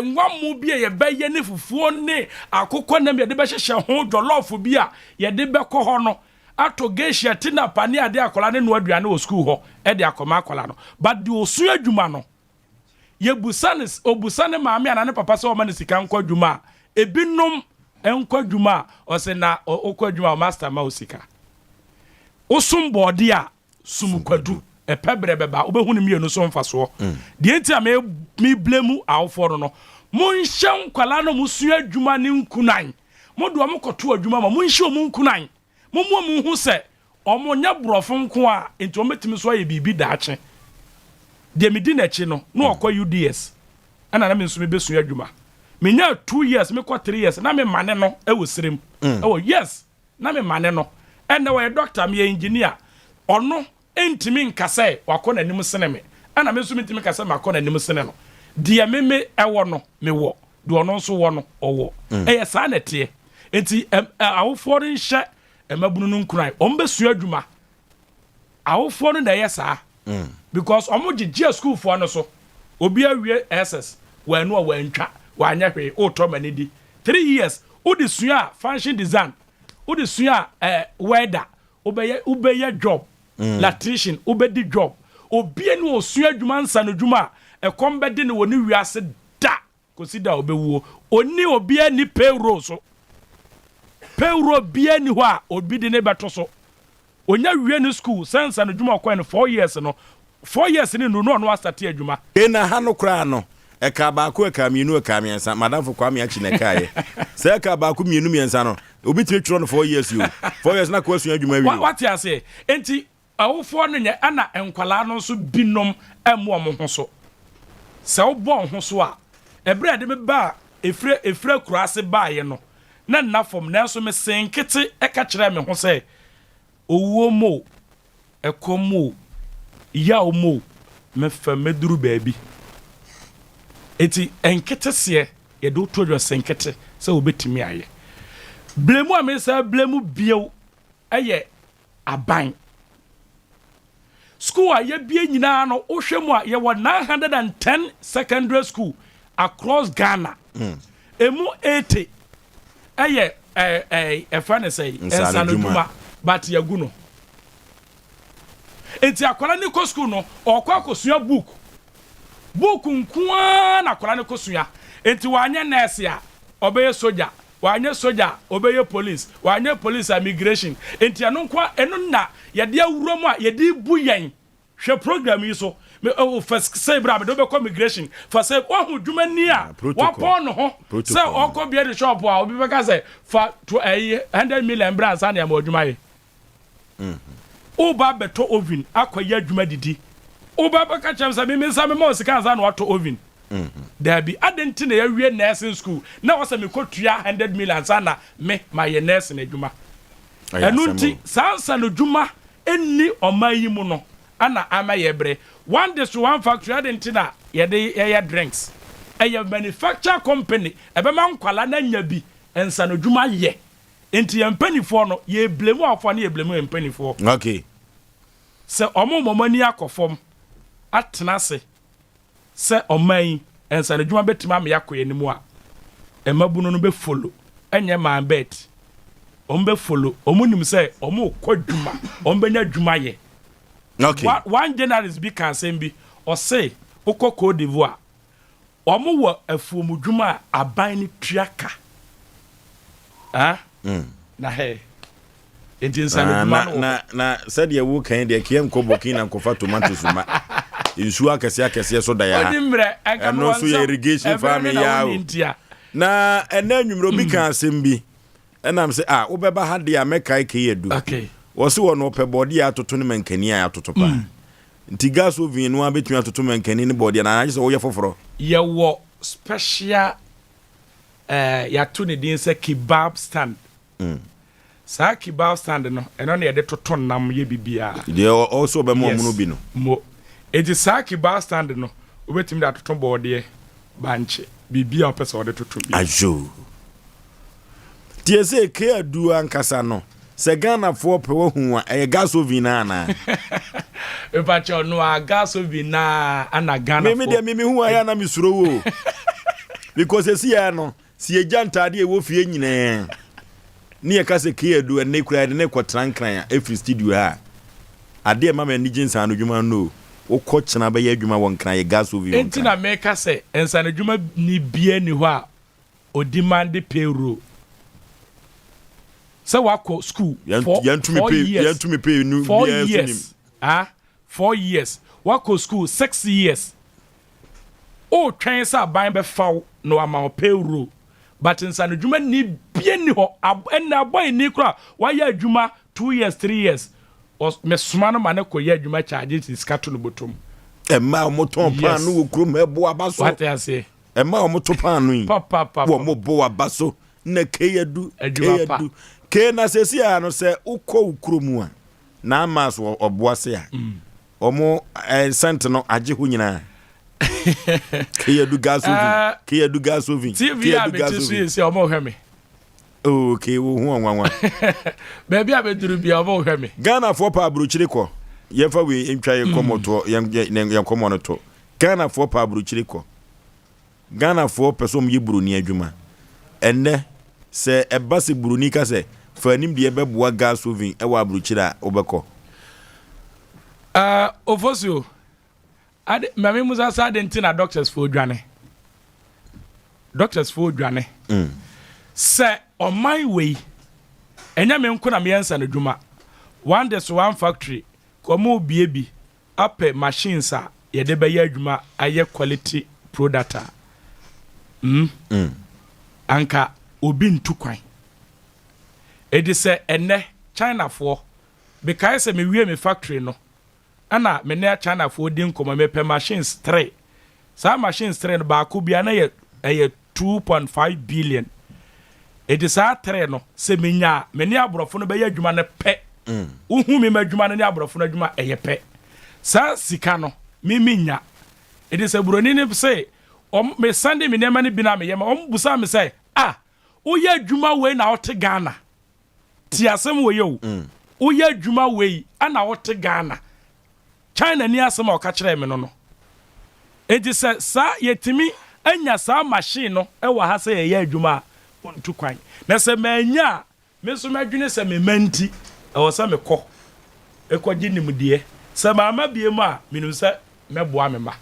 nwa mo bi a yɛbɛyɛ ne fufuo ne akokɔ nam yɛde bɛhyehyɛ ho jɔlɔfo bi a yɛde bɛkɔ hɔ no ato geisha tinapa ne adeɛ akwadaa ne noa aduane wɔ sukuu hɔ ɛde akɔma akwadaa no but deɛ ɔsua adwuma no Yɛbusa no, ɔbusa ne maame anaa ne papa sɛ ɔma no sika nkɔ adwuma a, ebinom nkɔ adwuma a, ɔse na wokɔ adwuma a, master ma wo sika. Wosom bɔɔde a, som kwadu. Ɛpɛ berɛ bɛba, wobɛhu ne mmienu so mfasoɔ. Deɛ nti a me me blame awofoɔ no no, monhyɛ nkwadaa no mosua adwuma ne nkunan. Mode wɔn kɔto adwuma ma, monhyɛ wɔn nkunan. Momma wɔn nhu sɛ wɔnyɛ borɔfo nko a nti wɔbɛtumi nso ayɛ biribi daakye. Deɛ medi n'akyi no, na ɔkɔ UDS ɛna na me nso mebɛsua adwuma. Menyaa 2 years mekɔ 3 years na memane no wɔ serem. Ɛwɔ yes na memane no. Ɛnnɛ ɔyɛ doctor, meyɛ engineer. Ɔno ntumi nka sɛ wakɔ n'anim sene me, ɛna me nso mentumi nka sɛ makɔ n'anim sene no. Deɛ me me ɛwɔ no, mewɔ. Deɛ ɔno nso wɔ no, ɔwɔ. Ɛyɛ saa na ɛteɛ. Enti ɛm, ɛ, awofoɔ no nhyɛ mmabunu no nkuran. Wɔn bɛsua adwuma. Awofoɔ no na ɛyɛ saa. Because wɔn gyegye asukuufoɔ no so. Obi awie SS, wɔanu a wɔantwa, wɔanyɛ hwee, wotɔ ma no di. 3 years, wode sua fashion design, wode sua eh, welder, wobɛyɛ wobɛyɛ job electrician wobɛdi job obia ni osua adwuma nsa no dwuma a ɛkɔm bɛde no wɔ ne wiase da kɔsi da a ɔbɛwuo ɔni obia ni payroll so payroll bia ni hɔ a obi de ne bɛto so onya wie ne school sɛ nsa no dwuma ɔkɔɛ no 4 years no 4 years ne nuru no ɔno asate adwuma. Na ha no koraa no. Ɛkaa baako, ɛkaa mmienu, ɛkaa mmiɛnsa. Madamfo Kwame Akyi na ɛkaeɛ. Sɛ ɛkaa baako, mmienu, mmiɛnsa no, obi tumi twerɛ no 4 years o. 4 years na kɔ asua adwuma awie o. Wate aseɛ? Enti awofoɔ no nyɛ, ɛna nkwadaa no nso binom mmu wɔn ho so. Sɛ wobɔ wo ho so a, ɛberɛ a yɛde me baa efire efire akuraase baeɛ no, na nna fam, nanso mesee nkete ka kyerɛɛ me ho sɛ, Owuo mu o, ɛkɔm mu o, yaw mu o, mɛfa mɛduru baabi. Enti nketeseɛ, yɛde wo to adwa sɛ nkete sɛ wobɛtumi ayɛ. Blemu a mesan blemu bio yɛ aban. School a yɛabue nyinaa no, wohwɛ mu a, yɛwɔ 910 secondary school across Ghana. Emu 80 ɛyɛ ɛɛ ɛfɛ ne sɛ nsanodwuma, but yɛagu no. Nti akwadaa no kɔ school no, ɔkɔ akɔsua book. Book nko ara na akwadaa no kɔsua. Nti wanyɛ nurse a, ɔbɛyɛ soja. Wanyɛ soja a, ɔbɛyɛ police. Wanyɛ police a, migration. Nti ɛno nko ara, ɛno na yɛde awura mu a yɛde bu yɛn. Hwɛ program yi so. Me, oh, fa sei bra, mede wobɛkɔ migration. Fa sei, woahu dwumani a wapɔn ne ho sɛ ɔkɔ bia de shop a, obi bɛka sɛ fa to ɛyi 100 million bra ansa na yɛama adwuma yɛ. Woba abɛtɔ oven akɔyɛ adwuma didi. Woba bɛka kyerɛ me sɛ me me nsa mema wo sika ansa na watɔ oven. Daabi, adɛn nti na yɛawie nursing school na ɛwɔ sɛ mekɔtua 100 million ansa na me mayɛ nursing adwuma? Ɛno nti saa nsanodwuma nni ɔman yi mu no na ama yɛbrɛ. One district one factory adɛn nti na yɛde yɛyɛ drinks? Ɛyɛ manufacture company, ɛbɛma nkwadaa no anya bi nsanodwuma yɛ. Nti yɛn mpaninfoɔ no yɛ blame awofoɔ ne yɛ blame yɛn mpaninfoɔ. Okay. Sɛ wɔn ma wɔn ani akɔ fam atena ase sɛ ɔman yi nsanodwuma bɛtumi ama yɛakɔ yɛn anim a, mmabunu no bɛ follow, ɛnyɛ man bet. Wɔn bɛ follow, wɔn nim sɛ wɔn rekɔ adwuma, wɔn bɛnya adwuma yɛ. Okay. One journalist bi ka asɛm bi, ɔse wokɔ Cote d'Ivoire, Wɔn wɔ afuomudwuma a aban no tua ka. Ah? Mm. Na hɛ. Nti nsanodwuma no wɔ hɔ. Na, na sɛdeɛ wo kan deɛ keɛ nkɔ Burkina nkɔfa tomatoes ma. Nsuo akɛseɛ akɛseɛ so da yɛ ha. Ɛno nso yɛ irrigation farming yɛ o. Na ɛnɛ anwummerɛ obi ka asɛm bi. Ɛnam sɛ ah wobɛba ha deɛ a mɛkae kei adu. Okay. Wɔse wɔ no ɔpɛ bɔɔdeɛ a atoto ne mankani a atoto paa. Mm. Nti gas oven no ara bɛtumi atoto mankani ne bɔɔdeɛ no anaa gye sɛ woyɛ foforɔ? Yɛwɔ special eh, yɛato ne din sɛ kebab stand. Saa kebab stand no, ɛno na yɛde toto nam yɛ biribiara. Deɛ ɔwɔ sɛ ɔbɛma wɔn no bi no. Mo. Enti saa kebab stand no, wobɛtumi de atoto bɔɔdeɛ, bankye, biribiara a wopɛ sɛ wɔde toto bi. Ayoo. Tie sɛ K Adu ankasa no, sɛ Ghanafoɔ pɛ wahu a, ɛyɛ gas oven no anaa? Mepakyɛw no a gas oven no a ana Ghanafoɔ. Me me deɛ me mehu ayɛ na mesuro wo because esi yɛ no si yɛgya ntaade a ɛwɔ fie nyinaa ne yɛka sɛ K Adu ɛnɛ kura yɛde ne kɔtena nkran a ɛfiri studio ha a adeɛ ɛma me ani gye nsaanodwuma no o wokɔ kyena bɛyɛ adwuma wɔ nkran yɛ gas oven wɔ Enti nkran. na meka sɛ nsaanodwuma ni biara ni hɔ a Odimande payroll sɛ wakɔ school for 4 years 4 years ah 4 years wakɔ school 6 years otwɛn sɛ aban bɛfa wo na wama wo payroll, but nsanodwuma ni bie ni hɔ. Ɛnna abɔ ni kora wayɛ adwuma 2 years, 3 years, mesoma no ma ne kɔ yɛ adwuma, charge sika to no bɔtɔm. Ɛmma a wɔtɔn paano wɔ kurom ɛbo aba so. Wate aseɛ? Ɛma wɔn to paano yi wɔn bɔ waba so na kei adu kei adu kei na sɛsi a no sɛ wokɔ wo kurom a na ama so ɔboa se a wɔn nsɛnte no agye hɔ nyinaa. Kei adu gas oven, kei adu gas oven. TV a mete so yi sɛ wɔn hwɛ me. Okay, wo ho nwanwa. Baabi a bɛduru bia wɔn hwɛ me. Ghanafoɔ pa aburokyire kɔ. Yɛmfa wei ntwa yɛn kɔmmɔ toɔ, yɛn kɔmmɔ no to. Ghanafoɔ pɛ aburokyire kɔ. Ghanafoɔ pɛ sɛ wɔyɛ buroni adwuma. Ɛnnɛ, sɛ ɛba sɛ buroni ka sɛ, fa animdeɛ bɛboa gas oven wɔ aburokyire a, wobɛkɔ? Uh, Ofosuo, ade, ma me musa sɛ ade nti na doctors foɔ dwane? Doctors foɔ dwane. Sɛ ɔman wei, ɛnyɛ me nko na meyɛ nsanodwuma. One district, one factory, kɔ mo bie bi apɛ machines a yɛde bɛyɛ adwuma ayɛ quality. product a, mm, anka obi ntu kwan. Enti sɛ ɛnnɛ Chinafoɔ, mekae sɛ mewie me factory no, ɛna me ne Chinafoɔ di nkɔmmɔ, mepɛ machines tre. Saa machines tre no baako biara na yɛ ɛyɛ 2.5 billion. Enti saa tre no, sɛ menya a, me ne aborɔfo no bɛyɛ adwuma no pɛ. Wohu me m'adwuma no ne aborɔfo no adwuma ɛyɛ pɛ. Saa sika no, me menya. Enti sɛ buroni no se, wɔn, me sɛnde me nneɛma no bi na meyɛ ma, wɔn busaa me sɛ, ah, Woyɛ adwuma wei na wote Ghana. Tie asɛm wei o. Woyɛ adwuma wei na wote Ghana. China ni asɛm a ɔka kyerɛɛ me no no. Enti sɛ saa yɛtumi anya saa machine no wɔ ha sɛ yɛyɛ adwuma a, wontu kwan. Na sɛ mannya a, me nso mɛdwene sɛ me mma nti ɛwɔ sɛ mekɔ kɔgye nimdeɛ. Sɛ mamma biom a, menim sɛ mɛboa me mma.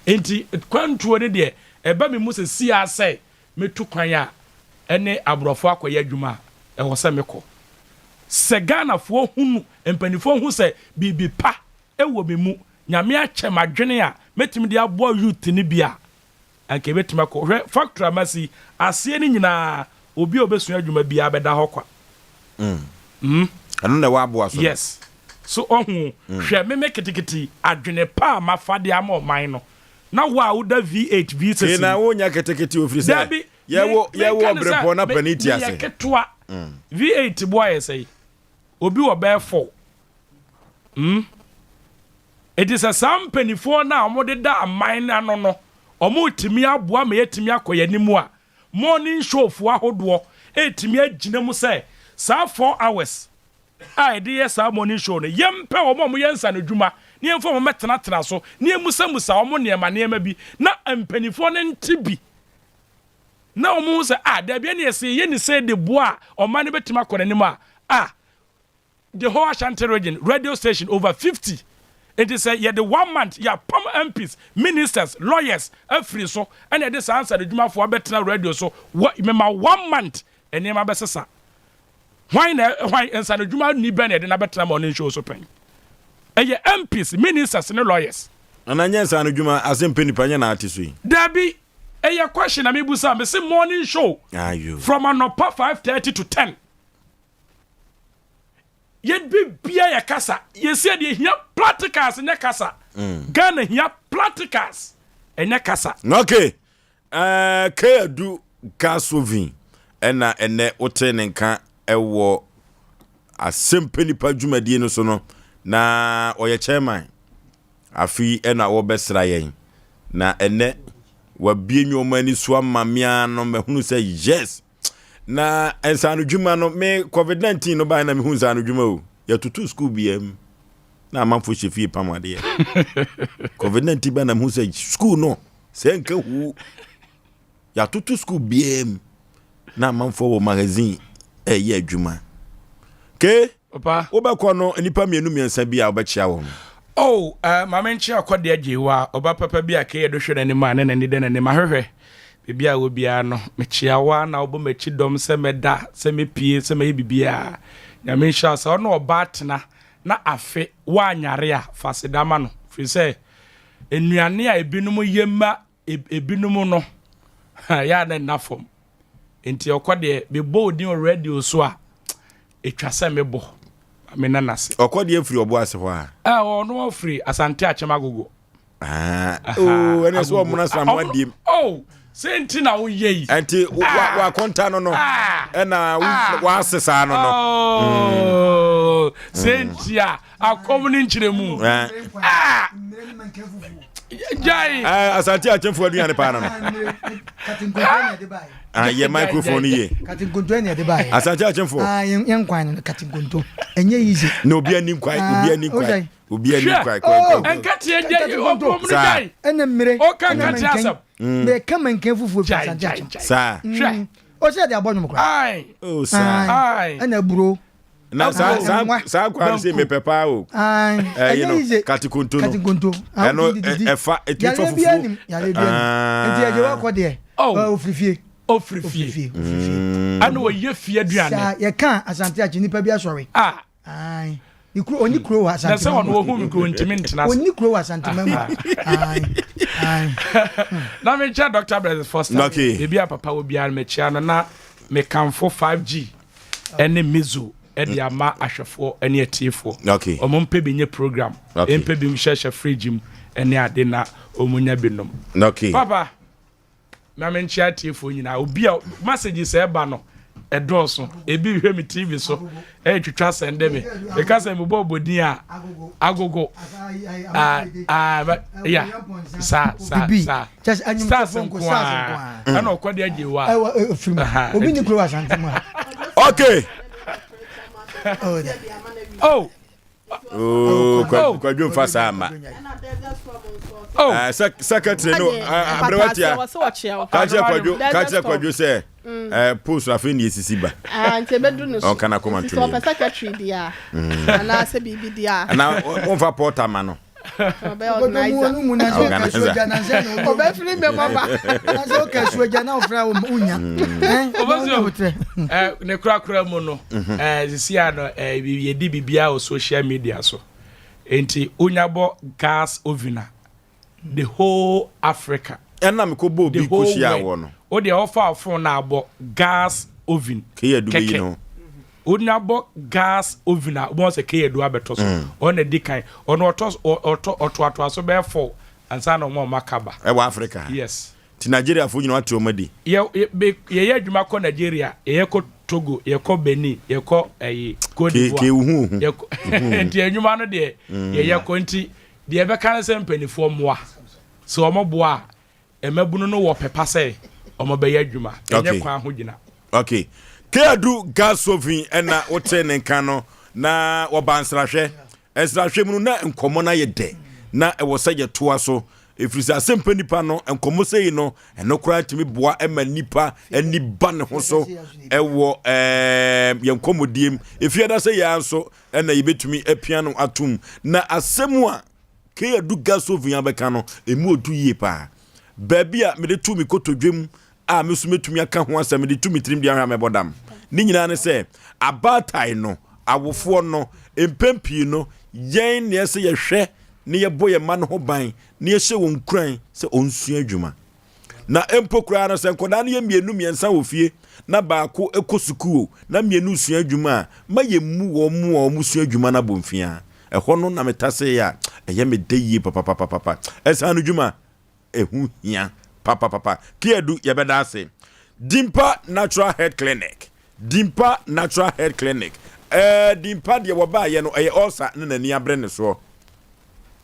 Enti kwantuo no deɛ, ɛba me mu seesei ara sɛ Metu kwan a ɛne aborɔfo akɔyɛ adwuma a, ɛwɔ sɛ mekɔ. Sɛ Ghanafoɔ hunu, mpaninfoɔ hu sɛ biribi pa wɔ me mu, Nyame akyɛ me adwene a mɛtumi de aboa youth no bi a, anka yɛbɛtumi akɔ. Hwɛ factory a masi yi, aseɛ no nyinaa, obi a ɔbɛsua adwuma biara bɛda hɔ kwa. Mm. Ɛno na ɛwɔ aboa so no. Yes. So ɔhu, hwɛ me me ketekete adwene pa a mafa de ama ɔman no, Na wo a woda V8, V6 Kee na mu. wonyɛ ketekete ofiri sɛ Dabi, me, yɛwo yɛwo menka no sɛ ɔbrempɔn na me, panin ti meyɛ ase. ketewa. V8 bo ayɛ sɛi? Obi wɔ bɛyɛ four. Hmm? Enti sɛ saa mpaninfoɔ no a wɔdeda aman no ano no, wɔretumi aboa ma yɛatumi akɔ yɛn anim a, morning show foɔ ahodoɔ retumi agyina mu sɛ saa 4 hours a yɛde yɛ saa morning show no, yɛmpɛ wɔn a wɔyɛ nsanodwuma na yɛmfa wɔn mmɛtenatena so na yɛmmusamusa wɔn nneɛma nneɛma bi na mpanimfoɔ no nte bi na wɔn hu sɛ ah dabi ɛne ɛsɛ yɛyɛ ne sɛ de boa a ɔman no bɛtumi akɔ n'anim a ah the whole Ashanti region radio station over 50 nti sɛ yɛde one month yɛapam MPs ministers lawyers afiri so ɛna yɛde saa nsanodwumafoɔ abɛtena radio so wɔ mema one month nneɛma bɛsesa. Hwan na hwan nsanodwuma ni bɛn na yɛde no abɛtena morning show so pɛn? Ɛyɛ MPs, ministers ne lawyers. Nana nyɛ nsanodwuma ase mpɛ nipa nyɛ na ate so yi. Dabi, ɛyɛ question na mebusa, mese morning show Ayo. from anɔpa 5:30 to 10. Yɛ bibia yɛ kasa, yɛsi ɛdeɛ hia practicals nyɛ kasa. Ghana hia practicals ɛnyɛ kasa. Okay, Ɛɛ Kayadu Gasovin ɛna ɛnɛ wote ne nka ɛwɔ Asɛmpɛ Nipa dwumadie no so no na ɔyɛ chairman. Afe yi ɛna wɔbɛsra yɛn na ɛnɛ wabie nneɛma ani so ama me ara no mahunu sɛ yes na nsaano dwuma no me covid-19 no bae na mehu nsaano dwuma o yɛtoto school biara mu na amanfo hyɛ fie pam adeɛ covid-19 ba na mehu sɛ school no Sɛ nka huu yɛatoto sukuu biara mu na amanfoɔ wɔ magazine ɛyɛ adwuma. Ke Papa. wobɛkɔ no nnipa mmienu mmiɛnsa bi a wobɛkyea wɔn. Oh, eh, ma menkyea Kɔde Agyeiwa, ɔba papa bi a Kay Ado hwɛ n'anim a ne n'ani da n'anim. Ahwehwɛ, baabi a wɔ biara no, mekyea wo ara na wobɔ m'akyi dɔm sɛ mɛda, sɛ mɛpue, sɛ mɛyɛ biribiara. Nyame nhyira wo. Sɛ wo ne ɔbaa tena na afe woanyare a, fa aseda ma no, firi sɛ Nnuane a ebinom yɛ ma ebinom no, ɛyɛ a na ɛnna fam. Nti ɔkɔ deɛ, mebɔ wo din wɔ radio so a, ɛtwa sɛ mebɔ. Me nana ase. Ɔkɔ deɛ firi ɔbo ase hɔ a? Ɛ ɔno ɔfiri Asante Akyem Agogo. Ah, oh, ɛnɛ sɛ ɔmona sram wadiem. Oh, sɛ nti na woyɛ yi. Ɛnti wakonta no no, ɛna wase saa no no. Oh, sɛ nti a. Akɔm ne nkyerɛmu. Ah! Gyae. Eh, Asante akyemfo aduane paa no no. Ah, yɛ microphone no yie. Katinkonto ɛna ɛde baeɛ. Asante akyemfo. Ah, yɛn yɛn kwan no katinkonto. Ɛnyɛ easy. Na obi ani nkwan, obi ani nkwan. Obi ani nkwan. Oh, nkateɛ gya ɔbɔm no gyae. Ɛna mmire. Ɔka nkateɛ asɛm. Mɛ ka mankan fufuo fi Asante akyem. Saa. Hwɛ. Ɔsɛ ɛde abɔ nwom koraa. Ae. Oh, saa. Ae. Ɛna aburo. na saa saa saa kwan no sɛ mepɛ paa o ɛyi no katikonto no katikonto ɛno ɛfa ɛtumi fa fufuo yare bi anim nti ɛgye wakɔ deɛ ofiri fie ofiri fie ɛna ɔyɛ fie aduane saa yɛka asante akyi nipa bi asɔre ah ne kuro ɔni kuro wɔ asante na sɛ ɔno ɔhu mi kuro ntumi ntena ɔni kuro wɔ asante ma mu. Na mekyia Dr. Blessed Foster. Okay. Baabi a papa wɔ biara no mekyia no na mekamfo 5G ɛne Mizo ɛde ama ahwɛfoɔ ɛne atiefoɔ. Okay. Ɔmo mpɛ bi nye program. Okay. Mpɛ bi nhyɛhyɛ fridge mu ɛne ade na ɔmo nya bi nom. Okay. Papa. Na menkyea atiefoɔ nyinaa. Obi a messages a ɛba no ɛdɔɔso. Ebi hwɛ me TV so ɛretwitwa sɛnde me. Meka sɛ mebɔ obodin a agogo. Ah ah ya sa sa sa. Stars nko a. Ɛna ɔkɔ de agye wa. Obi ni kuro asante mu a. Okay. Oh. Oh, kwadwo nfa saa ma. Oh. Ah, secretary no ah, aberewa tia. Kakyɛ kwadwo, kakyɛ kwadwo sɛ mm. eh, post afei ne esisi ba. Ah, nti ebedu ne so. Ɔnka na kɔma to. Sɛ ɔpɛ secretary di a. Mm. Anaasɛ biribi di a. Ana wɔnfa porter ma no. Ɔbɛfiri mmɛmɔ ba. Ne korakora mu no sisi a no yɛdi biribiara wɔ social media so nti wonya bɔ gas oven a the whole Africa ɛna mekɔ bɔ obi kɔhyia wɔ no wo deɛ wofa phone na abɔ gas oven kɛkɛ Onya bɔ gas oven a wobɛhu sɛ K-Adu abɛtɔ so. Ɔno na ɛdi kan. Ɔno ɔtɔ ɔtɔ ɔtoatoa so bɛyɛ four ansa na wɔn a wɔaka ba. Ɛwɔ Africa ha? Yes. Nti Nigeriafoɔ nyinaa wɔate wɔn adi? Yɛ yɛ be yɛyɛ adwuma kɔ Nigeria, yɛyɛ kɔ Togo, yɛkɔ Benin, yɛkɔ ɛyi Cote K d'Ivoire. K wo ho ohu. Yɛkɔ Wo ho ohu. nti adwuma no deɛ yɛyɛ kɔ nti deɛ yɛbɛka ne sɛ mpanimfoɔ mmoa. Sɛ wɔboa a Mmabunu no wɔ pɛ pa sɛ wɔbɛyɛ adwuma, ɛnyɛ Okay. kwan ho gyina. Okay. Keadu Gasovin ɛna wote ne nka no na wɔba nsrahwɛ. Nsrahwɛ mu no na nkɔmmɔ no ayɛ dɛ na ɛwɔ sɛ yɛtoa so ɛfiri sɛ asɛmpa nipa no nkɔmmɔ sɛ yi no ɛno koraa tumi boa ma nipa ani ba ne ho so ɛwɔ ɛɛ yɛn nkɔmmɔdie mu. Ɛfiri ada sɛ yɛa nso ɛna yɛbɛtumi apia no atom na asɛm a Kay Adu Gasovin abɛka no, emu odu yie paa. Baabi a mede to me kotodwe mu a me nso mɛtumi aka ho asɛm, mede to me tirim de ahwɛ a mɛbɔ dam. Ne nyinaa ne sɛ, abaatae no, awofoɔ no, mpɛn pii no, yɛn na ɛsɛ yɛhwɛ na yɛbɔ yɛn mma no ho ban na yɛhyɛ wɔn nkuran sɛ wɔnsua adwuma. Na mpo koraa no, sɛ nkwadaa no yɛ mmienu mmiɛnsa wɔ fie na baako kɔ sukuu o, na mmienu resua adwuma a, mma yɛmmu wɔn a wɔsua adwuma no abomfiaa. Ɛhɔ no na metasee a ɛyɛ me dɛ yie papapapapa. Ɛsan no dwuma ɛho hia papapapa. Kiadu, yɛbɛda ase. Dimpa Natural Health Clinic. Dimpa Natural Health Clinic. Ɛɛ Dimpa deɛ wɔbaayɛ no ɛyɛ ulcer na n'ani abere ne soɔ.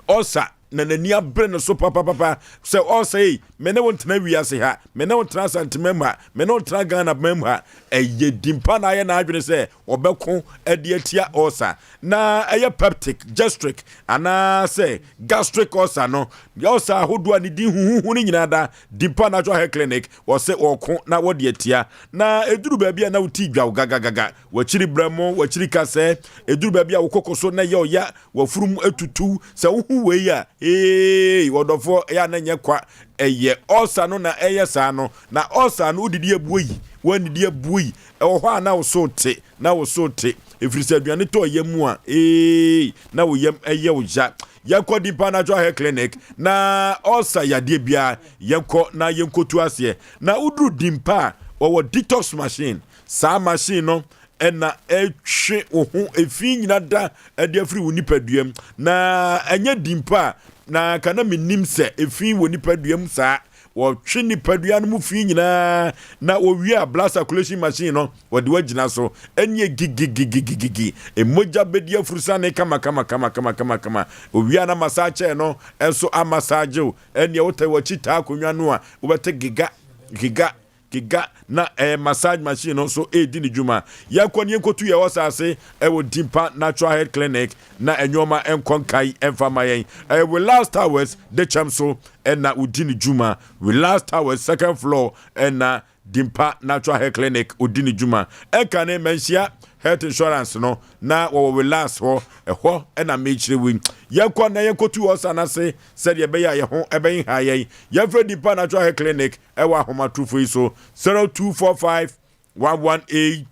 Ulcer na n'ani abere no so papapapa sɛ ɔsɛ ei me ne wo ntena wiase ha me ne wo ntena Asantema mu ha me ne wo ntena Ghana man mu ha ɛyɛ dimpa na ayɛ n'adwene sɛ ɔbɛko de atia ɔsa na ɛyɛ peptic gastric anaasɛ gastric ulcer no ulcer ahodoɔ a ne din huhuhu no nyinaa da Dimpa Natural Hair Clinic wɔsɛ wɔko na wɔde atia na ɛduru baabi a na woti dwaw gagagaga wakyiri brɛmo wakyiri kasɛɛ ɛduru baabi a wokoko so na ɛyɛ ɔya W'afurum atutu. Sɛ wohu wei a, eei, ɔdɔfoɔ, ɛyɛ a na ɛnyɛ kwa. Ɛyɛ ɔlsa no na ɛyɛ saa no. Na ɔlsa no, wodidi abuo yi, woannidi abuo yi, ɛwɔ hɔ a na wo so te, na wo so te. Ɛfiri sɛ aduane tɔ yam mu a, eei, na wo yam yɛ wo ya. Yɛnkɔ Dimpa Natural Hair Clinic na ɔlsa yadeɛ biara, yɛnkɔ na yɛnkɔtu aseɛ. Na woduru Dimpa a, wɔwɔ detox machine. Saa machine no, na ɛtwe wo ho efi nyina da de afiri wo nipadua mu na ɛnyɛ din mpo a na nka na menim sɛ efi wɔ nipadua mu saa wɔtwe nipadua no mu fi nyinaa na wɔwie a blood circulation machine no wɔde wagyina so ɛneɛ gigigigigigi mogya bɛdi afurusane kama kama kama kama kama kama owia na massage chair no nso amassage wo ɛneɛ wotɛ wakyi taa akonnwa no a wobɛte giga giga Giga na ɛyɛ massage machine no nso redi ne dwuma. Yɛnkɔ ne yɛnkɔtu yɛn hɔ saase wɔ Dimpa Natural Health Clinic na nnoɔma nkɔ nkae mfa ma yɛn. Ɛyɛ Willas Towers dekyɛm so na wɔdi ne dwuma. Willas Towers second floor na Dimpa Natural Health Clinic wɔdi ne dwuma. Ɛnkane Manhyia Health Insurance no na wɔwɔ Willas hɔ. Ɛhɔ na mekyerɛ wo yi. Yɛnkɔ na yɛnkɔtu hɔ sa no ase sɛdeɛ ɛbɛyɛ a yɛn ho bɛnha yɛn. Yɛmfrɛ Dimpa Natural Health Clinic ɛwɔ ahomatorofo yi so 0245 118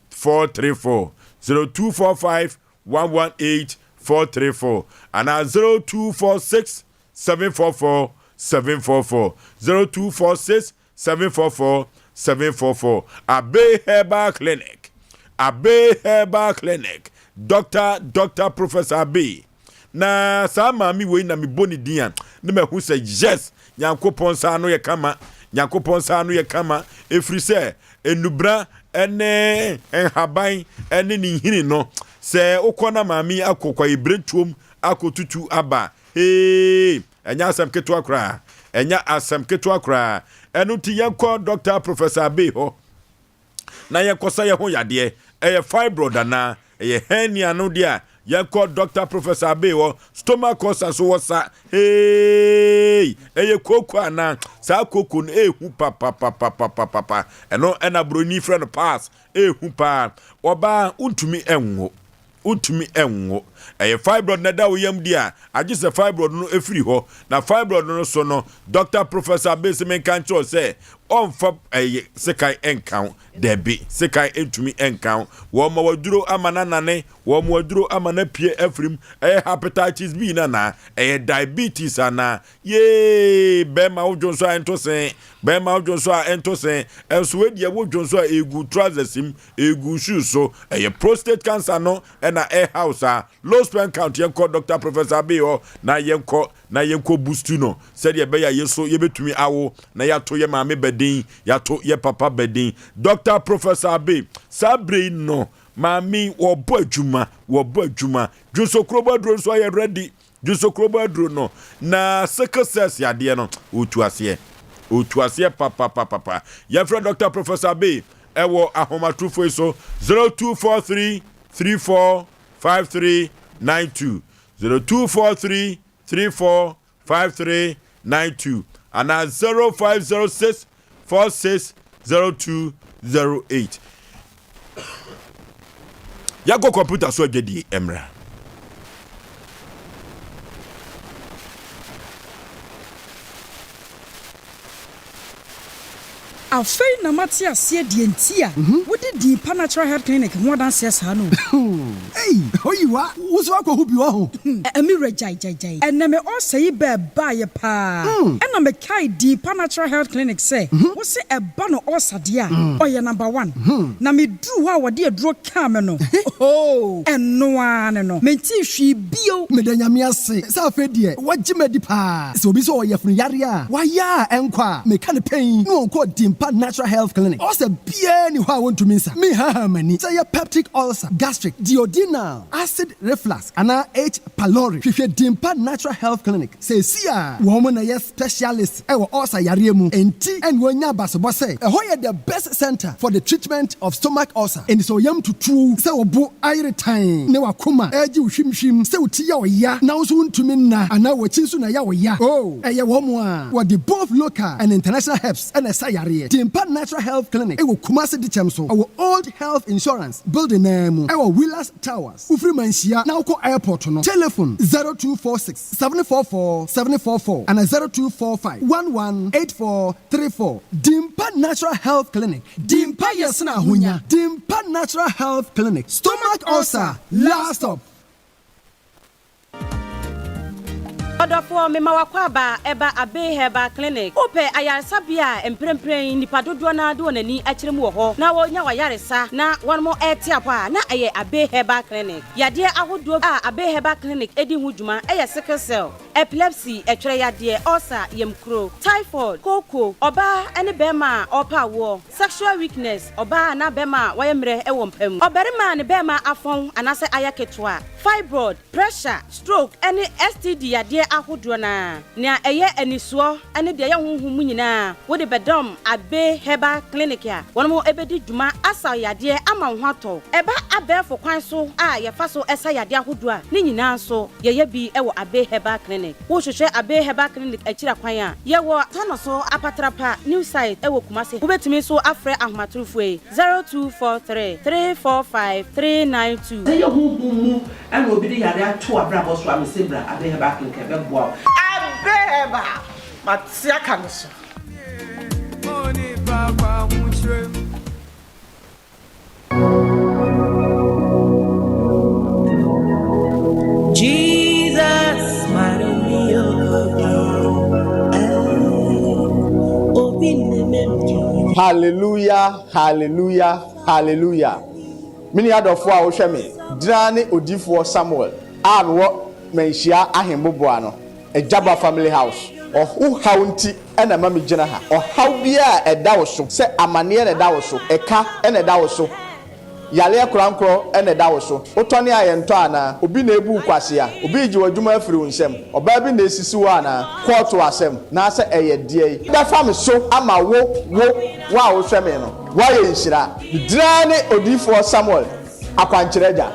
434 0245 118 434 anaa 0246 744 744, 0246 744 744. Abbey Herbal Clinic, Abbey Herbal Clinic, Doctor, Doctor Professor Abbey. Na saa maame wei na mebɔ ne din a na mahu sɛ yes, Nyankopɔn nsa ano yɛ kama, Nyankopɔn nsa ano yɛ kama, ɛfiri sɛ nnubra ne nhaban ne ne nhini no, sɛ wokɔ na maame yi akɔ kwaebirentuom akɔtutu aba, hee, ɛnyɛ asɛm ketewa koraa, ɛnyɛ asɛm ketewa koraa. Ɛno nti yɛnkɔ Dɔkta Professor Abbey hɔ na yɛnkɔsa yɛn ho yadeɛ. Ɛyɛ fibroid anaa ɛyɛ hernia no deɛ a, yɛnkɔ Dɔkta Professor Abbey hɔ. Stomach ulcer nso wɔ sa, hee, ɛyɛ kooko anaa? Saa kooko no ɛɛhu papapapapapapa. Ɛno ɛna buroni frɛ no pass, ɛɛhu paa. Ɔbaa, wontumi nwo. Wontumi nwo. Ɛyɛ fibroid na ɛda wo yam deɛ a, agye sɛ fibroid no firi hɔ. Na fibroid no so no, Dɔkta Professor Abese menka nkyerɛ wo sɛ ɔmfa ɛyɛ sekan nka wo. Dabi, sekan ntumi nka wo. Wɔma wo aduro ama no anane, wɔma wo aduro ama no apue afiri mu. Ɛyɛ hepatitis B no anaa? Ɛyɛ diabetes anaa? Yee! Bɛrima wo dwonsɔ a ɛnto se, bɛrima wo dwonsɔ a ɛnto se. Ɛnso wei deɛ wo dwonsɔ a ɛgu trousers mu, Egu shoe so. Ɛyɛ prostate cancer no na ɛhaw saa. Low sperm count yɛnkɔ Doctor Professor Abbey hɔ na yɛnkɔ na yɛnkɔ boost no sɛdeɛ ɛbɛyɛ a yɛso yɛbɛtumi awo na yɛato yɛ maame ba din, yɛato yɛ papa ba din. Doctor Professor Abbey, saa berɛ yi no maame yi wɔbɔ adwuma, wɔbɔ adwuma. Dwonso kurobo aduro nso ayɛ ready. Dwonso kurobo aduro no na sickle cells yadeɛ no ɔtu aseɛ. Ɔtu aseɛ papapapapa. Yɛmfrɛ Doctor Professor Abbey ɛwɔ ahomatorofo yi so 0243 34 5392 0243 34 5392 anaa 0506 46 0208. Yɛnkɔ kɔmputa so adwadie mmra. Afei na mate aseɛ deɛ nti a wode dii Pa Natural Health Clinic ho adanseɛ saa no o. Ei Oyiwa, wo nso woakɔhu bi wɔ ho? Me wura gyae gyae gyae. Ɛnɛ me ulcer yi bɛɛ baeɛ paa ɛna me kae dii Pa Natural Health Clinic sɛ wo se ɛba no ulcer deɛ a ɔyɛ number one. Na me duru hɔ a wɔde aduro kaa me no ohoo ɛno ara ne no mentee hwee bio. Meda Nyame ase sɛ afei deɛ wagye me adi paa. Sɛ obi sɛ ɔwɔ yafunu yareɛ a wayɛ a ɛnkɔ a, meka no pɛn na ɔnkɔ Dimpa Natural Health Clinic. Ulcer biara nni hɔ a wɔntumi nsa. Menhahaa m'ani. Sɛ ɛyɛ peptic ulcer, gastric, duodenal, acid reflux anaa H. pylori, hwehwɛ Dimpa Natural Health Clinic seesei ara. Wɔn na ɛyɛ specialist wɔ ulcer yareɛ mu, enti ɛna wɔanya abasobɔ sɛ ɛhɔ yɛ the best center for the treatment of stomach ulcer. Enti sɛ wo yam tutu wo, sɛ wo bo ayere tann ne w'akoma regye wo hwimhwim, sɛ wo ti yɛ wo ya na wo nso wontumi nna anaa w'akyi nso na ɛyɛ wo ya, oh, ɛyɛ wɔn a wɔde both local and international herbs na ɛsa yareɛ. Dimpa Natural Health Clinic wɔ Kumasi Dikyɛm so, ɛwɔ Old Health Insurance Building no ara mu, ɛwɔ Willas Towers. Wofiri Manhyia na wokɔ airport no, telephone 0246 744 744 anaa 0245 11 8434. Dimpa Natural Health Clinic, Dimpa yɛ sene ahonya. Dimpa Natural Health Clinic, stomach ulcer, last stop. Ɔdɔfoɔ, mema w'akwaaba ɛba Abbey Herbal Clinic. Wopɛ ayaresabea a mprempren nnipa dodoɔ no ara de wɔn ani akyerɛ mu wɔ hɔ na wɔnya w'ayaresa na wɔn rete apɔ a, na ɛyɛ Abbey Herbal Clinic. Yadeɛ ahodoɔ a Abbey Herbal Clinic di ho dwuma yɛ sickle cell, epilepsy, ɛtwerɛ yadeɛ, ulcer, yamkuro, typhoid, kooko, ɔbaa ne barima a ɔrepɛ awoɔ, sexual weakness, ɔbaa anaa barima a wayɛ mmerɛ wɔ mpa mu, ɔbarima a ne barima afɔn anaasɛ ayɛ ketewa, fibroid, pressure, stroke ne STD yadeɛ ahodoɔ no ara. Nea ɛyɛ anisoɔ ne deɛ ɛyɛ honhom mu nyinaa, wode bɛdɔm Abbey Herbal Clinic a wɔn bɛdi dwuma asa wo yadeɛ ama wo ho atɔ wo. Ɛba abɛɛfo kwan so a yɛfa so sa yadeɛ ahodoɔ a, ne nyinaa nso yɛyɛ bi wɔ Abbey Herbal Clinic. Wohwehwɛ Abbey Herbal Clinic akyiri akwan a, yɛwɔ Tanoso Apatrapa New Site wɔ Kumasi. Wobɛtumi nso afrɛ ahomatorofoɔ yi, 0243 345 392. Sɛ ɛyɛ honhom mu na obi de yare ato w'abrabɔ so a, mese bra Abbey Herbal Clinic ɛbɛboa wo. Abbey Herbal, mate aka no so. Jesus, Hallelujah, hallelujah, hallelujah. Me nua dɔfoɔ a wohwɛ me, Dina ne odiyifoɔ Samuel a mewɔ Manhyia Ahemboboa no, Agyaba Family House. Wo haw nti na ɛma megyina ha. Ɔhaw biara a ɛda wo so, sɛ amaneɛ na ɛda wo so, ɛka na ɛda wo so, Yareɛ korankorɔ na ɛda wo so. Wotɔne a yɛntɔ anaa? Obi na ebu wo kwasea? Obi regye w'adwuma afiri wo nsam? Ɔbaa bi na esisi wo anaa? Kɔɔto asɛm, naasɛ ɛyɛ deɛn? Bɛfa me so ama wo, wo, wo a wohwɛ me no, woayɛ nhyira. Me din ara ne Odiyifoɔ Samuel, Akwankyerɛ Agya.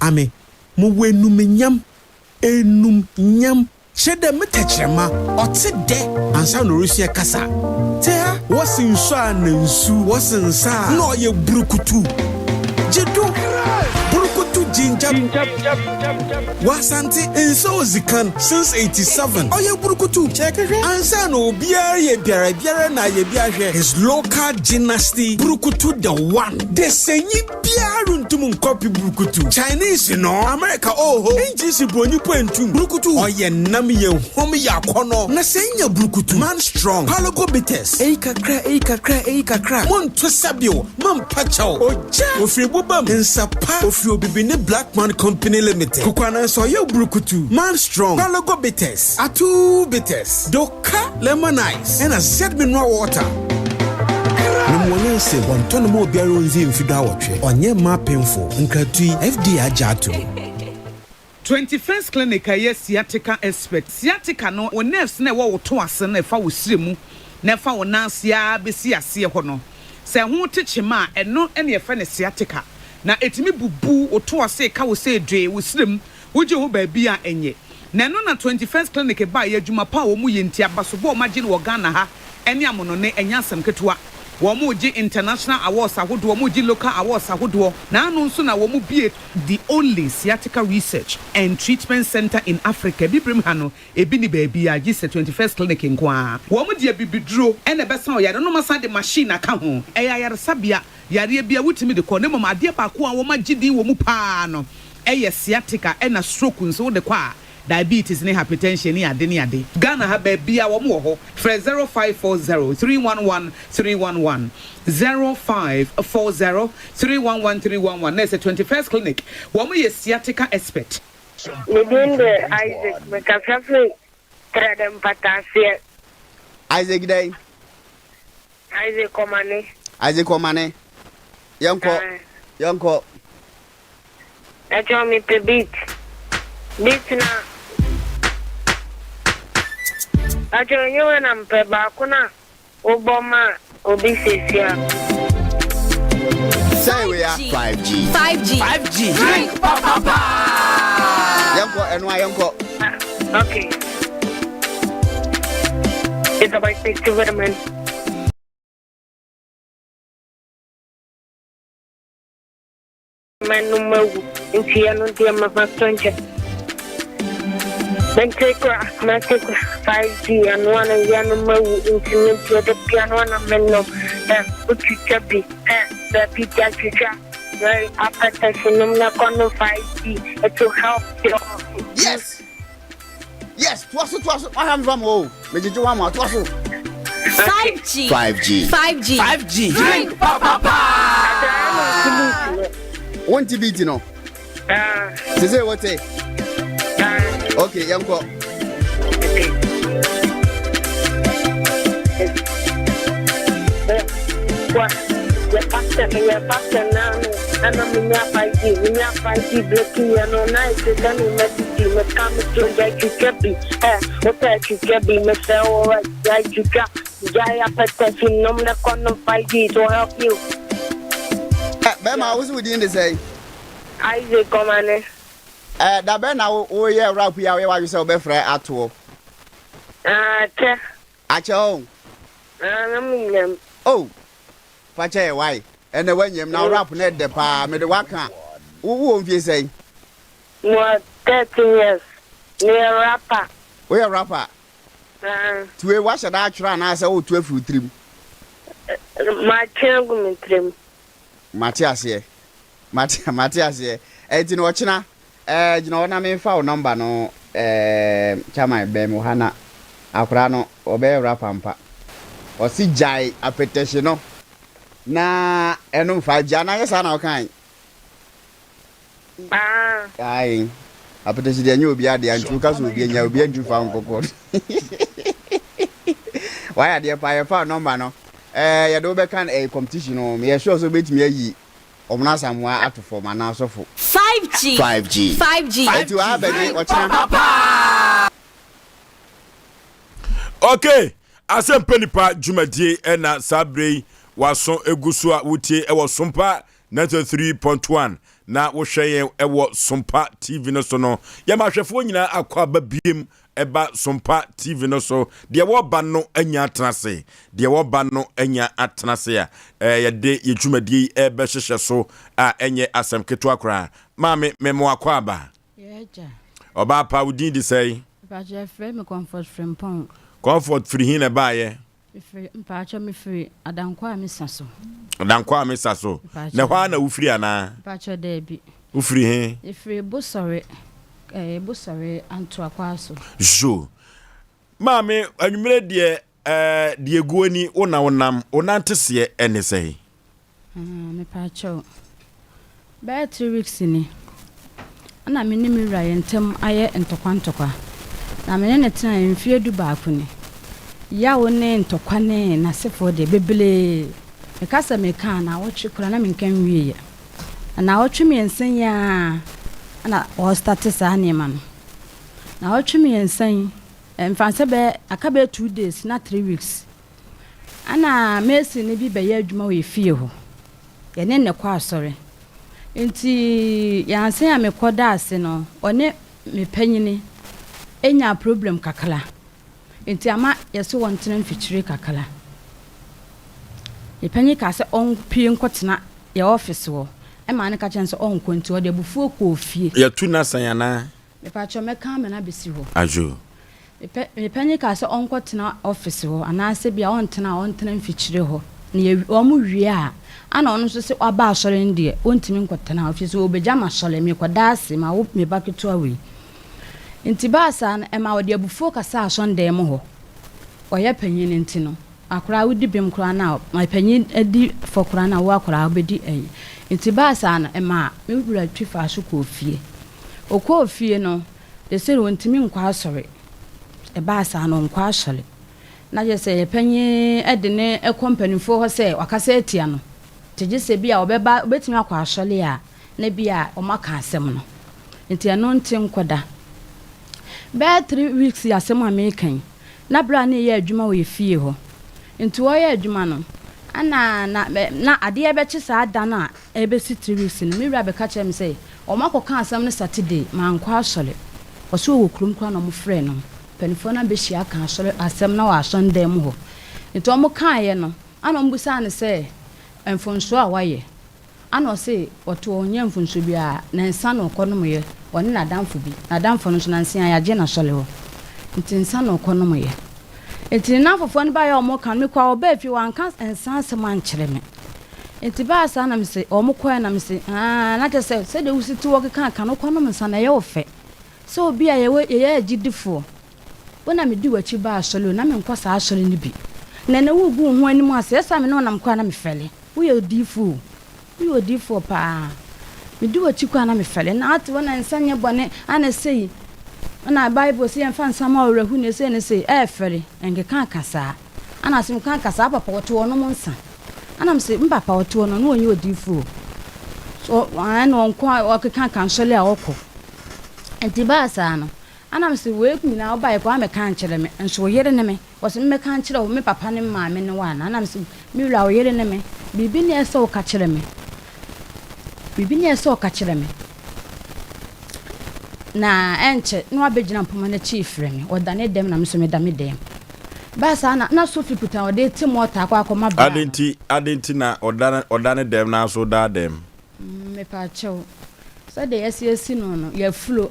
Ame, mowɔ enumnyam, enumnyam. Kyerɛ dɛ me tɛkyerɛma ɔtse dɛ ansaana orusua kasa. Tse ha, wɔse nsu a na nsu, wɔse nsa a na ɔyɛ burukutu. Gye do, burukutu ginger. Wɔ Asante, nsa odzi kan since 87 ɔyɛ burukutu. Ansaana obiara reyɛ biara biara na ayɛ bi ahwɛ. His local dynasty burukutu the one. Desanyi. Biara runntum nnkɔpe brukutu. Chinese no, America oho, English bronyi po enntum. Brukutu, ɔyɛ nam, yɛ huam, yɛ akɔnɔ. Na sɛ inya brukutu, man strong, Palogo bitters, eyi kakra, eyi kakra, eyi kakra, monto sa bio, mampa kyɛw. Ogya, ofiri boba mu, nsa pa, ofiri Obibini Black Man Company Limited. Kokoanansa ɔyɛ brukutu, man strong, Palogo bitters, Atuu bitters, do. Ka lemon ice ɛna Z mineral water. Nom wɔ nyansa mu. Wɔntɔ no ma obiara ondzi mfe duawɔtwe. Ɔnnyɛ mma apemfo. Nkratoɔ yi, FDA agye ato mu. 21st Clinic a ɛyɛ sciatica expert. Sciatica no, wo nerves no a ɛwɔ wo to ase no a ɛfa wo srɛ mu na ɛfa wo nan ase ara bɛsi aseɛ hɔ no, sɛ ɛho te kyema a, ɛno na yɛfrɛ no sciatica. Na ɛtumi bubu wo to ase, ɛka wo sɛ dwee, wo srɛ mu, wogye ho baabi a ɛnyɛ. Na ɛno na 21st Clinic baeɛ, adwuma pa a wɔn yɛ nti, abasobɔ a wɔn agye no wɔ Ghana ha ne amonone, ɛnyɛ asɛm ketewa. Wɔn regye international awards ahodoɔ, wɔn regye local awards ahodoɔ, na ano nso na wɔn bue the only sciatica research and treatment centre in Africa, Abibirem ha no, ebi nni baabiara gye sɛ 21st Clinic nko ara. Wɔn de abibiduro na ɛbɛsa ɔyare no, na wɔasan de machine aka ho. Ɛyɛ ayaresabea, yareɛ biara wotumi de kɔ, na mmom adeɛ baako a wɔn agye din wɔ mu pa ara no, Ɛyɛ sciatica ɛna stroke nso wode kɔ a diabetes ne hypertension ne ade ne ade. Ghana ha baabia wɔn wɔ hɔ frɛ 0540 311 311 0540 311 311 na ɛsɛ 21st clinic wɔn yɛ sciatica expert. Me din de Isaac, mekasa firi Trɛdɛ mpataaseɛ. Isaac dɛn? Isaac Ɔmane. Isaac Ɔmane, yɛnkɔ, yɛnkɔ. Ɛkyɛw me pɛ beat. Beat na. Ɛkyɛw enye wei na mepɛ baako na wo bɔ ma obi sesia. Sɛn wei a. 5G. 5G. 5G. Drink papa paa. Yɛnkɔ ɛno a yɛnkɔ. Okay. It's about 60 vitamin. M'anom awu nti ɛno deɛ mafa so nkyɛ. Mente kora mate kora 5G ɛno ana yɛnom awu nti me deɛ da bia no ana menom ɛ wotwitwa bi ɛ baabi gya twitwa apɛtɛhye nom na kɔ nom 5G it will help your Yes! Yes, toa so toa so. Wahwɛ me fa mo o. Megyegye wo ama toa so. 5G. 5G. 5G. 5G. Drink papa paa. Wonte beat no? Sese wote? Okay, yɛnkɔ. Yɛ pastor meyɛ pastor naa no ɛna menya 5G menya 5G breaking yɛ no na ɛte sɛ me mɛdidi meka me to gya twitwa bi ɛ wopɛ twitwa bi mesrɛ wo ɛ gya twitwa gya apɛtɛsi nom na kɔ nom 5G it will help you. Ɛ bɛrima wo so wo din de sɛn? Isaac Ɔmane. Ɛ da bɛn na wo woyɛ rap yi a woyɛ w'adwene sɛ wobɛfrɛ atoɔ? Akyɛ. Akyɛ o. Ah, na menyam. Oh, fa kyɛ yɛ why? Ɛnɛ wanyam na wo rap no ɛdɛ paa mede waka. Wo wowɔ mfie sɛn? Mewɔ 13 years. Meyɛ rapper. Woyɛ rapper? Ah. Nti wei woahyɛ da atwerɛ anaasɛ woreto afiri wo tirim? Matwe agu me tirim. Mate aseɛ. Mate mate aseɛ. Ɛnti no ɔkyena ɛɛ gyina hɔ na memfa wo number no. Ɛɛm Chairman bɛn me wɔ ha na akwadaa no ɔbɛyɛ rapper ampa. Ɔse gyae apɛtɛhye no na ɛnom 5G anaa nyɛ saa na ɔkae? Ah. Ae apɛtɛhye deɛ ɛnyɛ obiara dea nti woka sɛ obi anya obi antumi fa nkɔ court. Wayɛ adeɛ paa yɛfaa number no ɛɛ yɛde wo bɛka ɛɛ competition no meyɛ sure sɛ wobɛtumi ayi Ɔmono Asamoah ato fam anaa sɔfo. 5G. 5G. 5G. Enti waa bɛgye ɔkyena. Okay, Asɛmpa Nipa dwumadie ɛna saa berɛ yi waso egu so a wotie ɛwɔ Sompa 93.1 na wohwɛ yɛn ɛwɔ Sompa TV no so no. Yɛma ahwɛfoɔ nyinaa akɔ aba biem ɛba Sompa TV no so. Deɛ wɔba no anya atena ase. Deɛ wɔba no anya atena ase a yɛde yɛ dwumadie yi ɛbɛhyehyɛ so a ɛnyɛ asɛm ketewa koraa. Maame, mema wakɔ aba. Ɔbaa pa, wo din de sɛn? Mpakyɛ yɛfrɛ me Comfort Frimpong. Comfort firi he na ɛbaeɛ? Mefiri, mpakyɛ mefiri Adankwa a Mesa so. Adankwa a Mesa so. Mpakyɛ. Na ɛhɔ ara na wofiri anaa? Mpakyɛ daabi. Wofiri he? Mefiri Bosɔre, ɛɛ Bosɔre Antoakwaa so. Zo. Maame, anwummerɛ deɛ ɛɛ deɛ egu ani wo na wonam, wo nanteseɛ ɛne sɛn? Ah, mepaakyɛw. Bɛyɛ three weeks ni, ɛna me ne me wura yɛn ntam ayɛ ntɔkwa ntɔkwa. Na me ne no tenae mfeɛ du baako ni. Yaw ne ntɔkwa ne n'asefoɔ deɛ, bebree. Meka sɛ meka a, naawɔtwe koraa na menka nwieɛ. Na naawɔtwe mmiɛnsa yi ara na wɔrestate saa nneɛma no. Naawɔtwe mmiɛnsa yi, ɛmfa sɛ bɛyɛ, aka bɛyɛ two days na three weeks. Ana masonni bi bɛyɛ adwuma wɔ yɛn fie hɔ. Yɛne no kɔ asɔre. Nti ansa a mekɔda ase no, ɔne me panyini nyaa problem kakra. Nti ama yɛse wɔntena mfikyire kakra. Me panyin kaa sɛ ɔmpue nkɔtena yɛn office hɔ. Ɛmaa no ka kyerɛɛ no sɛ ɔnkɔ nti ɔde abufuo kɔɔ fie. Yɛatu no asan anaa? Mepakyɛw mɛka ama no abɛsi hɔ. Adwo. Me pɛ, me panyin kaa sɛ ɔnkɔtena ɔfese hɔ anaasɛ bi a ɔntena a ɔntena mfikyire hɔ. Na yɛ, wɔn wie a, ana ɔno nso se waba asɔre no deɛ, ɔntumi nkɔtena hɔ, ɛfiri sɛ ɔrebɛgya m'asɔre, merekɔda ase, mawo me ba ketewa wei. Nti baa saa no, ɛmaa ɔde abufuo kasaa asɔndan mu hɔ. Ɔyɛ panyin no nti no, akwadaa wodi bem koraa no a, panyin di fɔ koraa no a, wo akwadaa wobɛdi ayi. Nti baa saa no, ɛmaa me wura twi faa so kɔɔ fie. Ɔkɔɔ fie no, seesei no ɔntumi nkɔ asɔre. Ɛbaa saa no, ɔnkɔ asɔre. Na kyerɛ sɛ yɛn panyin de no kɔ mpanimfoɔ hɔ sɛ wakasa atia no. Nti gye sɛ bi a ɔbɛba, ɔbɛtumi akɔ asɔre a, na bi a wɔaka asɛm no. Nti ɛno nte nkɔda. Bɛyɛ three weeks yi asɛm a mereka yi, na berɛ a na yɛyɛ adwuma wɔ yɛn fie hɔ. Nti wɔreyɛ adwuma no, ɛna na, na adeɛ rebɛkye saa da no a ɛrebɛsi three weeks no, me wura bɛka kyerɛɛ me sɛ wɔakɔka asɛm no Saturday, mankɔ asɔre. Ɔse ɔwɔ kurom koraa na wɔfrɛɛ no. Mpanimfoɔ no abɛhyia aka asɔre asɛm no wɔ asɔredan mu hɔ. Nti wɔkaeɛ no, ɛna wɔbisaa no sɛ mfomsoɔ a wayɛ. Ɛna ɔse ɔte hɔ ɔnyɛɛ mfomsoɔ biara, na nsa na ɔkɔnomeeɛ, ɔne n'adamfo bi. N'adamfo no nso nansa yi ara yɛagye no asɔre hɔ, nti nsa na ɔkɔnomeeɛ. Nti ne nnamfofoɔ no baeɛ a wɔreka no, mekɔɔ a ɔbaa fie, wanka nsa asɛm ankyerɛ me. Nti baa saa na mese, wɔn kɔɛ na mese, aa, na kyerɛ sɛ sɛdeɛ wosi te hɔ keka ka no, wokɔnom nsa no ɛyɛ wo fɛ. Sɛ obi a yɛwɔ, yɛyɛ agyidifoɔ, wo na medi w'akyi baa asɔre o, na menkɔ saa asɔre no bi. Na ɛnnɛ woregu wo ho anim ase, ɛsɛ a me ne wo nam koraa na mefɛle. Woyɛ odiyifoɔ o, woyɛ odiyifoɔ paa. Medi w'akyi koraa na mefɛle. Na ate hɔ na nsa nyɛ bɔne, ana sei, ɛna Bible se yɛmfa nsa mma ɔwerɛhoni, sei ne sei, ɛɛfɛre, ɛnkeka saa. Ana se meka nka saa papa ɔte hɔ ɔnom nsa. Ana mese me papa ɔte hɔ no na ɔnyɛ odiyifoɔ o. So ɛna ɔnkɔ ɔkeka ka nsɔle a ɔkɔ. Nti baa saa no, ana mese wei nyinaa wobaeɛ koraa woammɛka ankyerɛ me, nso wo yere ne me. Ɔse memmɛka nkyerɛ wo, me papa ne me maame ne wo anaa? Ana mese me wura wo yere ne me, biribi ni a ɛsɛ sɛ woka kyerɛ me. Biribi ni a ɛsɛ sɛ ɔka kyerɛ me. Na ɛnkyɛ na wabɛgyina mpoma no akyi refrɛ me. Ɔda ne dɛm na me nso meda me dɛm. Baa saa na na Sophie kuta ɔde rete mɔɔta akɔ akɔma braa Adɛn no. nti adɛn nti na ɔda ɔda ne dɛm na nso woda dɛm? Mepaakyɛw, sɛdeɛ yɛasi asi no no, yɛafuro.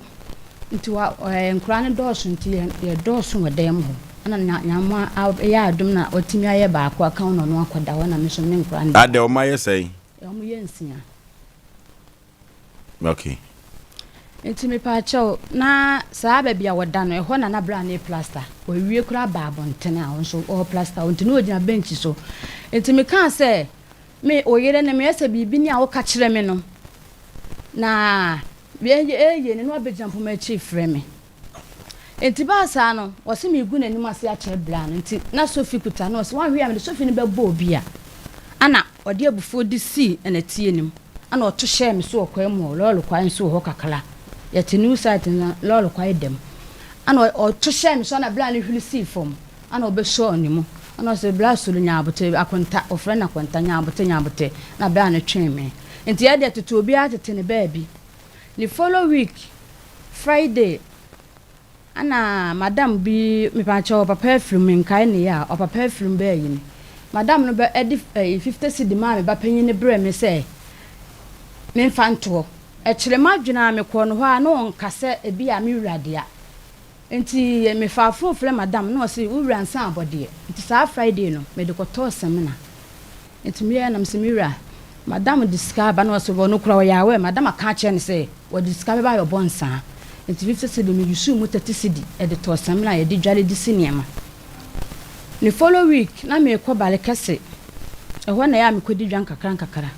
Nti wa ɛɛ nkwadaa no dɔɔso nti yɛ yɛdɔɔso wɔ dan mu hɔ. Ɛna nya Nyame ayɛ adom na watumi ayɛ baako aka ho na ɔno akɔda hɔ na me nso me ne nkwadaa no da. Adɛn wɔayɛ sɛn? Wɔyɛ nsia. Okay. Nti mepaakyɛw, na saa baabi a wɔda no, ɛhɔ na na bra no replasta. Wawie koraa ba abɔntene a, ɔno nso ɔreplasta hɔ. Nti na ɔgyina bɛnkyi so. Nti mekaa sɛ, Me, wo yere no, meyɛ sɛ biribi ni a woka kyerɛ me no, na eye no, na wabɛgyina mpoma akyi refrɛ me. Nti baa saa no, ɔse megu n'anim ase akyerɛ bra no. Nti na Sophie kuta no, ɔse wanhwɛ a mede Sophie no bɛbɔ obi a. Ana ɔde abufuo de sii nɛteɛ no mu, ana ɔto hyɛɛ me so wɔ kwae mu hɔ, lɔɔre kwae nso wɔ hɔ kakra. Yɛte new site no na lɔɔre kwae da mu. Ana ɔto hyɛɛ me so, ana bra no hwiri sii fam, ana ɔbɛsɔɔ ne mu. Ana ɔse bra Solo nya abote, akonta, wɔfrɛ no akonta, nya abote, nya abote, na bra no twee me. Nti yɛdeɛ tete obiara tete ne baabi. Ne follow week Friday ana madam bi mepakyɛw ɔpapa afirim menkae ne yɛ a ɔpapa afirim bɛɛ yi ni madam no bɛ ɛde ɛyi 50 cedi maa me ba panyin no brɛ me sɛ menfa ntoɔ ɛkyerɛ m'adwene a mekɔɔ no hɔ a na ɔnka sɛ ebi a me wura dea nti mefaa phone frɛ madam na ɔse wo wura nsa abɔdeɛ nti saa Friday no mede kɔtɔɔ samina Nti meyɛɛ na mese me wura, madam de sika aba na ɔse ɔno koraa ɔyɛ aware, madam aka akyerɛ no sɛ wɔde sika bɛba abɛbɔ nsaa. Nti 50 cedi me usuu mu 30 cedi de tɔɔ samina a yɛde dware de si nneɛma. Ne follow week na meekɔ Barekɛse, ɛhɔ na ɛyɛ a mekɔdi dwa nkakra nkakra.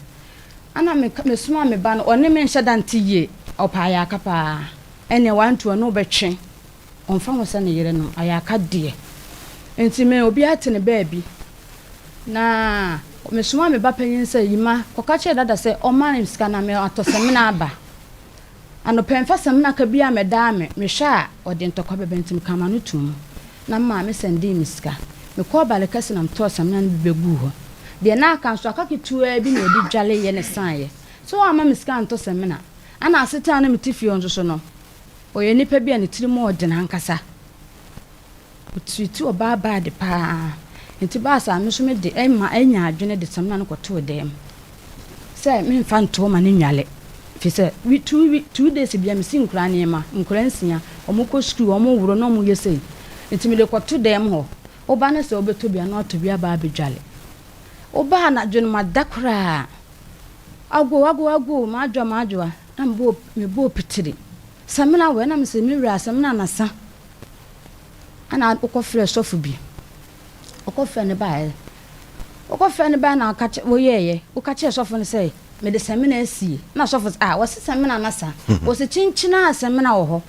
Ɛna mesomaa me ba no, ɔne me nhyɛ da nte yie, ɔpɛ ayaka paa, ɛnneɛ wantu ɔne wo bɛtwe. Ɔmfa ho sɛ ne yere no ayaka deɛ. Enti me obiara te ne baabi. Na mesomaa me ba panyin sɛ, Yima, kɔka kyerɛ Dada sɛ ɔmma me sika na matɔ samina aba. Anɔpa yi mfa samina ka biara mmɛdaa me. Mehwɛ a, ɔde ntɔkwa bɛba nti mekaa m'ano too mu. Na me maame sɛndee me sika. Mekɔɔ Balikɛse na metɔɔ samina no bi bɛguu hɔ. Deɛ na aka nso, aka ketewaa bi na wɔde dwaleeɛ na ɛsaeɛ. Sɛ wamma me sika antɔ samina. Ɛna asetena a na mete fie hɔ nso so no, Ɔyɛ nipa bi a ne tirim yɛ den ankasa. Ɔtreati ɔbaa bad paa. Nti baa saa me nso me de ɛma anya adwene de samina no kɔtoo dan mu sɛ memfa ntoɔ ma no nnwale. Firi sɛ we two two days bia mesi nkwadaa nneɛma, nkwadaa nsia, wɔn kɔ sukuu, wɔn woro na wɔn yɛ sei. Nti mede kɔto dan mu hɔ. Woba no sɛ wobɛtɔ bi a na watɔ bi aba abɛdwale. Woba anadwo no mada koraa. Ago ago ago m'adwoa m'adwoa na mebɔɔ mebɔɔ pitiri. Samina wɛ na mese me wura samina na sa. Ɛna wokɔ frɛ sɔfo bi. Wokɔ frɛ no baeɛ. Wokɔ frɛ no baeɛ na ɔka kyɛ woyɛɛyɛ. Woka kyerɛ sɔfo no sɛ mede samina asie. Na sɔfo sɛ ah wɔse samina na sa. Wɔse kyinkyin a samina wɔ hɔ.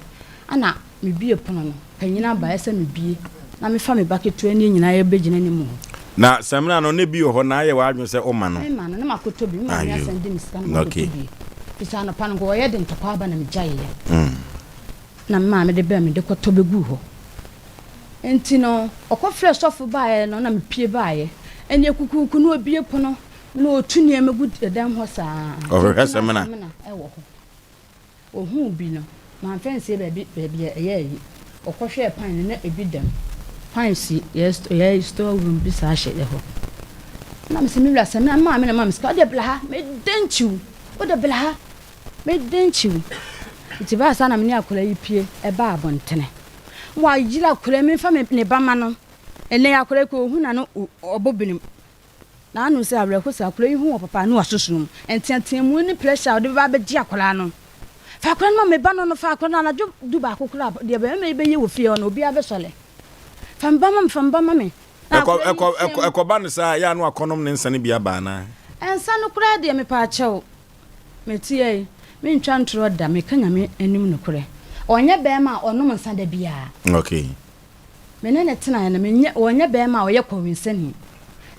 Ɛna Mebue pono no, panyin aba, ɛsɛ sɛ mebue na mefa me ba ketewa ne yɛn nyinaa yɛbɛgyina anim hɔ. Na samina no, na ebi wɔ hɔ na ayɛ w'adwene sɛ woma no? Mema no, na makɔtɔ bi. Me maame asan di me sika na makɔtɔ bi. Ɛfiri sɛ anɔpa no, nka wɔyɛ de ntɔkwa aba na megyaeɛ. Na me maame de brɛɛ me de kɔtɔ bɛguu hɔ. Enti no, ɔkɔfrɛɛ sɔfo baeɛ no na mepue baeɛ. Ɛnneɛ kukuruku na ɔbue pono na ɔtu nneɛma gu dan mu hɔ saa. Ɔhwehwɛ samina. Samina wɔ hɔ. Ohuu bi no, mamfa ansie baabi baabi a ɛyɛ ayi. Ɔkɔhwɛɛ pan no, na ebi da mu. Pan si yɛn yɛn store room bi saa hyɛ hɔ. Ɛna mese, me wura sɛ me maame na ɛma me sika, wode bla ha, meda nkyi wo, wode bla ha, meda nkyi wo. Nti baa saa na me ne akwadaa yi pue ɛbaa abɔntene. Wayera akwadaa yi, memfa me ne ba ma no. Ɛnɛ yi akwadaa yi kɔ ohu na no ɔbɔ binim. N'ano sɛ awerɛhosɛm, akwadaa yi hu wɔ papa no asosono mu. Nteateamu ne pressure a ɔde bɛba abɛgye akwadaa no. Fa akwadaa no ma me ba no no, fa akwadaa no anadwo du baako koraa deɛ barima yi bɛyɛ wɔ fie hɔ no obiara bɛsɔre. Fa me ba ma me, fa me ba ma me. Na Ɛkɔ akwadaa yi ɛkɔ ɛkɔ team. ɛkɔba no saa yɛ a na wakɔnom ne nsa no bi aba anaa? Nsa no koraa deɛ mepaakyɛw, meteɛ yi, mentwa ntorɔ da, meka Nyame anim nokorɛ. Ɔnyɛ barima a ɔnom nsa da biara. Okay. Me ne no tenaeɛ no, menyɛ, ɔnyɛ barima a ɔyɛ kɔwensani.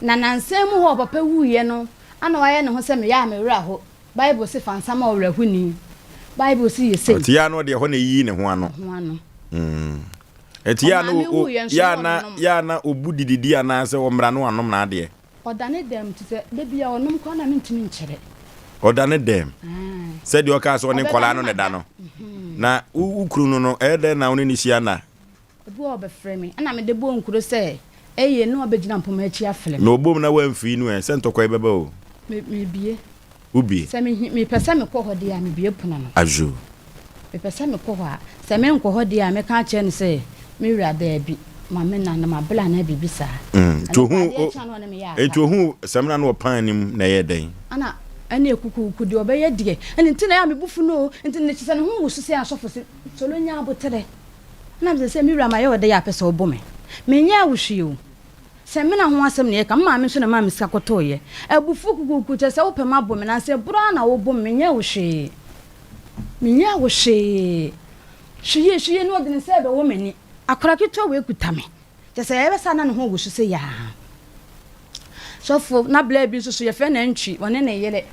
Na nnansa mu hɔ a ɔpapa wuiɛ no, ana wayɛ ne ho sɛ meyɛ a me werɛ aho. Bible se fa nsa ma ɔwerɛhoni. Bible se yɛ sei. Ɔte yɛ a na ɔde ɛhɔ na eyiyi ne ho ano. Ho ano. Mm. Ɛte yɛ a na Ɔmaame o, wuiɛ nso yɛ a na na, ɔnonom. yɛ a na obu dididi anaasɛ ɔmmra na wanom n'adeɛ. Ɔda ne dɛm te sɛ da bi a ɔnom koraa na mentumi nkyerɛ. Ɔda ne dɛm. Ae. Sɛdeɛ ɔkaa sɛ ɔne Ɔbɛda nkwadaa ne no na ɛda mada. no. Na wo, wo kunu no no, ɛyɛ dɛn na wo ne no hyia nna? Ebi wɔ hɔ a ɔbɛfrɛ me, ɛnna mede bɔɔ nkuro sɛ, Eye, na wabɛgyina mpomma akyi afrɛ me. Na ɔbom na woamfiri no ɛ, sɛ ntɔkwa yi bɛba o. Me, mebue. Wobue. Sɛ mehi, mepɛ sɛ mekɔ hɔ deɛ a, mebue pono no. Azoo. Mepɛ sɛ mekɔ hɔ a, sɛ menkɔ hɔ deɛ a, mɛka akyerɛ no sɛ, Me wura, daabi, ma me nna no, mabla anaa biribi saa. Mm, nti Anɔpa ohuu, adeɛ o, kye a na ɔne me yɛ aka. nti ohuu samina no wɔ pan no mu na ɛyɛɛ dɛn? Ɛnna. Ɛne akukuruku deɛ ɔbɛyɛ deɛ ɛne nti na ɛyɛ a me bo fu no o nti ne kyesɛ ne ho woso sɛ asɔfo se Solo nya aboterɛ na mesɛ sɛ me wura mayɛ wo dɛ yɛ a pɛ sɛ wobɔ me menyɛɛ wo hwee o sɛ mena ho asɛm na yɛka me maame nso na ɛmaa me sika kɔtɔɔyɛ abufuo kukuruku kyɛ sɛ wopɛ mabɔ me nanso ɛborɔ ara na wobɔ me menyɛɛ wo hwee menyɛɛ wo hwee hwɛ yie hwɛ yie na ɔde ne nsa ɛbɛwɔ m'ani akwadaa ketewa wei kuta me Kyerɛ sɛ ɛbɛ saa na ne ho woso sɛ yaa. Sɔfo na blɛ bi nso so yɛfrɛ no Antwi, ɔne ne yere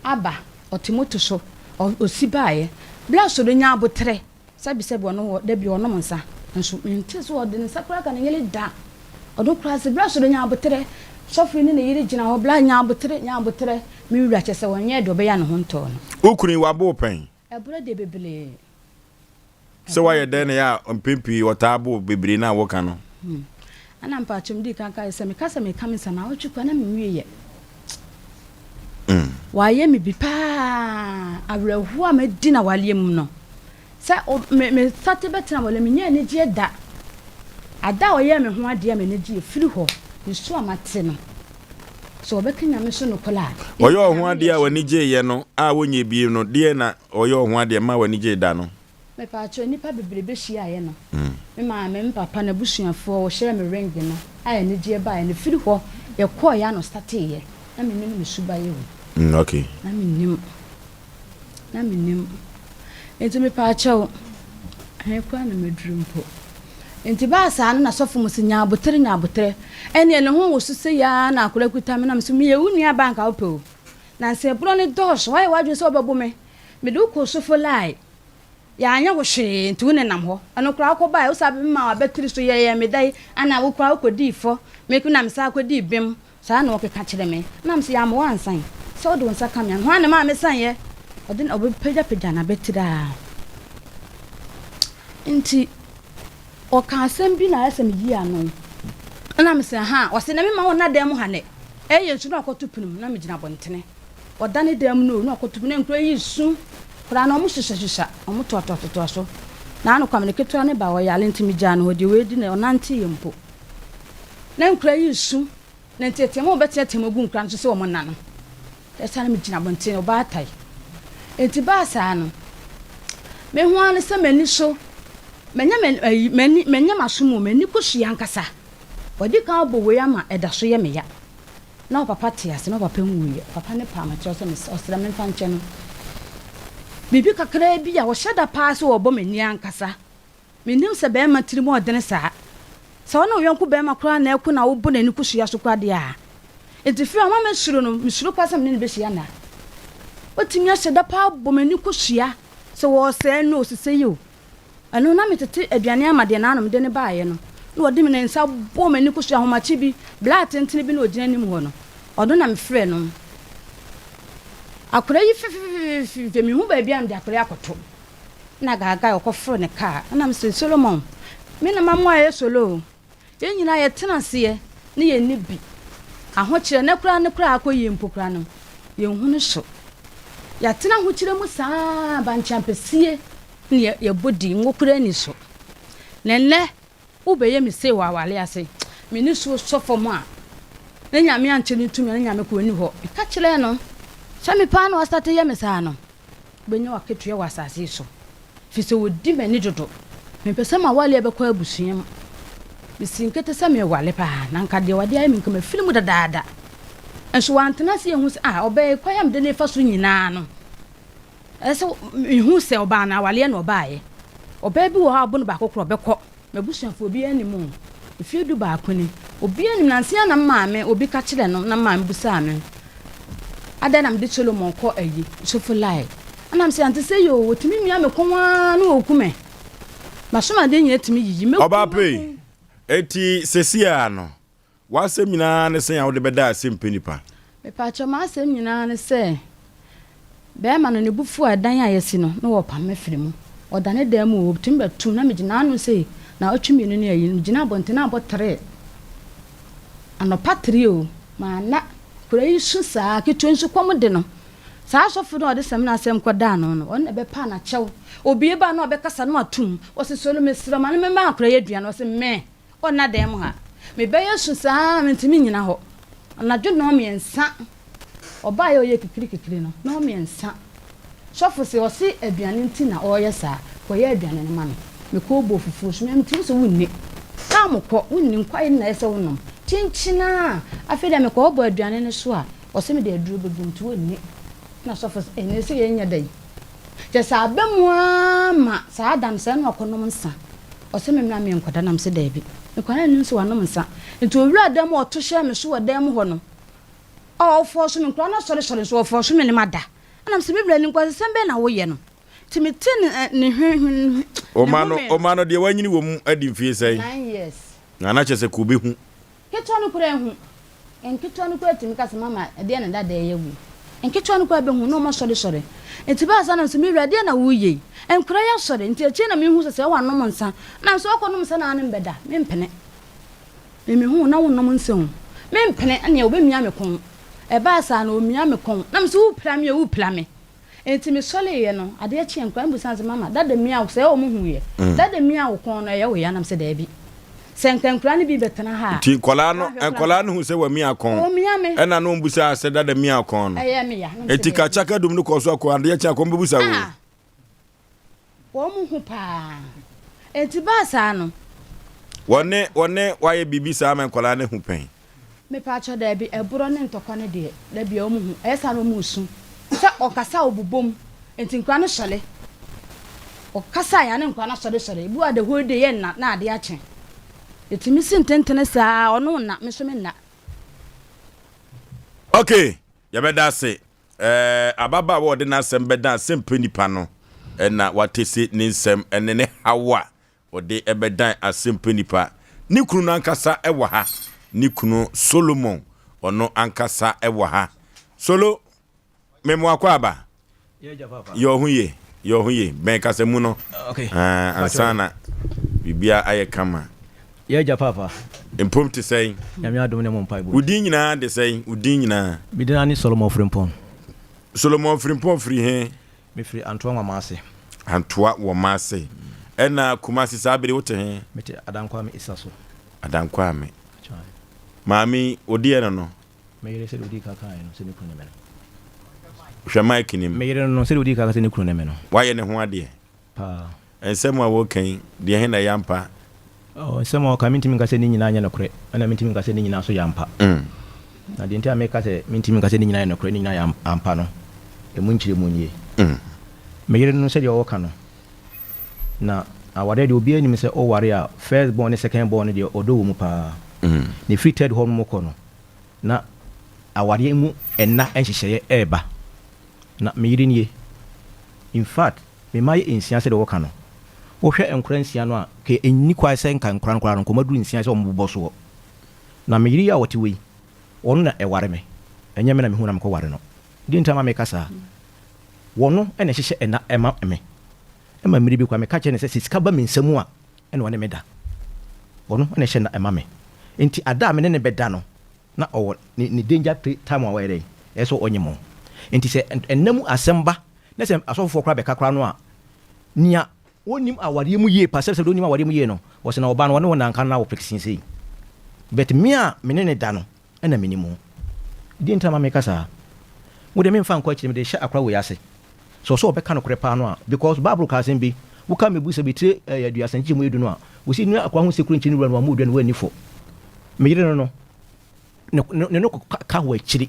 aba, ɔte moto so, ɔsi baeɛ. Blɛ so no nya aboterɛ, sɛbi sɛbi ɔno wɔ da bi ɔnom nsa, nso mente sɛ ɔde ne nsa koraa ka ne yere da. Ɔno koraa sɛ blɛ so no nya aboterɛ, sɔfo yi ne ne yere gyina hɔ, blɛ nya aboterɛ, nya aboterɛ, me wura kyerɛ sɛ ɔnyɛɛ deɛ ɔbɛyɛ a ne ho ntɔɔ no. Wo kunu yi, wabo wo pɛn? Ɛborɔ deɛ bebree. Sɛ woayɛ dɛn na ɛyɛ a mpɛn pii wɔtaa bo wo bebree no a woka no? Hmm. Ɛna mpakyɛw medii kan kae sɛ meka sɛ meka me nsa naawɔtwe koraa na menwieɛ. Mm. Wayɛ me bi paa awerɛhoɔ a madi na waleɛ mu no sɛ me me sate bɛtena wale menyɛ anigyeɛ da. Ada a ɔyɛɛ me ho adeɛ a m'ani gyeɛ firi hɔ nsu a mate no sɛ wɔbɛka nyame so nokorɛ a. Ɔyɛ ɔho adeɛ a w'ani gyeeɛ no a wonyɛ bio no deɛ na Ɔyɛ wo ho adeɛ ma w'ani gyee da no. Mepaakyɛw nnipa bebree bɛhyiaeɛ no, me maame, me papa, n'abusuafoɔ, wɔhyɛɛ me ring no a anigyeɛ baeɛ no, firi hɔ yɛkɔeɛ a na ɔstarteeɛ, na mennim ne subaeɛ o, Mm, okay. na mennim, na mennim, nti mepaakyɛw, he koraa na maduru mpo, nti baa saa no na sɔfo mo se nya abotere, nya abotere, ɛneɛ ne ho woso sei ara na akwadaa kuta me na mese meyɛ wo nua baa nka wopɛ o. Na nsɛmporɔ no dɔɔso. Woayɛ w'adwene sɛ wobɛbo me. Mede wo kɔɔ Sofolai. Yɛanyɛ wo hwee, nti wo nenam hɔ. Ɛno koraa wokɔbaeɛ, wo saa bɛmaa w'abatiri so yɛɛ me dɛn? Anaa wo koraa wokɔdii fɔ? Me na mesan kɔdii bem. Saa na wɔkeka kyerɛ me. Ɛna mese, Yɛamma woansan. Sɛ wode wo nsa ka me a, hwan na ɛmaa mesaneeɛ? Ɔde ɔbɛpagyapagya n'abatiri ara. Nti ɔkaa asɛm bi na ayɛ sɛ meyii ano. Ɛna mese, Ahaa. Ɔse, na memma wo nna dan mu ha nnɛ. Ɛyɛ nsu na ɔkɔto pono mu na megyina abɔntene. Ɔda ne dan mu no o, na ɔkɔto pono na nkura yi resu koraa na wɔhyehyɛhyehyɛ, wɔtoatoatoa so. Na ano Kwame ne ketewa no ba ɔyare nti megyaa no hɔ, deɛ wadi no ɔnanteeɛ mpo. Na nkura yi resu na nteateam a wɔbɛteateam agu nkura no so sɛ wɔnna no. Ɛsɛ na megyina abɔntene, ɔbaatae. Enti baa saa no, mehu ara ne sɛ m'ani so, manya m'ani, manya m'aso mu, m'ani kosua ankasa. Wadi kan abɔ wei ama ɛda so yɛ me ya. Na ɔpapa te ase, na ɔpapa nwuiɛ. Ɔpapa ne paa makyerɛ sɛ mesrɛ, ɔsrɛ memfa nkyɛ no. Biribi kakraa bi a ɔhyɛ da paa sɛ ɔrebɔ m'ani ankasa. Mennim sɛ barima tirim ɔdene saa. Sɛ wo ne wo yɔnko barima koraa na ɛko na wobɔ n'ani kosua so koraa deɛ a. Enti firi a ɔma mesuro no, mesuro koraa sɛ me ne no bɛhyia nna. Watumi ahyɛ da paa abɔ m'ani kosua sɛ wɔresɛe no o, sesei o. Ɛno na metete aduane ama deɛ n'ano mede no baeɛ no, na ɔde me ne nsa bɔɔ m'ani kosua ahomakye bi, bla tentene bi na ɔgyina anim hɔ no, ɔno na mefrɛɛ no. Akwadaa yi fefefefefefe, menhu baabi a mede akwadaa yi akɔto. Na Gaagai ɔkɔforo ne kaa, ɛna mese, Solomon, me na mamoa ayɛ solo o. Yɛn nyinaa yɛtena aseɛ ne yɛn nni bi. Ahokyerɛ, nnɛ koraa no koraa akɔ yie mpo koraa no, yɛnhunu so. Yɛatena ahokyerɛ mu saa ara, bankye ampesie ne yɛbɔ di, ngo koraa nni so. Na nnɛ, wobɛyɛ me sei wɔ aware ase, me nisuo sɔ fam a, na Nyame ankyɛ no tumi a, na Nyame koraa nni hɔ. Meka kyerɛɛ no sɛ me paa na wastate yɛ me saa no. Wobɛnya w'akatua wɔ asase yi so, ɛfiri sɛ wɔdi m'ani dodo. Mempɛ sɛ m'awareɛ bɛkɔ abusua mu. Mesii nkete sɛ mereware paa, na anka deɛ wɔde ayɛ me nka mafiri mu dadaada. Nso wantena ase anhu sɛ, ah, ɔbaa yi, kwan a mede no refa so nyinaa no, ɛsɛ sɛ mehu sɛ ɔbaa no awareɛ na ɔbaeɛ. Ɔbaa bi wɔ hɔ a ɔbo no baako korɔ ɔbɛkɔ. M'abusuafo obiara nnim o. Mfeɛ dubaako ni, obiara nnim. Nansa yi ara na me maame, obi ka kyerɛɛ no, na me maame bisaa me, adɛn na mede Solomon kɔ ayi, Sofolai? Ɛna mese, ante sɛ yi o, wɔtumi mia me kɔn ara na wɔku me. M'asomadeɛ nyinaa tumi yiyi, mɛku, Ɔbaa pei, mɛku. enti seesei ara no, W'asɛm nyinaa ne sɛn a wode bɛda ase mpɛ nipa? Mepakyɛw, m'asɛm nyinaa ne sɛ, bɛɛma no ne bo fuw a dan a yɛasi no na wɔpam me firi mu. Ɔda ne dan mu o, otumi bɛtom na megyina ano sei, naawɔtwe mmienu ne ayi no, megyina abɔnten na abɔ tere. Anɔpa tere o, manna. Akwadaa yi su saa, ketewa yi nso kɔm de no. Saa asɔfo no a ɔde samina asɛm kɔdaa no no, ɔno na ɛbɛpaa no akyɛw. Obue ba a na ɔbɛkasa na watom. Ɔse, Solo, mesrɛ wo, ma no mma akwadaa yi aduane. Ɔse, me. Ɔnna dan mu ha. Mebɛyɛ su saa ara, mentumi nnyina hɔ. Anadwo nnɔnmiɛnsa, Ɔbaeɛ a ɔyɛɛ kikirikikiri no, na ɔmeɛ nsa. Sɔfo se ɔse aduane nti na ɔreyɛ saa, kɔyɛ aduane no ma me. Mekɔɔ bɔɔ fufuo so, me a metumi sɛ wonni. Saa mokɔ, wonni, nkwae no na ɛyɛ sɛ wonom. Kyenkyen ara, afei deɛ mekɔɔ bɔ aduane no so a, ɔse mede aduro bɛgu mu nti wonni. Na sɔfo se, ɛnneɛ sɛ yɛnyɛ dɛn? Kyerɛ sɛ aba mu ara ma saa da no sɛɛ na ɔkɔnom nsa. Ɔse me mmra menkɔda na mese daabi. Mekɔda na menim sɛ wanom nsa. Nti owura dan mu a ɔto hyɛɛ me so wɔ dan mu hɔ no, a ɔfɔɔso me, nkwadaa no asɔresɔre nso ɔfɔɔso me ne mada. Ɛna mese me wura animguasesɛm bɛn na woyɛ no? Nti mete ne ne hwe hwe ne Ɔma no home no. ɔma no deɛ wanyini wɔ mu adi mfie sɛn? Nine years. Na na kyerɛ sɛ kò bɛhu. Ketewa no koraa hu. Nketewa no koraa tumi ka sɛ mama ɛdeɛn na dada ɛyɛ wo yi? Nketewa no koraa bɛhu na wɔn asɔresɔre. Nti baa saa na mesɛ me wura ɛdeɛn na woreyɛ yi? Nkwadaa yi asɔre nti akyire na mehu sɛ sɛ wanom nsa. Na mesɛ ɔkɔnom nsa na ne mbɛda mempene. Me mehu wo na wonnom nsa o. Mempene ɛneɛ wobɛmia me kɔn. Ɛbaa saa no ɔmia me kɔn na mesɛ wopira me o wopira me. Enti mesɔreeɛ no adeɛ kyeeɛ nkwadaa no bisaa me sɛ mama dada mia wo sɛɛ wɔn huiɛ dada mia wo kɔn no ɛyɛ wo ya na mesɛ daabi. Sɛ nka nkwadaa no bi bɛtena ha a. Nti nkwadaa no Woahwɛ koraa nkwadaa no hu sɛ wamia kɔn Ɔmia me. ɛna na wɔn bisa sɛ dada mia kɔn no. Ɛyɛ me ya na mesɛ Enti daabi. ka kyaka dum no kɔɔ so akɔ adeɛ kye a kɔn bɛbusa wo. Ah Wɔn ho paa. Enti baa saa no. Wɔne wɔne wayɛ biribi saa ma nkwadaa no ahu pɛn? Mepaakyɛw daabi, ɛborɔ ne ntɔkwa no deɛ da biara wɔn hu. Ɛyɛ saa na wɔn resu. Sɛ ɔkasa a ɔbobɔ mu. Enti nkwadaa no sɔre. Ɔkasa a ne nkwadaa no asɔre sɔre. Ebi wɔ hɔ a the whole day yɛ nna na adeɛ akye. Yɛtumi si ntentene saa ɔno nna me nso me nna. Okay, yɛbɛda ase. Ɛɛ, ababaawa a ɔde n'asɛm bɛdan asɛmpɛ nipa no na watese ne nsɛm ne ne haw a ɔde bɛdan asɛmpɛ nipa. Ne kunu no ankasa wɔ ha. Ne kunu Solomon, ɔno ankasa wɔ ha. Solo, memo akɔ aba. Yɛ ɔho ye, yɛ ɔho ye. Bɛn kasamu no. Okay. Uh, ansa na biribiara ayɛ kama. Yɛ agya paapa. Mpom te sɛn? Nyame adom ne mo mpaebɔ Wo din nyinaa de sɛn? Wo din nyinaa. Me din ara ne Solomon Frimpong. Solomon Frimpong firi he? Me firi Antoa Nwamaase. Antoa Nwamaase. Ɛna Kumasi saa bere wote he? Me te Adankwame Isa so. Adankwame. Maame yi, wo deɛ no no? Me yere sɛdeɛ odii kan kaeɛ no sɛ ne kunu ne me no. Hwɛ mic no mu. Me yere no no sɛdeɛ odii kan ka sɛ ne kunu ne me no. Wayɛ ne ho adeɛ? Paa. Nsɛm a wɔka yi, deɛ he na ɛyɛ ampa? Oh, nsɛm a wɔka, mentumi nka sɛ ne nyinaa nyɛ nokorɛ, ɛna mentumi nka sɛ ne nyinaa nso yɛ ampa. Na deɛ nti a meka sɛ mentumi nka sɛ ne nyinaa yɛ nokorɛ, ne nyinaa yɛ ampa no, ɛmu nkyerɛmu nie. Me yere no, sɛdeɛ wɔka no, na awareɛ deɛ obiara nim sɛ woware a, first born ne second born no deɛ ɔdɔ wɔ mu paa. Na ɛfiri third hɔ nom kɔ no, na awareɛ mu nna nhyehyɛeɛ reba. Na me yere nie. In fact, me mma yɛ nsia sɛdeɛ wɔka no. Wohwɛ nkora nsia no a, nka ɛnni kwan sɛ nka nkora no koraa no, nka wɔaduru nsia sɛ wɔbobɔ soɔ. Na me yere yi a ɔte hɔ yi, ɔno na ɛware me. Ɛnyɛ me na mehu na mekɔware no. Deɛ nti a ma meka saa, wɔno na ɛhyehyɛ nna ma me. Ɛma mmerɛ bi koraa meka kyerɛ no sɛ, sɛ sika ba me nsa mu a, ɛna ɔne me da. Ɔno na ɛhyɛ nna ma me. Nti ada a me ne no bɛda no, na ɔwɔ ne ne danger time a ɔyɛ dɛn ɛyɛ sɛ ɔnye mo nti sɛ nna mu asɛm ba na sɛ asɔfofoɔ koraa bɛka koraa no a nea ɔnnim awareɛ mu yie pa sɛ sɛ ɔnnim awareɛ mu yie no ɔsɛ na ɔbaa no ɔne wo nanka no na wo peksin sei but me a me ne ne da no ɛna menim ho deɛ nti na ma meka saa wo deɛ memfa nkɔ akyire mede hyɛ akora wei ase sɛ ɔsɛ ɔbɛka nokorɛ paa no a because bible ka asɛm bi woka mebu sɛ betire ɛyɛ aduasa nkyekyɛ mu edu no a wɔsi nua akoa ho sekuro nkyerɛ ne wura no wamma odwa no wanni fɔ me yere no no ne ne no ka wɔ akyiri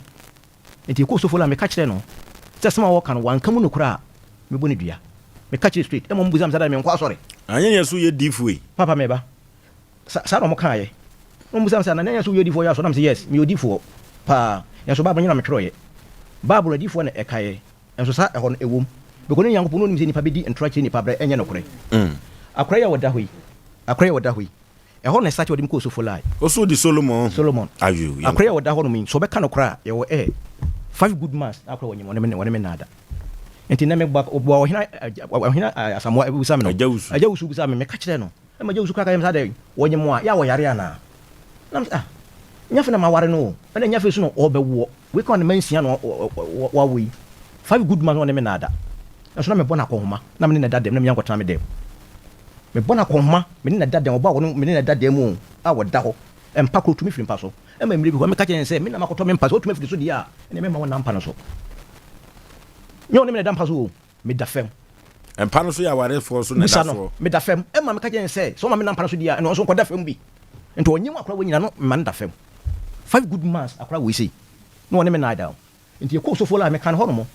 nti ɛkɔɔ sofo la meka kyerɛ no sɛ asɛm a wɔka no wanka mu nokorɛ a mebɔ ne dua meka kyerɛ straight ɛma ɔmo bisa me sɛ da menkɔ asɔre Anyɛ yɛn so yɛ diifo yi. Papa meba Sa saa na wɔkaeɛ. Na wɔbisaa me sɛ, Anania, so woyɛ odiyifoɔ yɛ asɔre? Na mese, Yes, meyɛ odiyifoɔ paa. Nanso Bible no nyɛ na metwerɛeɛ. Bible no adiyifoɔ na ɛkaeɛ. Nanso saa ɛhɔ no, ɛwom. Because ne Nyankopɔn, na ɔnim sɛ nnipa bɛdi ntorɔ akyerɛ nnipa berɛ ɛnyɛ nokorɛ. Akora yi a ɔda hɔ yi, akora yi a ɔda hɔ yi, ɛhɔ na ɛsate ɔde me kɔɔ Sofolai. Ɔso di Solomon ho. Solomon. Ayo, yɛnkɔ. Akora yi a ɔda hɔ nom yi, sɛ ɔbɛka nokorɛ a, yɛwɔ eh, five good months na akora wɔnyem, ɔne me, ɔne me nnaada. Nti nnɛ mebɔ, ɔbɔ ɔhene, ɔhene Asamoah bisa me no. Agya Wusu. Agya Wusu bisa me, meka kyerɛɛ no. Na m'agya wusu koraa ka kyerɛɛ me sɛ, Adɛn, wɔnyem wo a, yɛ a wɔyare anaa? Na mese, Ah, nyɛ afei na maware no o, ɛna nyɛ afei nso na ɔrebɛwoɔ. Wei ka ne mma nsia na wawo yi. Five good months na ɔne me nna da. Nanso na mebɔ no akɔnhoma, na me ne no da dɛm, na menya nkɔtena me dɛm. Mebɔ no akɔnhoma, me ne no da dɛm, ɔbaa a ɔne me ne no da dɛm o, a ɔda hɔ. Mpa koro tumi firi mpa so. Ɛma mmerɛ bi hɔ meka kyerɛ no sɛ me na makɔtɔ me mpa sɛ wotumi afiri so deɛ a ɛneɛ mɛmma wo nna mpa no so. Nyɛ wo ne me na ɛda mpa so o, meda fam. Mpa no so yɛ awarefoɔ so na ɛda Bisa no, soɔ. meda fam. Ɛma meka kyerɛ no sɛ sɛ ɔma me nna mpa no so deɛ a ɛneɛ ɔno nso nkɔda fam bi. Nti ɔnye wo akora wei nyina no mema no da fam. 5 good months akora wei sei na ɔne me nna da o. Nti yɛkɔɔ Sofo la meka no hɔ nom.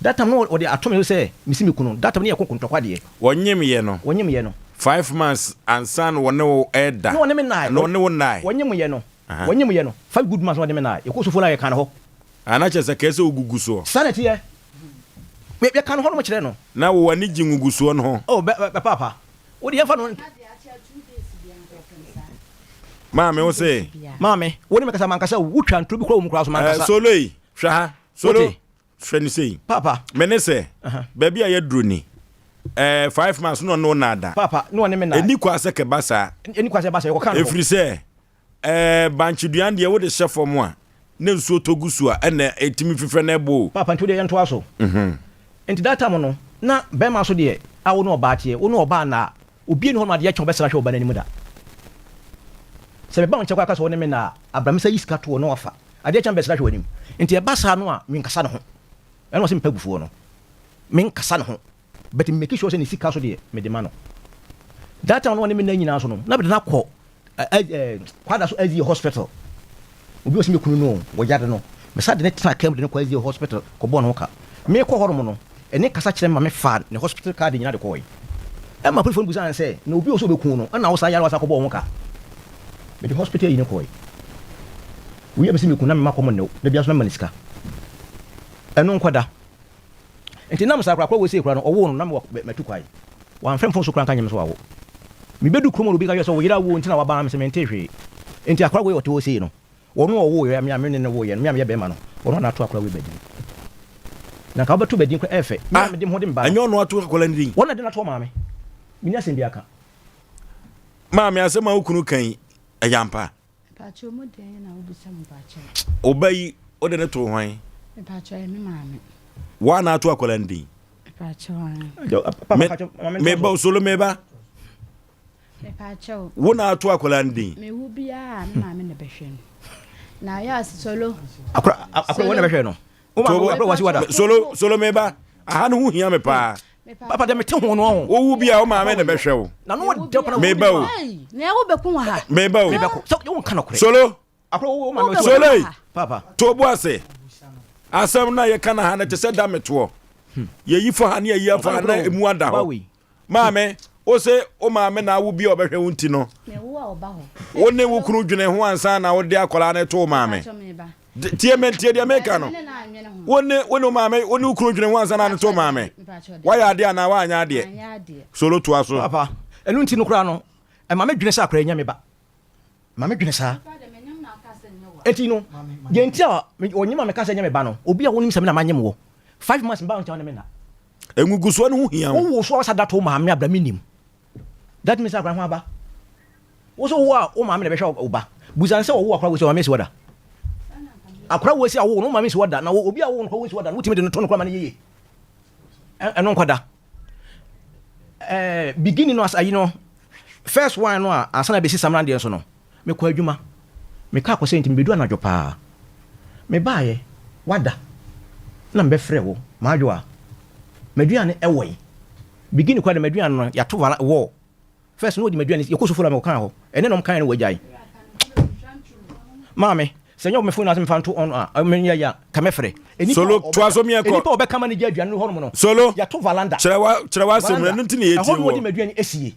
That time no wɔde ato me so sɛ mesi me kunu. That time no yɛkɔ ntɔkwa deɛ. Wɔnyem yɛ no. Wɔnyem yɛ no. 5 months ansa na wɔne wo ɛda. Na wɔne me nnae. Na wɔne wo nnae. Wɔnyem yɛ no. Wɔnyem yɛ no. 5 good months na wɔde me nnae. Yɛkɔɔ Sofo la yɛka no hɔ. Ah na kyerɛ sɛ kɛɛ sɛ wogugu soɔ. Saa na ɛteɛ. Yɛka no hɔ nom kyerɛ no. Na wo ani gye ngugusoɔ no ho. Oh bɛ bɛ paapa. Wo deɛ yɛmfa no. Maame wo se. Maame, wo ne me kasa mankasa o, wo twa ntoro bi kora wɔ mu koraa so mankasa. Eh, solo yi, hwɛ ha, solo, hwɛ ne sei. Papa. Me ne sɛ, baabi a yɛduro ni, eh, 5 months na ɔne wo naada. Papa, ne ɔne me na. Ɛni kwa sɛ kɛba saa. Ɛni kwa sɛ ɛba saa, yɛkɔka no hɔ. Ɛfiri sɛ, eh, bankyeduan deɛ wode hyɛ fam a, na nsuo tɔ gu so a, ɛna ɛtumi fefɛ na ɛbɔ o. Papa, nti wo deɛ yɛntoa so. Nti that time no, na bɛrima nso deɛ, a wo ne ɔbaa teɛ, wo ne ɔbaa nna a, Obiara nni hɔnom a adeɛ kye a ɔbɛsra ahwɛ ɔba no anim da. Sɛ meba wo nkyɛn koraa ka sɛ wo ne me nna a, abramisa yi sika to hɔ na wafa. Adeɛ kye a mebɛsra ahwɛ w'anim. Nti ɛba saa no a, menkasa ne ho. Ɛna ɔse mepɛ abufuo no. Menkasa ne ho. But me make sure sɛ ne sika so deɛ, mede ma no. That time no ɔne me nna nyinaa so no, na mede no akɔ Kwada so SDA hospital. Obi a ɔse me kunu no o, wɔyare no. Mesan de no tenaa kaa mu de no kɔɔ SDA hospital kɔbɔɔ ne ho ka. Merekɔ hɔnom no, ɛne kasa kyerɛ me ma mefaa ne hospital card nyinaa de kɔɔe. Ɛma apolisifoɔ no bisaa no sɛ, na obi a ɔse ɔbɛku wo no, ɛna wo saa yare a wosan kɔbɔɔ wo ho ka? Mede hospital ayi no kɔɔe. Wei a mese meku no na mema kɔm nne wo, da biara nso na mema no sika. Ɛno nkɔda. Nti nam saa koraa, akora wei sei koraa no, ɔwoo no na mewɔ matu kwan. Wamfrɛ me fon so koraa anka nyɛ me sɛ wawo. Mebedu kurom na obi ka kyerɛ sɛ wo yere awo nti na waba ha, mese mentee hwee. Nti akora wei a ɔte hɔ sei no, ɔno a ɔwoo yɛ, me a me ne no woeɛ no, me a meyɛ barima no, ɔno na ato akora wei ba din. Na nka wobɛto ba din koraa ɛyɛ fɛ. Me a mede me ho de me ba no. Ɛnyɛ ɔno ato akwadaa no din? Ɔno na ɛde no ato ɔmaame. Menni asɛm biara ka. Maame, asɛm a wo kunu ka yi, ɛyɛ ampa? Mpakyɛw mu dɛn na wobisa mu mpakyɛw. Wo ba yi wode no too hwan? Mpakyɛw ɛyɛ me maame. Woa na ato akwadaa no din? Mpakyɛw ae. Me ba solo me ba. Mpakyɛw. Wo na ato akwadaa no din? Me wu biara me maame na bɛhwɛ no. Na ayɛ ase solo. Akora akora wo na bɛhwɛ no. Wo maame akora wasi wada. Solo solo me ba. Aha no ho hia me paa. Papa deɛ mete ho no ɔho. Wowu bi a wo maame na bɛhwɛ wo. Na no wɔde pana Meba o. Na ɛwo bɛko wɔ ha. Meba o. Mebɛko. Sɛ wo nka nɔkorɛ. Solo. Akora wo maame wasi Solo yi. Papa. To bo ase. Asɛm no a yɛka no ha no te sɛ da metoɔ. Yɛyi fa ha ne yɛyi afa ha na emu ada hɔ. Maame, wo se wo maame na awo bi a ɔbɛhwɛ wo nti no, wo ne wo kunu dwene ho ansa na wode akwadaa no to wo maame. Tie me, tie deɛ meka no. Wo ne wo ne wo maame, wo ne wo kunu dwene ho ansa na wode to wo maame. Woayɛ adeɛ anaa woanyɛ adeɛ? Solo toa so. Papa, ɛno nti no koraa no, ɛma me dwene sɛ akwadaa yi nyɛ me ba. Ma me dwene saa. Enti no, deɛ nti a ɔnyem a meka sɛ nyɛ me ba no, obi a wonim sɛ me na manyem wɔ. 5 months meba wo nkyɛn wo ne me nna. Ngugusoɔ no ho hia wo. Wowo so a wasa da to wo maame abra me nim. That means akora ho aba. Wo so wo a wo maame na bɛhwɛ wo ba. Busa no sɛ ɔwo akora wo si maame si wada. Akora wo si awo no maame si wada na obi a wo no wo si wada no wotumi de no to no kora ma no yeye. Ɛno nkɔda. Eh, beginning no as ayi no first one no a ansa na bɛsi samina deɛ nso no mekɔ adwuma mekɔ akɔsɛ nti mebedu anadwo paa mebaeɛ wada na mebɛfrɛ wo maadwo a m'aduane ɛwɔ yi beginning kora de m'aduane no yɛato wall First no ɔdi m'aduane yɛkɔ sufo la mekɔkaa hɔ ɛnɛ na ɔmkaeɛ no wagyae maame sɛ nyɛ me phone ase mefa nto on a menyɛ yɛ a ka mɛfrɛ Solo toa so miɛ kɔ nipa ɔbɛka ma no gya aduane no hɔnom no Solo yɛto valanda kyerɛ wa kyerɛ wa asɛm ɛno nti na yɛtie ɛhɔ no wɔ ɔdi m'aduane esie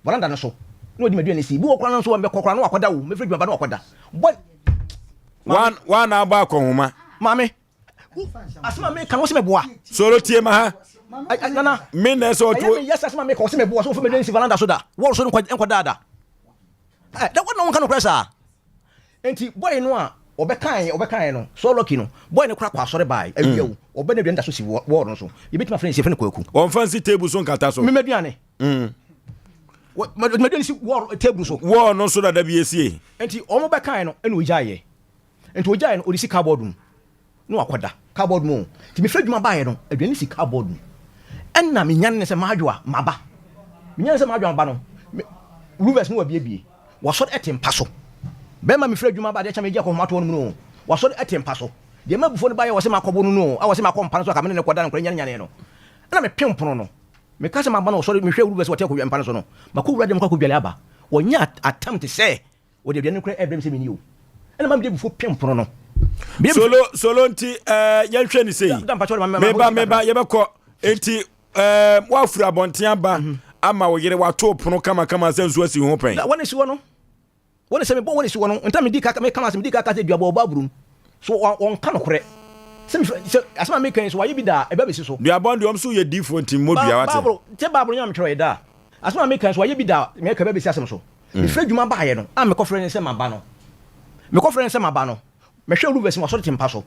valanda no so na ɔdi m'aduane esie bi wɔ koraa no nso mɛkɔ koraa no wakɔda o mɛfrɛ adwuma ba no wakɔda bɔ Wan wan na abɔ akɔnhoma maame Asɛm a meka no, wo se meboa. Solo tie ma ha. Nana. Me na ɛsɛ ɔto. Ɛyɛ me yɛ sɛ asɛm a meka, wo se meboa, so wofa m'aduane si veranda so da, wall so nkɔ daa da. Ɛ, da wɔn na wɔnka nokorɛ saa. Enti boy no a ɔbɛkaeɛ, ɔbɛkaeɛ no, so lucky no, boy no koraa kɔ asɔre baeɛ, awia o, ɔbɛ n'aduane da so si wall no so. Yɛbɛtumi afrɛ no si, yɛfrɛ no Kwaku. Wɔmfa nsi table so nkata so. Me m'aduane. M'aduane si wall, table so. Wall no so dada bi esie. Enti wɔn bɛkaeɛ no, ɛna ɔgyaeɛ. Nti ogyae no ɔde si cardboard mu na wakɔda cardboard mu o. Nti mefiri adwuma baeɛ no aduane si cardboard mu. Ɛna menyane no sɛ Madwoa maba. Menyane sɛ Madwoa maba no me louvers no wabiebie. Wasɔre ɛte mpa so. Bɛrima mefiri adwuma ba adeɛ kye a megye akɔnhoma to hɔ nom no o, wasɔre te mpa so. Deɛ ɛma abufuo no baeɛ wɔ sɛ makɔbo no no o, a wɔ sɛ makɔ mpa no so a ka me ne no kɔda no nkwadaa nyane nyanee no. Ɛna mepem pono no. Meka sɛ maba no ɔsɔre mehwɛ wuru bɛ sɛ ɔte akonnwa mpa no so no, makɔ wura dɛm kɔ akɔdwale aba. Wɔnyɛ attempt sɛ wɔde aduane no koraa ɛbrɛ me sɛ menni o. Ɛna ma mede abufuo pem pono no. Solo solo nti ɛɛ yɛnhwɛ ne sei. Meba meba yɛbɛkɔ nti ɛɛ woafiri abɔnten aba mhm. ama wo yere wato pono kamakama sɛ nsuo asi ho pɛn. Wɔn esi hɔ no. Wɔn sɛ mebɔ wɔn esi hɔ no nta medi kaka meka asɛm medi kaka sɛ duabɔ ɔbɔ aburum so wɔnka nokorɛ sɛ sɛ asɛm a meka yi so wɔayɛ bi da a ɛba bɛsi so. Duabɔ deɛ wɔn so yɛ diifoɔ nti mmɔ dua wate. Baabolo sɛ baabolo nyɛ metwerɛ yɛ da a asɛm a meka yi so wɔayɛ bi da a meka ɛba bɛsi asɛm so. Mm. Mefiri adwuma baayɛ no a mekɔfrɛ ne sɛ maba no mekɔfrɛ ne sɛ maba no mehwɛ Ruvers wɔasɔre te mpa so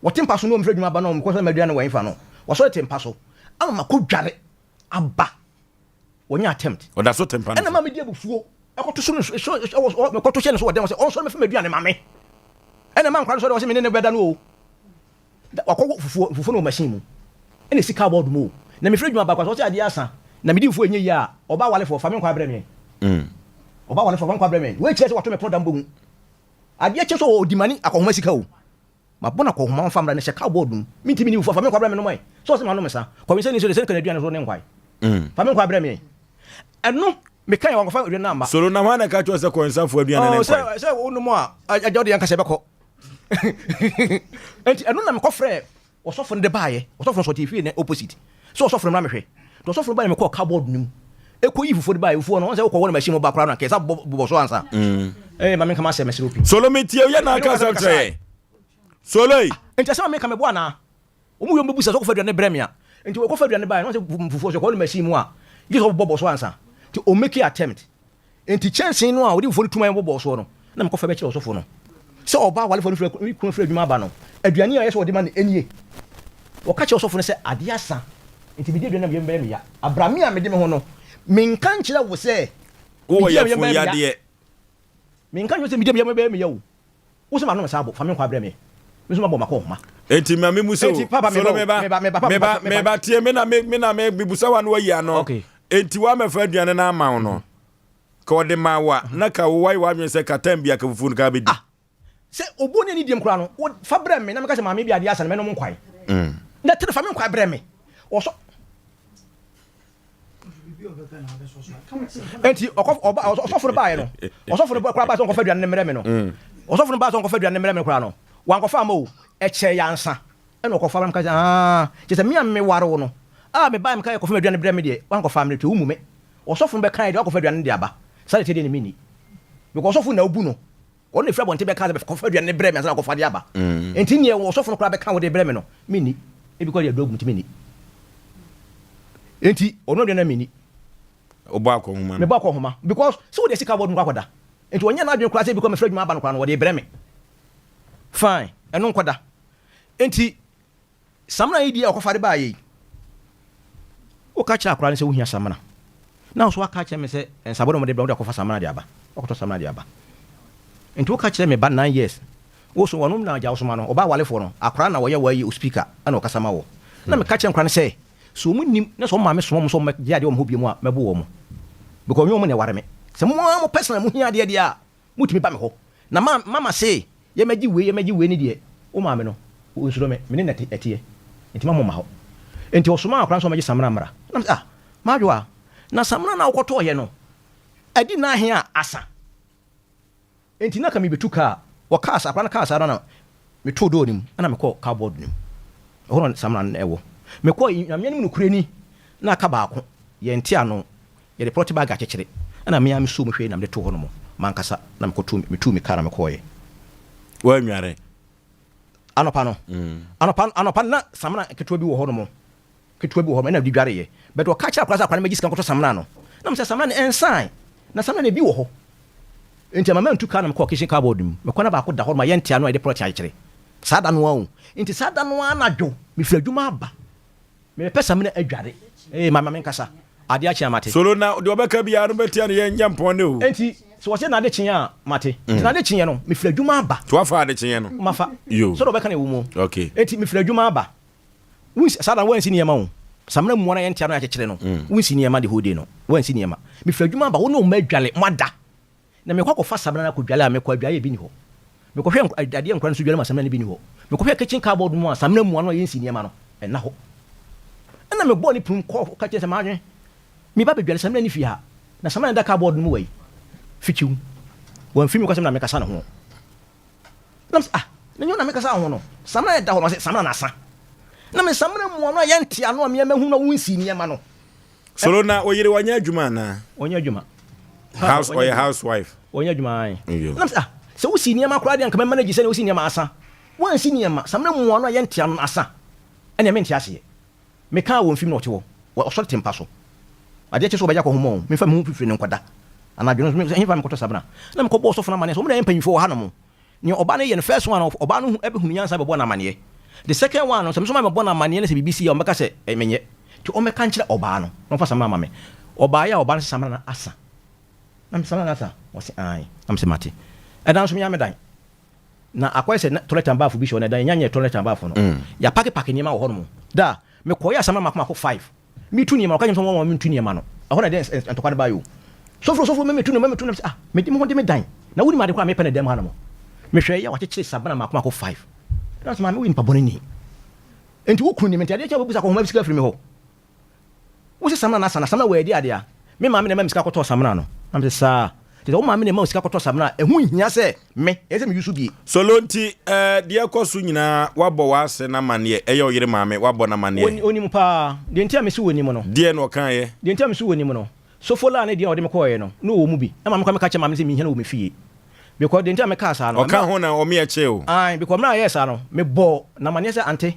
wɔte mpa so no mefiri adwuma ba no mekɔsɛ maduane wɔ ɛmfa no wɔasɔre te mpa so ama makɔ dware aba wɔnyɛ attempt. Ɔda so te mpa no so. Ɛna maa medi abufuo ɛkɔto so no so ɛwɔ mekɔto hyɛ no so wɔ dɛm sɛ ɔnsɔre mɛfa m'aduane ma me. Ɛna maa nkwadaa no sɔre wɔ sɛ me ne no bɛda no o. Wakɔwɔ fufuo fufuo no wɔ machine mu ɛna esi cardboard mu o. Na mefiri adwuma baako a sɛ ɔsɛ adeɛ asa na medi fufuo ɛnyɛ yie a ɔbaa walefoɔ fa me nkwa brɛ me. Ɔbaa walefoɔ fa me nkwa brɛ me. Wei kyerɛ sɛ wato me pono da mbɔ mu. Adeɛ kye so ɔdi mani akɔhoma sika o. Mabɔ no akɔnhoma ɔmfa mmra no hyɛ cowboard mu. Mentumi nni fufuo a, fa me nkwa brɛ me nom ɛ. Sɛ ɔse manom nsa, kɔwensani nso de sɛ nka n'aduane so ne nkwae. Fa me nkwa brɛ me ɛ. Ɛno, mekae a wankɔfa aduane no amma. Solo, na hwan na ɛka kyerɛ wo sɛ kɔwensafoɔ aduane ne Oh, nkwae? sɛ, sɛ wonom a, agya wode ankasa ɛbɛkɔ. Enti ɛno na mekɔfrɛɛ ɔsɔfo no de baeɛ. Ɔsɔfo no nso ɔte fie no opposite. Sɛ ɔsɔfo no mmra mehwɛ. Nti ɔsɔfo no baeɛ na mekɔɔ cupboard no mu. Ɛkɔyii fufuo de baeɛ. Fufuo no, wɔn sɛ wokɔwɔ no machine mu ba koraa no a, kɛsa bobɔ bobɔ so ansa. Ee, ma menka m'asɛm, mesrɛ wo pii. Solo metie wo, yɛ na aka asɛm kyerɛ yɛn. Solo ei. Nti asɛm a meka meboa anaa? Wɔn wie wɔn bɛbu sɛ sɛ ɔkɔfa aduane brɛ me a. Nti wɔkɔfa aduane baeɛ no, wɔn sɛ fufuo so ɛkɔwɔ no machine mu a, gye sɛ wɔbobɔ bɔ so ansa. Nti ɔmmeki attempt. Enti kyɛnsee no a wɔde fufuo no tum a wɔbobɔɔ soɔ no, na mekɔfa bɛkyerɛ ɔsɔfoɔ no. Sɛ ɔbaa awarefoɔ no firi ne kunu firi adwuma aba no, aduane a ɛyɛ sɛ wɔde ma no nie. Wɔka kyerɛɛ ɔsɔfoɔ no sɛ, Adeɛ asa, enti medi aduane a me yam bɛyɛ me ya. Abrame a mede me ho no, menka nkyerɛ wo sɛ Wowɔ medi a me yam yafunu bɛyɛ me ya. yadeɛ. Menka nkyerɛ wo sɛ medi a me yam bɛyɛ me ya o. Wo se manom nsa abo, fa me nkwa brɛ me. Me nso mabɔ m'akɔnhoma. Enti ma me mu sɛ Enti papa o, meba solo o, meba, meba, meba, papa meba, meba, meba. meba, tie me na me, me na me, mebusa wa na wayi ano. Okay. Enti wamɛfa aduane no ama wo no, ka ɔde maa wo a, na ka wo wayɛ w'adwene sɛ ka time bi a ka fufuo no ka bɛdi. Ah, sɛ obuo ne anidiem koraa no, wo fa brɛ me na meka sɛ maame bi adeɛ asa no mɛnom nkwae. Na tene fa me nkwae brɛ me. Ɔsɔ. Enti ɔkɔ ɔba ɔsɔfo no baeɛ no, ɔsɔfo no koraa baeɛ sɛ ɔnkɔfa aduane no mmrɛ me no. Ɔsɔfo no baeɛ sɛ ɔnkɔfa aduane no mmrɛ me koraa no, wankɔfa amma o, ɛkyɛɛ yɛ ansa ɛna ɔkɔfa ma meka sɛ aa, kyerɛ sɛ me a meware wo no, a mebaeɛ meka yɛ kɔfa m'aduane brɛ me deɛ, wankɔfa ammrɛ nti wommu me. Ɔsɔfo no bɛkaeɛ deɛ wakɔfa aduane no de aba. Saa deɛ ɛteɛ deɛ na menni. Because ɔsɔfo na wobu no. Ɔno na ɛfiri abɔnten bɛka sɛ kɔfa aduane no brɛ me ansa na wakɔfa de aba. Enti neɛ ɔsɔfo no koraa bɛka wode brɛ me no, menni. Ebi koraa deɛ aduro agu mu nti menni. Enti ɔno aduane no menni. Wobɔ akɔnhoma no? Mebɔ akɔnhoma because sɛ wode sika bɔ no akɔda. Enti ɔnyɛ n'adwene koraa sɛ ebi koraa mefiri adwuma aba no koraa no wɔde brɛ me. Fine, ɛno nkɔda. Enti Samina yi deɛ ɔkɔfa de baeɛ yi, woka kyerɛ akwadaa no sɛ wohia samina, na wo nso woaka akyerɛ me sɛ nsabɔ na wɔde brɛ wo, wode akɔfa samina de aba, woakɔtɔ samina de aba. Nti woka kyerɛ me ba nine years, wo so ɔno na agya wo soma no, ɔbaa awalefoɔ no, akwadaa na wɔyɛ wɔayi o speaker ɛna ɔkasa ma wɔ. Na meka kyerɛ nkwadaa no sɛ, sɛ wɔn nim na sɛ wɔn maame soma wɔn sɛ wɔn mmɛgye adeɛ wɔ me hɔ bio mu a, mɛbo wɔn. Because ɔnyɛ wɔn na ɛware me. Sɛ mo ara mo personal mo hia adeɛ deɛ a, Motumi ba me hɔ. Na ma mama se yɛmɛgye wei yɛmɛgye wei ne deɛ, wo maame no, ɔnsuro me, me ne no na ɛteɛ, nti ma momma hɔ. Nti ɔsomaa akwadaa no sɛ ɔmmɛgye samina mmra. Na mese, ah, Madwoa, na samina no a wokɔtɔeɛ no, adi nna ahe a asa? Nti na ka merebɛtu kaa. Wɔkaa saa, akwadaa no kaa saa no na metoo door no mu, ɛna mekɔɔ cupboard no mu. Ɛhɔ na samina no wɔ. Mekɔɔ, Nyame anim nokorɛ ni, na aka baako, yɛnte ano. Yɛde plɔte bag akyekyere ɛna me ara me soo mu hwɛe na mede too hɔ nom m'ankasa na mekɔ tuu me tuu me car na mekɔɔeɛ. Woannware? Anɔpa no anɔpa anɔpa no na samina ketewa bi wɔ hɔ nom ketewa bi wɔ hɔ nom ɛna mede dwareeɛ but ɔka kyerɛ akwadaa sɛ akwadaa no mɛgye sika nkɔtɔ samina no na mesɛ samina no ɛnsae na samina no ebi wɔ hɔ nti ama mantu car na mekɔɔ kitchen cupboard mu mekɔ na baako da hɔ nom a yɛnte ano a yɛde plɔte akyekyere saa da no ara o nti saa da no ara anadwo mefiri adwuma aba Mepɛ samina adware. Ee ma ma menkasa. Ade akye a mate. Solo na deɛ ɔbɛka biara no bɛtia no yɛn yɛn mpɔn ne o. Enti sɛ wɔse na ade kye a mate. Nti na ade kyeɛ no mefiri adwuma aba. Nti wafa ade kyeɛ no? Mafa. Yo. Sɛdeɛ ɔbɛka no ɛwɔ mu. Okay. Enti mefiri adwuma aba. Wonsi saa da no woansi nneɛma o. Samina mua no a yɛnte ano a yɛakyekyere no. Wonsi nneɛma the whole day no. Woansi nneɛma. Mefiri adwuma aba wo ne wo mma adwale moada. Na mekɔ akɔfa samina no akɔdwale a, mekɔ adwaeɛ a ebi nni hɔ. Mekɔhwɛ adeɛ nkora no so dwale mu a, samina no bi nni hɔ. Mekɔhwɛ kitchen cupboard mu a, samina mua no a yɛnsi nneɛma no, ɛnna hɔ. Ɛnna mebɔɔ ne pum kɔɔ ka kyerɛɛ no sɛ, Maame, meba abɛdwale, samina nni fie ha. Na samina no da cupboard no mu wɔ yi. Fikyiw. Wamfiri me kwasɛm na mekasa ne ho. Na mese, ah, na nyɛ wo na mekasa wo ho no. Samina no da hɔ no, ɔse, samina no asa. Na me samina mua no a yɛnte ano a me a mahu na wonsii nneɛma no. Solo na wo yere ɔnyɛ adwuma anaa? Ɔnyɛ adwuma. House ɔyɛ house wife. Ɔnyɛ adwuma ae. Na mese ah sɛ wosi nneɛma koraa deɛ anka mɛ manage sɛnea wosi nneɛma asa. Woansi nneɛma, samina mua no a yɛnte ano no asa. Ɛnea mente aseɛ. Mekaa wɔ mfim na ɔte hɔ. Ɔsɔre te mpa so. Adeɛ kye so ɔbɛgye akɔhoma o. Memfa me ho mfifire no nkɔda. Anadwo no nso hefa mekɔtɔ samina. Na mekɔbɔɔ ɔsɔfo no amanneɛ sɛ wɔn na ɛyɛ mpanyimfoɔ wɔ hanom. Nea ɔbaa no yɛ no first one no ɔbaa no hu bɛhunu nyansa bɛbɔ no amaneɛ. The second one no sɛ me nso ma mebɔ no amaneɛ na sɛ biribi si a ɔmmɛka sɛ menyɛ. Nti ɔmmɛka nkyerɛ ɔbaa no na ɔmfa samina mma me. Ɔbaeɛ a ɔbaa no sɛ samina no asa. Na mese samina no asa? Ɔse aane. Na mese mate. Ɛda nso me ara me dan. Na akɔyɛ sɛ na toilet and bath bi hyɛ hɔ na ɛdan yɛnnya nyɛɛ toilet and bath no. Yɛapake pake nneɛma wɔ hɔnom. Da a mekɔeɛ a samina mako mako five. Metu nneɛma, ɔka kyerɛ me sɛ wɔn mentu nneɛma no. Ɛhɔ na ɛde ntɔkwa no baeɛ o. Sofo, sofo, metu no, metu no. Ah, mede me ho de me dan. Na wonim ade koraa a mepɛ no dan mu hanom. Mehwɛeɛ a wakyekyere sabena mmaako mmaako five. Ɛna sɛ maame woyɛ nipa bɔne ni. Enti wo kunu nim nti adeɛ kyɛ wobɛbu sa akɔhoma sika afiri me hɔ. Wo se samena no asa na samena wɔ adi adeɛ a. Me maame na ɛma me sika kɔtɔɔ samena no. Na mese saa. Kyerɛ sɛ wo maame na ɛma wo sika kɔtɔ samina a, ɛho nhia sɛ me, ɛyɛ sɛ me use bie. Solo nti eh, deɛ ɛkɔ so nyinaa woabɔ w'ase no amaneɛ, ɛyɛ ɔyere maame, woabɔ no amaneɛ. Ɔnim paa. Deɛ nti a mese ɔnim no. Deɛn na ɔkaeɛ? Deɛ nti a mese ɔnim no, Sofola ne deɛ a ɔde me kɔeɛ no, na ɔwɔ mu bi. Ɛma me koraa meka kyerɛɛ maame no sɛ menhia no wɔ me fie. Because deɛ nti a mekaa saa no, Ɔka ho na ɔme ɛkyee wo? Ae, because mmerɛ a ɛyɛɛ saa no, mebɔɔ no amaneɛ sɛ ante,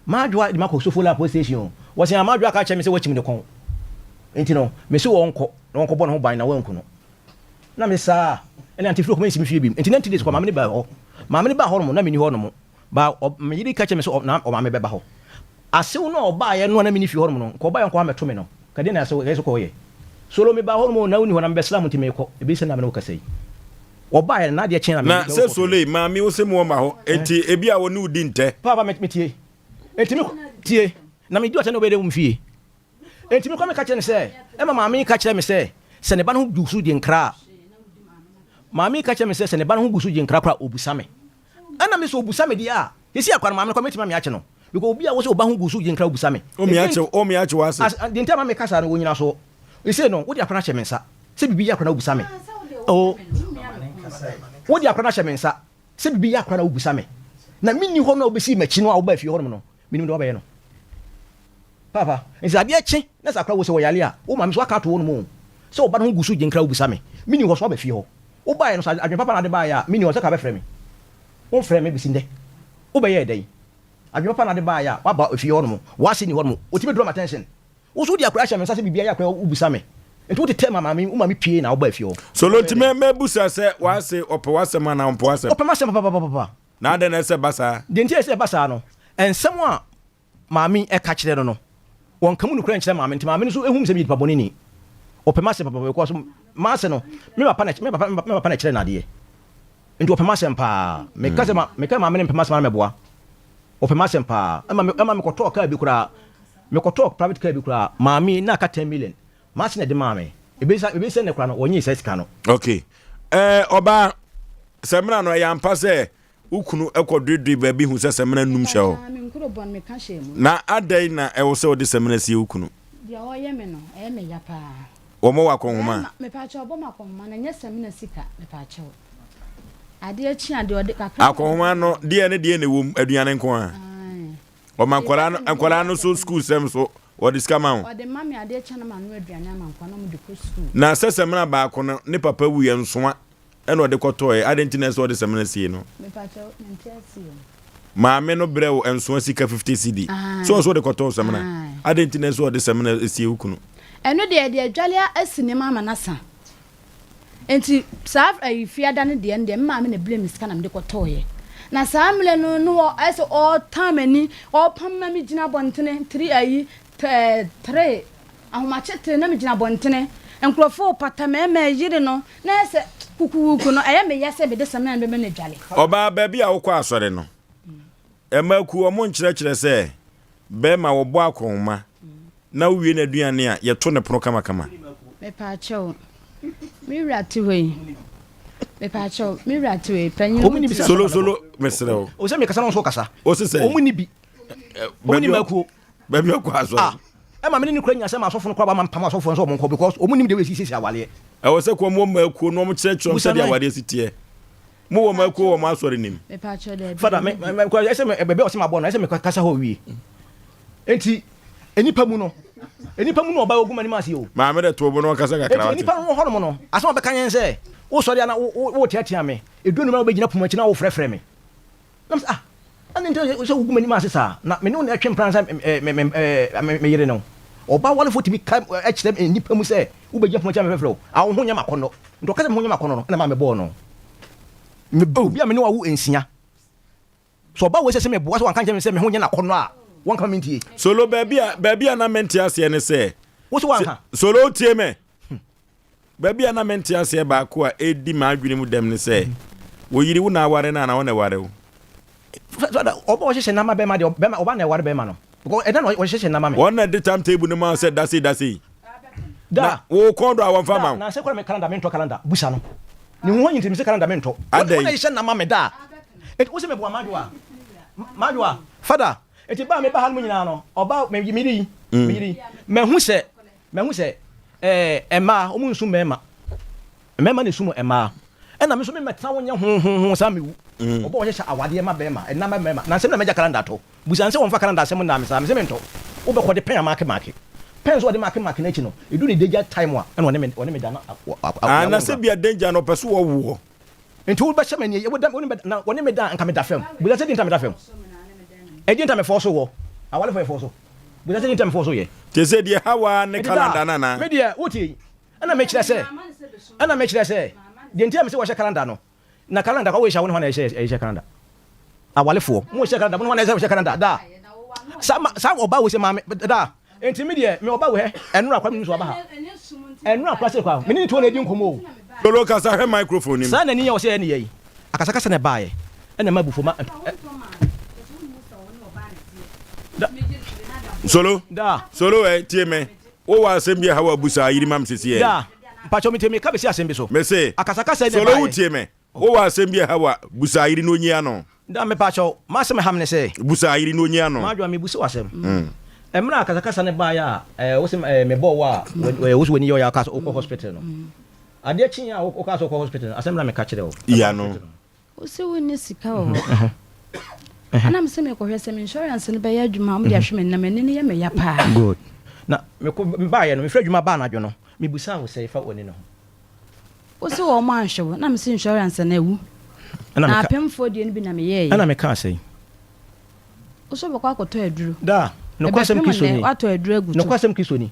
M'adwoa de me akɔ Sofola police station o. Wɔse ah m'adwoa ka kyerɛ me sɛ wakyim ne kɔn. Nti no, mese wɔnkɔ na wɔnkɔbɔ ne ho ban na wɔanku no. Na mese saa a, ɛne Auntie Firi kɔma nsi me fie biom. Nti 90 days kɔ maame no baa hɔ. Maame no baa hɔ nom na menni hɔ nom. Ba ɔ, me yere ka kyerɛ me sɛ ɔ, na ɔmaame bɛba hɔ. Asew no a ɔbaeɛ no a na menni fie hɔ nom no, nka ɔbaeɛ ɔnkɔ ammɛto me no, nka deɛn na asew ɛyɛ sɛ kɔyɛ? Solo mebaa hɔ nom o, na wonni hɔ na mebɛsraa mo nti meekɔ. Ɛbɛsi sɛ na me ne wo kasa yi. Wɔbaeɛ no, na adeɛ kye na me. Na sɛ Soleil, maame wo se mo ma hɔ, enti ebi a wɔne wo di ntɛ. Paapa me tie, enti me tie, na me di ɔtɛ na ɔbɛyɛ dɛ wɔ me fie. Enti me kɔ me ka kyerɛ no sɛ, ɛma maame yi ka kyerɛ me sɛ, sɛ ne ba no ho gu so gye nkra a, maame yi ka kyerɛ me sɛ, sɛ ne ba no ho gu so gye nkra koraa a, ɔbusa me. Ɛna me sɛ ɔbusa me deɛ a, sɛsi akora no maame no koraa mɛtumi ame akye no. Because obi a wo sɛ ɔba ho gu so gye nkra ɔbusa me. Ɔme akye, ɔme akye wo ase. As, deɛ nti a ma me ka saa no, ɔnyina soɔ. Seesei no, wode akora no ahyɛ me nsa. Sɛ biribi yɛ akora no a wobisa me. Oh, wode akora no ahyɛ me nsa. Sɛ biribi yɛ akora no a wobisa me. Na menni hɔ no a wobɛsii m'akyi no a wobaa fie hɔnom no, menim deɛ woabɛyɛ no. Paapa, nti sɛ adeɛ kye na sɛ akora wo sɛ wɔyare a, wo maame so aka ato hɔnom o. Sɛ wo ba no ho gu so gye nkra a wobisa me. Menni hɔ so woaba fie hɔ. Wobaeɛ no sɛ adwene papa na wode baeɛ a, menni hɔ sɛ ka bɛfrɛ me. Womfrɛɛ me bɛsi nnɛ. Wobɛyɛɛ dɛn? Adwene papa na wode baeɛ a, woaba fie hɔnom. W'ase nni hɔnom. Wotumi draw m'attention. Wo nso wode akwadaa hyɛ me nsa sɛ biribiara yɛ akwadaa wobisa me. Nti wotetɛɛ ma maame, wo maame pue na wobaa fie hɔ. Solo nti mɛ mɛbusa sɛ w'ase ɔpɛ w'asɛm anaa ɔmpɛ w'asɛm? Ɔpɛ m'asɛm papapapapa. Na adɛn na ɛsɛ ɛba saa? Deɛ nti a ɛsɛ ɛba saa no, nsɛm a maame yi ka kyerɛ no no, wɔnka mu nokorɛ nkyerɛ maame nti maame no nso hu me sɛ meyɛ nipa bɔne ni. Ɔpɛ m'asɛm papapapa because m'ase no, me papa na me papa me papa na ɛkyerɛ no adeɛ. Nti ɔpɛ m'asɛm paa. Meka sɛ ma meka maame no mpɛ m'asɛm a na mɛboa. Ɔpɛ m'asɛm paa. Ɛma me ɛma mekɔtɔɔ kaa bi koraa. Mekɔtɔɔ private car bi koraa. Maame yi na aka ten million. M'ase na ɛde maa me. Ebesi ebesi ɛnnɛ koraa no wɔnyee saa sika no. Okay. Ɛɛ ɔbaa, samina no ɛyɛ ampa sɛ wo kunu kɔ doedoe baabi hu sɛ samina num hyɛ hɔ? Paa, me nkuro bɔ no meka hyɛɛ mu. Na adɛn na ɛwɔ sɛ wode samina sie wo kunu? Deɛ ɔyɛ me no, ɛyɛ me ya paa. Wɔmmɔ wo akɔnhoma? Bɛɛma, mepaakyɛw ɔbɔ me akɔnhoma no ɛnyɛ samina sika, mepaakyɛw. Adeɛ kye a deɛ ɔde kakra na ɔde Akɔnhoma no deɛ ne deɛ na ɛwɔ mu, aduane nko ara? Ae. Ɔma nkwadaa no nkwadaa no so sukuu sɛm so ɔde sika ma wo? Ɔde ma me adeɛ kye a na manoa aduane ama nkwadaa na wɔde kɔ sukuu. Na sɛ samina baako no ne papa wuiɛ nsoa ɛna ɔde kɔtɔɔɛ adɛn nti na ɛsɛ ɔde samina sie no? Mepakyɛw mente aseɛ o. Maame no brɛ wo nsoa sika 50 cedi sɛ ɔsɛ ɔde kɔtɔɔ samina adɛn nti na ɛsɛ ɔde samina sie wo kunu? Ɛno deɛ yɛde adwale asi nneɛma ama no asa. Nti saa ayi fiada no deɛ no deɛ me maame na ɛbrɛ me sika na mede kɔtɔɔeɛ. Na saa mmerɛ no no wɔ ayɛ sɛ ɔretan m'ani ɔrepam ma megyina abɔntene tiri ayi tɛɛ tere ahomakye tere na megyina abɔntene nkurɔfoɔ repata mmarima yere no na ayɛ sɛ kukuuku no ɛyɛ me ya sɛ mede samina no bɛma no adwale. Ɔbaa, baabi a wokɔ asɔre no, mmaa kuo, wɔnkyerɛkyerɛ sɛ bɛrima wɔbɔ akɔnhoma na wowie n'aduane a, yɛto ne pono kamakama. Mepaakyɛw, me wura te hɔ yi. Mepaakyɛw, me wura te wei, panyin Wɔn ni bi sɛ Solo solo mesrɛ wo. O sɛ mekasa na wo nso kasa. O sisɛ. Wɔn ni bi. Wɔn ni mmakuo. Baabi ɔkɔ asɔre. Ah, ɛma me ne ne kura nya sɛ ma asɔfo no kora ba ma mpam asɔfo nso wɔn nkɔ because wɔn nim de wei sisi awaleɛ. Ɛwɔ sɛ kɔn mu mmakuo na wɔn kyerɛkyerɛ wɔn sɛdeɛ awadeɛ si teɛ. Mo wɔ mmakuo wɔ mo asɔre nim. Fada me me ɛsɛ me baabi a ɔsɛ ma bɔ no ɛsɛ me kasa hɔ wie. Enti nnipa mu no nnipa mu na ɔba ogu m'anim ase o. Maame de to bo na ɔkasa kakra wate. Enti nnipa no wɔ hɔnom no asɛm a ɔbɛka yɛn sɛ wosɔre a na wo wo woteatea me edu anum na wobɛgyina poma akyi na wofrɛfrɛ me. Na mesɛ, Ah, adɛn nti na sɛ wugu m'anim ase saa? Na me ne wo na ɛtwe mpena sɛ me, me, me, me yere no. Ɔbaa warefo tumi ka kyerɛ nnipa mu sɛ, Wubegyina pon akyi a mɛfrɛfrɛ wo. Ah, wo ho nyɛ m'akɔnnɔ. Nti ɔka sɛ me ho nyɛ m'akɔnnɔ no, ɛnna ɛmaa mebɔɔ no. Me, obi a me ne wo awo nsia. Sɛ ɔbaa wei sɛ sɛ meboa sɛ wanka nkyerɛ me sɛ me ho nyɛ n'akɔnnɔ a, wɔnka ma mentie. Solo, baabi a, baabi a na mente aseɛ ne sɛ. Wo so wanka? Solo, tie me. Baabi a na mente aseɛ baako a ɛredi m'adwene mu dɛm ne sɛ, wo yere wo na aware no anaa wo na ɛware wo? Ɔba ɔhyehyɛ nna ma bɛrima deɛ, bɛrima ɔba na ɛware bɛrima no. Because ɛda na ɔhyehyɛ nna ma me. Wɔn na ɛde time table no ma wo sɛ da sei da sei. Da. Na wo kɔn dɔ a wɔmfa ma wo. Da, na sɛ kora me calendar mentɔ calendar, busa no. Ne ho nti mese calendar mentɔ. Adɛn? Wɔn na ɛhyehyɛ nna ma me da. Enti wo se meboa m'adwoa? M'adwoa, fada, enti ba a meba ha no mu nyinaa no, ɔba me yere yi, me yere yi, mahu sɛ Mahu sɛ ɛɛ mmaa, wɔn nsu mmarima. Mmarima na esum mmaa. Ɛna me nso me mmɛtena wo nyɛ ho ho ho saa mewu. Ɔbɔ ɔhyehyɛ awadeɛ ma bɛrima, ɛna ma mmarima. Na nsɛm na m'agya calendar to. Busa no sɛ wɔmfa calendar asɛm nnaa me saa. Mese mentɔ. Wobɛkɔ de pɛn amaake maake. Pɛn nso ɔde maake maake no akyi no, ɛdu ne danger time a, ɛna ɔne me ɔne me da na Ah, na sɛ bia danger no ɔpɛ so wɔwoɔ. Nti wo bɛhyɛ me nie, wo da, wo ne me na wɔne me da a, nka meda fam. Busa sɛ deɛ nti a meda fam. Ɛdeɛ nti a mefɔɔ so wɔ. Awarefo yɛ fɔɔ so. Busa sɛ deɛ nti a mefɔɔ so yɛ. Te sɛ deɛ Hawa ne Nti da, calendar no anaa? me deɛ, wotie yi, ɛna mekyerɛ sɛ, ɛna mekyerɛ sɛ, deɛ nti a mese wɔhyɛ calendar no, na calendar kwa wohyɛ wo ne hwan na ɛhyɛ ɛhyɛ calendar? Awarefoɔ, mo hyɛ calendar, mo ne hwan na ɛsɛ wɔhyɛ calendar? Da, saa ma, saa ɔbaa wei sɛ maame, da, nti me deɛ, me ɔbaa wei hɛ, ɛnora kwa menim sɛ waba ha, ɛnora kwa sɛ kwa, me ne ne tuo na ɛdi nkɔmmɔ o. Lolo kasa hwɛ microphone no mu. Saa na ani yɛ wɔ sɛ yɛyɛ ne yɛ yi. Akasakasa na ɛbaeɛ ɛna ɛma abufuo ma ɛ. Da. Solo. Da. Solo ɛ tie me. Wo wɔ asɛm bi a ɛha wo abu saa yiri ma me sisi ɛ. Da. Mpakyɛw me tie me ka besi asɛm bi so. Me se. Akasakasa na Solo ɛbaeɛ. wo tie me. Wo wɔ asɛm bi a ɛha wo a busa yiri na onyi ano. Da mepakyɛw m'asɛm ɛha me ne sɛ. Busa yiri na onyi ano. M'adwoa me busa wo asɛm. Ɛmmerɛ a akasakasa no baeɛ a ɛɛ wo se ɛɛ me bɔɔ wo a wɔ wo se w'ani yɛ ɔya ɔkaa sɛ wokɔ hospital no. Adeɛ kyeeɛ a wokaa sɛ wokɔ hospital no, asɛm na meka kyerɛɛ wo. Yi ano. Wo se wonni sika wɔ hɔ. Ɛna me se mekɔhwɛ sɛ me insurance no bɛyɛ adwuma a, wɔde ahwɛ m'ani na m'ani no yɛ me ya paa. Good. Na mekɔ mebaeɛ no, mefiri adwuma baa anadwo no, mebusaa wo sɛ fa w'ani no ho. Wo se wɔn anhwɛ wo, na me se insurance no awu. Na apemfoɔ deɛ no bi na meyɛeɛ. Ɛna mekaa sɛn? Wo se wobɛkɔ akɔtɔ aduro. Daa, nokwasɛm Ɛbɛpem Kristoni. nnɛ, woatɔ aduro agu to. Nokwasɛm Kristoni.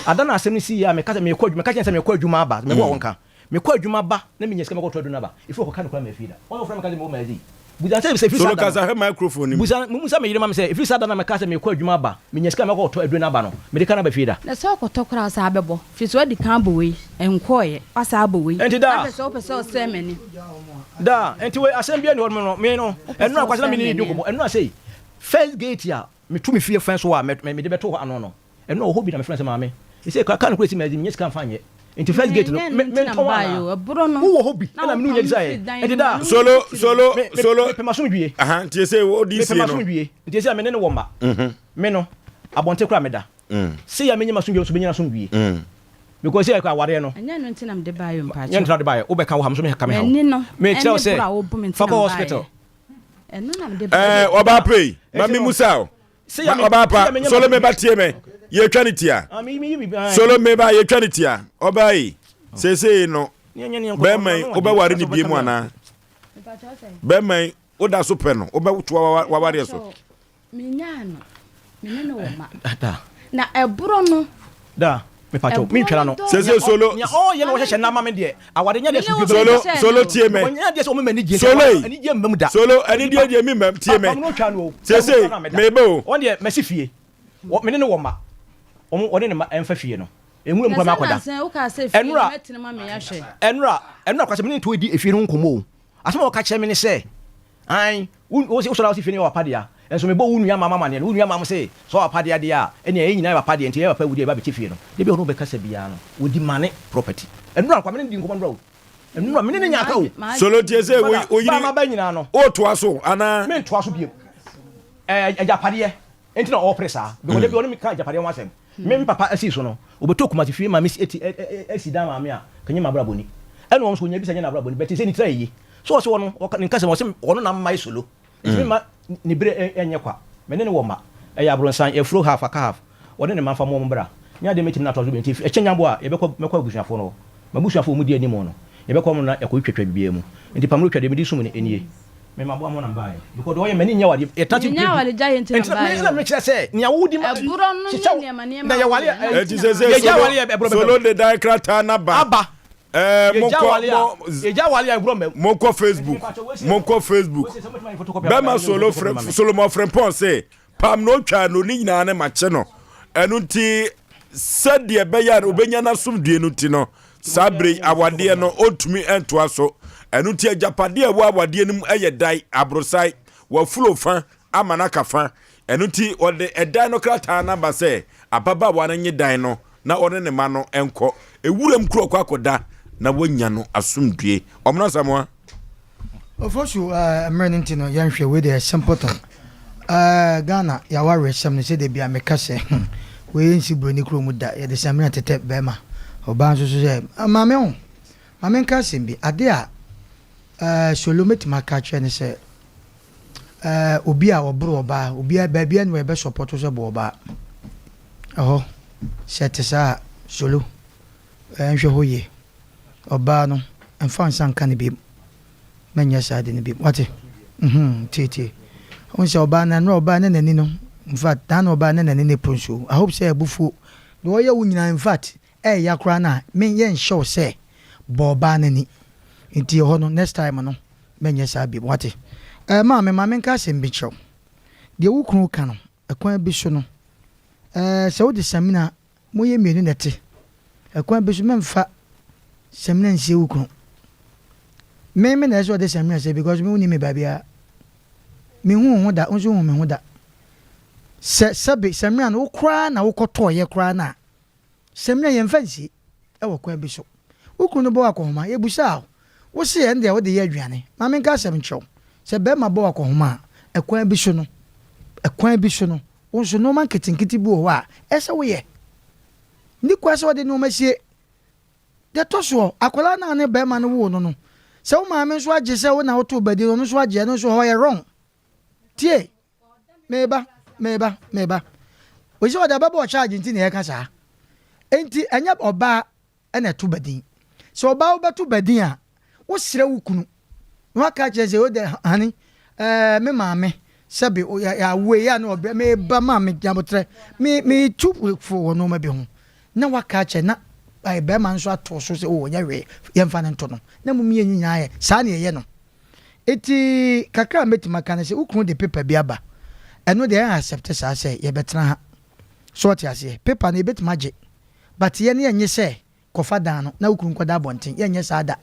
Ada na asɛm no sii a meka sɛ merekɔ adwuma, meka kyerɛ no sɛ merekɔ adwuma aba, meboa wo nka. Mekɔ adwuma ba na menya sika mɛkɔtɔ aduro no aba. Ɛfiri hɔ kɔka nokorɛ ma afie da. Wɔn a wɔfrɛ me ka sɛ mewɔ Maazi. Busa no sɛ ɛfiri saa Solo da no. kasa hwɛ microphone no mu. Busa, mumisa me yere ma me sɛ ɛfiri saa da no a mekaa sɛ merekɔ adwuma aba, menya sika mɛkɔtɔ aduro no aba no, mede ka no aba fie da. Na sɛ ɔkɔtɔ koraa a ɔsan bɛbɔ, firi sɛ wadi kan abɔ wei, ɛnkɔeɛ, wasan abɔ wei. Enti da. Na afei sɛ wopɛ sɛ ɔsɛe m'ani. Da, enti wei asɛm biara nni hɔ nom no, me no, Wopɛ sɛ ɛnora kwasɛ na ɔsɛe me ne no redi m'ani. nkɔmmɔ, ɛnora sei, first gate a meto me fie fɛn so a mede bɛto hɔ ano no, Ɛno ɔwɔ hɔ bi na mefrɛ no sɛ maame. Sesei koraa car no koraa esi m'adzi mennya sika mfa nyɛ. Nti first gate no Ɛnyɛ me ɛno nti na mentɔn mebaeɛ anaa? o, ɛborɔ no Wowɔ hɔ bi na ɛna me ne wo nya wopam di sɛ firi dan ɛnti no mu, daa. ɛno Solo titiriw. solo Me me solo. mepɛ m'asomdwie. Aha nti ese wo di Mepɛ sie no. m'asomdwie. Nti ese a me ne no wɔ mma. Me no abɔnten koraa meda. Sei a menya m'asomdwie no nso benya n'asomdwie. Because sei a awareɛ no. Ɛnyɛ ɛno nti na mede baeɛ o mpakyɛw. Nyɛ nti na wode baeɛ. Wobɛka wo ha me nso meka me haw. M'ani no Mekyerɛ wo ɛne sɛ borɔ a wobu me nti fa na kɔ mebaeɛ. hospital. Ɛno na mede Ɛɛ baeɛ. ɔbaa pei ma Nti me no. musa o. Sɛ Ma yɛ me ɔbaa sɛ pa yɛ menyɛ solo ma me ba tie me yɛtwa ne tia ah me me yi solo me ba yɛtwa ne tia ɔbaa yi seesei no bɛrima yi wobɛware ne bie mu anaa bɛrima yi woda so pɛ no wobɛtoa wawareɛ so menyaa no me ne no wɔ ma na ɛborɔ no Da, mepakyɛw, mentwɛn ano. Sese solo. Nea ɔyɛ na wɔhyehyɛ nna ama me deɛ, aware nyɛ deɛ asomdwoe bɛba Solo, mu da. solo tie me. Ɔnyɛ adeɛ sɛ ɔmema anigye nti, Solo aware yi. anigye mma mu da. Solo, anigye deɛ mi mmam, tie me. Pam no twa no o. Sese, Pam no twa no a meda. meba o. Wɔn deɛ, masi fie. Wɔ, me ne no wɔ mma. Wɔn, wɔne ne mma ɛmfa fie no. Nwura mu Na koraa sɛ makɔda. nansa yi wokaa sɛ fie no Ɛnora, mɛtena mu ama yɛahwɛ. ɛnora, ɛnora koraa sɛ me ne no to di efie no ho nkɔmmɔ o. Asɛm a ɔka kyerɛ me ne sɛ, Aane, wo, wo se, wosɔre a wose fie no yɛ w'apa dea, nso mebɔ wo nua maame amaneɛ no, wo nua maame se, sɛ ɔwɔ apa dea deɛ a, ɛnneɛ yɛn nyinaa yɛ w'apa deɛ, nti yɛn papa wu deɛ yɛba abɛkyɛ fie no. Da bi a ɔne wo bɛkasa biara no, wɔdi mane property. Ɛnora nkoa, me ne no dii nkɔmmɔ nnora o. Nnura me ne ne nya aka o. Solo tie sɛ wo yiri. Ba ma ba nyinaa no. O toa so anaa. Me ntoa so biem. Ɛɛ agyapadeɛ nti na ɔpere saa. Because dabi ɔne me ka agyapadeɛ ho asɛm. Me me papa asi so no ɔbɛtɔ Kumasi fie ma me si eti esi dan maa me a kanyɛ m'abrabɔ ni. Ɛna ɔno nso ɔnya bi sɛ nyɛ n'abrabɔ ni but sɛ ne tiri ayɛ yie. So ɔse ɔno ɔka ne nkasɛm ɔse ɔno na mma yɛ solo. Nti me mma ne bere nyɛ kwa. Me ne no wɔ mma. Ɛyɛ abronsan, afuro half aka half. Ɔne ne mma mfa mo wɔn bra. Nyɛ adeɛ mɛtumi no atoa so bio. Nti ɛkyɛ nyambo a yɛbɛkɔ mɛkɔ abusuafoɔ no hɔ. M'abusuafoɔ a wɔdi anim no, yɛbɛkɔ wɔn na yɛakɔtwatwa biribiara mu. Nti pamoro twa deɛ mede sum no nie. Me maboa mo na mebaeɛ. Because deɛ ɔyɛ m'ani nnye awadeɛ. Yɛtena ase Mennya mprɛ du. awaregyaeɛ nti na Nti na mebaeɛ me na o. mekyerɛ sɛ nea wodi ma Ɛborɔ no ne kyekyɛ wo nneɛma nneɛma na a yɛware woyɛ a na Enti nti na sese yɛgya maboa. aware a ɛborɔ bɛba mu. Solo de dan krataa no aba. Aba. Ɛɛ Yɛgya monkɔ aware a mo yɛgya aware a ɛborɔ mma mu. monkɔ Facebook monkɔ Facebook bɛma Solo Fre Solomon Frempɔn se pam na otwa no ne nyinaa ne makye no ɛno nti sɛdeɛ ɛbɛyɛ a obɛnya n'asomdue no nti no saa bere yi awadeɛ no ɔntumi ntoa so ɛno nti agyapadeɛ a ɛwɔ awadeɛ no mu yɛ dan aborosae wafuro fa ama no aka fa. Ɛno nti, ɔde ɛdan no krataa no aba sɛ ababaawa no nye dan no na ɔne ne mma no nkɔ ewuram kuro kɔ akɔda na wanya no asomdue. Ɔmono Asamoah. Ofosu eh, mmerɛ no nti no yɛnhwɛ wei deɛ simple thing eh, Ghana yɛawaresɛm no sɛdeɛ bia meka sɛ hmm, wei nsi buroni kuro mu da yɛde samina tetɛ bɛrima ɔbaa nso so sɛ ah, maame ho maame nka asɛm bi ade a eh, solo mɛtumi aka akyerɛ ne sɛ Eh obi a ɔboro ɔbaa obia baabia ni hɔ yɛbɛ support wo sɛ bɔ ɔbaa ɛhɔ sɛ ɛte saa a solo eh nhwɛ hɔ yie ɔbaa no mfa nsa nka no biom mɛnyɛ saa de no biom wate mhm tie tie wohu sɛ ɔbaa no ɛnora ɔbaa ne n'ani no infact daa na ɔbaa ne n'ani no ɛpro nsuo I hope sɛ abufuo deɛ ɔyɛ wo nyinaa infact ɛɛya koraa no a me yɛnhyɛ wo sɛ bɔ ɔbaa no ani nti ɛhɔ no next time no Menyɛ saa bio. Woate? Ɛɛ, maame, ma menka asɛm bi nkyerɛ wo. Deɛ wo kunu reka no, ɛkwan bi so no, ɛɛ, sɛ wode samina, moyɛ mmienu na ɛte. Ɛkwan bi so, mɛmfa samina nsie wo kunu. Me, me na ɛsɛ sɛ ɔde samina sie because me wonni me baabiara. Menhu wo ho da, wo nso wonhu me ho da. Sɛ, sɛbe, samina no, wo koraa na wokɔtɔeɛ koraa no a, Samina yɛmfa nsie wɔ kwan bi so. Wo kunu no bɔ wo akɔnhoma, yɛbusaa wo, wo se ɛno deɛ wode yɛ aduane. Ma menka asɛm nkyerɛ wo, sɛ barima bɔ wo akɔnhoma a, ɛkwan bi so no, ɛkwan bi so no, wo nso nnoɔma nketenkete bi wɔ hɔ a ɛsɛ sɛ woyɛ. Nni kwan sɛ wode nnoɔma sie. Deɛ ɛtɔ soɔ, akwadaa no a ne barima no woo no no, sɛ wo maame nso agye sɛ wo na wotoo ba din no, ɔno nso agye, ɛno nso ɛhɔ yɛ wrong. Tie! Meba, meba, meba. Osi ɔde abɛbɔ ɔcharge nti na yɛka saa. Enti ɛnyɛ ɔbaa na ɛto badin. Sɛ ɔbaa wobɛto badin a, wosrɛ wo kunu na waka akyerɛ sɛ ode honey, ɛɛ me maame sɛbe awoe yɛ a na ɔbrɛ meba ma me nyabotrɛ me metu fo wɔ nneɛma bi ho na waka akyerɛ na bɛrima nso ato so sɛ o ɔnyɛ hwee yɛmfa no nto no na mo mmienu nyinaa yɛ saa na yɛyɛ no. Enti kakra a mɛtumi aka ne sɛ wo kunu de paper bi aba, ɛno deɛ yɛn accept saa sɛ yɛbɛtena ha. So ɔte aseɛ? Paper no yɛbɛtumi agye but yɛn yɛnnye sɛ kɔfa dan no na wo kunu nkɔda abɔnten, yɛnyɛ saa da.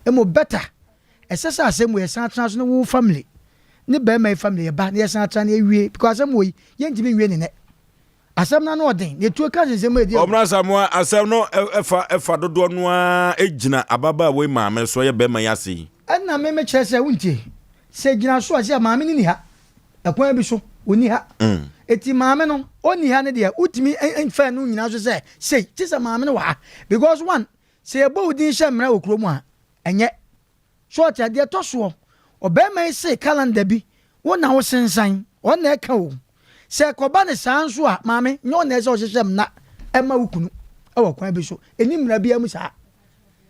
Mmom better ɛsɛ sɛ asɛm wei yɛsan tena so ne wo family ne barima yi family yɛba na yɛsan tena na yɛwie because asɛm wei yɛntumi nwie ne nɛ. Asɛm no ano ɔden, na etuo ka nsensɛn mu a edi awu. Ɔmena Asamoah, asɛm no fa fa dodoɔ no ara gyina ababaawa yi maame so, ɔyɛ barima yi ase yi. Ɛna me mekyerɛ sɛ wontie. Sɛ gyina so a, sɛ maame no nni ha. Ɛkwan bi so, ɔnni ha. Eti maame no, ɔnni ha no deɛ, wotumi mfa ɛno nnyina so sɛ sei, kye sɛ maame no wɔ ha. Because one, sɛ yɛbɔ wo din hyɛ mmara wɔ kurom a, ɛnyɛ. So ɔte adeɛ ɛtɔ soɔ? Ɔbarima yi se calendar bi wo na wo sensan, ɔno na ɛka o. Sɛ ɛkɔba no saa nso a, maame, nyɛ wo na ɛsɛ sɛ ɔhyehyɛ mmna ɛma wo kunu wɔ kwan bi so. Ɛnni mmara biara mu saa.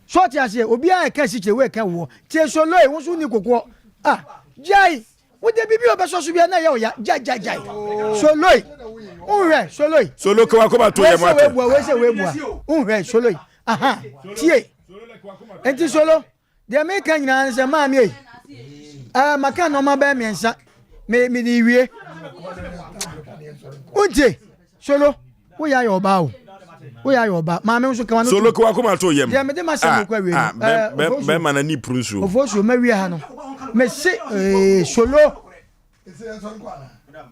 So ɔte aseɛ? Obiara ɛka asikyire, wo ɛka woɔ. Tie Soloe, wo nso wonni kokoɔ. Ah, gyae! Wo deɛ biribi a ɔbɛsɔ so biara na ɛyɛ wo ya. Gyae, gyae, gyae. Soloe, wonhwɛ, Soloe. Solo kewa kɔba to Wei yɛ sɛ mu ate. wei bua, wei sɛ wei bua. Wonhwɛ, Soloe. Aha, tie. Enti Solo, deɛ meka nyinaa ne sɛ maame ei, ɛɛ maka nneɛma bɛyɛ mmiɛnsa, me mede wie. Wontie, Solo, woyɛ ayɛ ɔbaa o, woyɛ ayɛ ɔbaa. Maame nso kawa no Solo kewa koma to yam. Deɛ mede m'asɛm kɔ awie no, ɛɛ Ofosu, bɛrima n'ani puru nsuo. Ofosu, mawie ha no, mese ee Solo.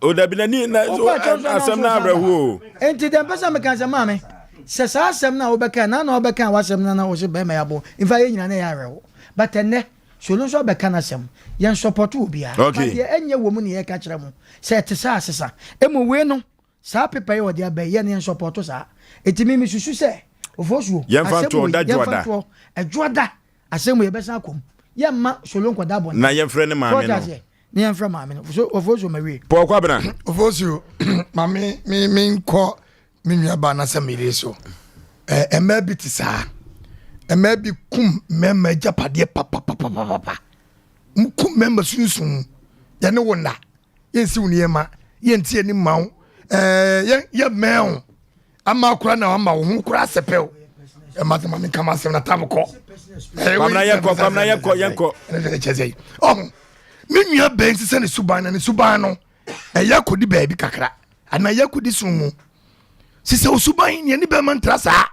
O dabi n'ani na asɛm no awerɛhoɔ o. Enti deɛ mpɛ sɛ meka sɛ maame. Sɛ saa asɛm no a wobɛka na na wobɛka w'asɛm no na wo se bɛrima yɛ abo in fact yɛn nyinaa na ɛyɛ awerɛho but ɛnnɛ Solo nso abɛka n'asɛm yɛn support obiara but deɛ ɛnyɛ wɔ mu na yɛka kyerɛ mo sɛ ɛte saa asesa mmom wei no saa paper yi a wɔde aba yi yɛn yɛn support saa eti mi mi susu sɛ ofosuo Yɛmfa asɛm ntoɔ wei da yɛmfa dwoada. ntoɔ ɛdwoada asɛm wei yɛbɛsan akɔ mu yɛmma Solo nkɔda abɔnten Na yɛmfrɛ ne so maame ɔte no. aseɛ ne yɛmfrɛ maame no so ofosuo ma wie. Paul Kwabena. Ofosuo ma me me me nkɔ me nua baa n'asɛm yi so. Ɛɛ mmaa bi te saa. Mmaa bi kum mmarima agyapadeɛ papapapapapa. Kum mmarima sunsun. Yɛne wo nna. Yɛnsi wo nneɛma. Yɛnti ani mma wo. Ɛɛ yɛn yɛmmɛn wo. Ama akora na ama wo ho kora asɛpɛw. Ɛma sɛ maame nka m'asɛm na tam kɔ. Kwamina yɛnkɔ Kwamina yɛnkɔ yɛnkɔ. Ɛkyɛ sɛ ɔho me nua bɛn sisɛ ne suban na ne suban no ɛyɛ akɔdi baabi kakra anaa ɛyɛ akɔdi sum mu sisɛ osuban nea ne bɛrima ntra saa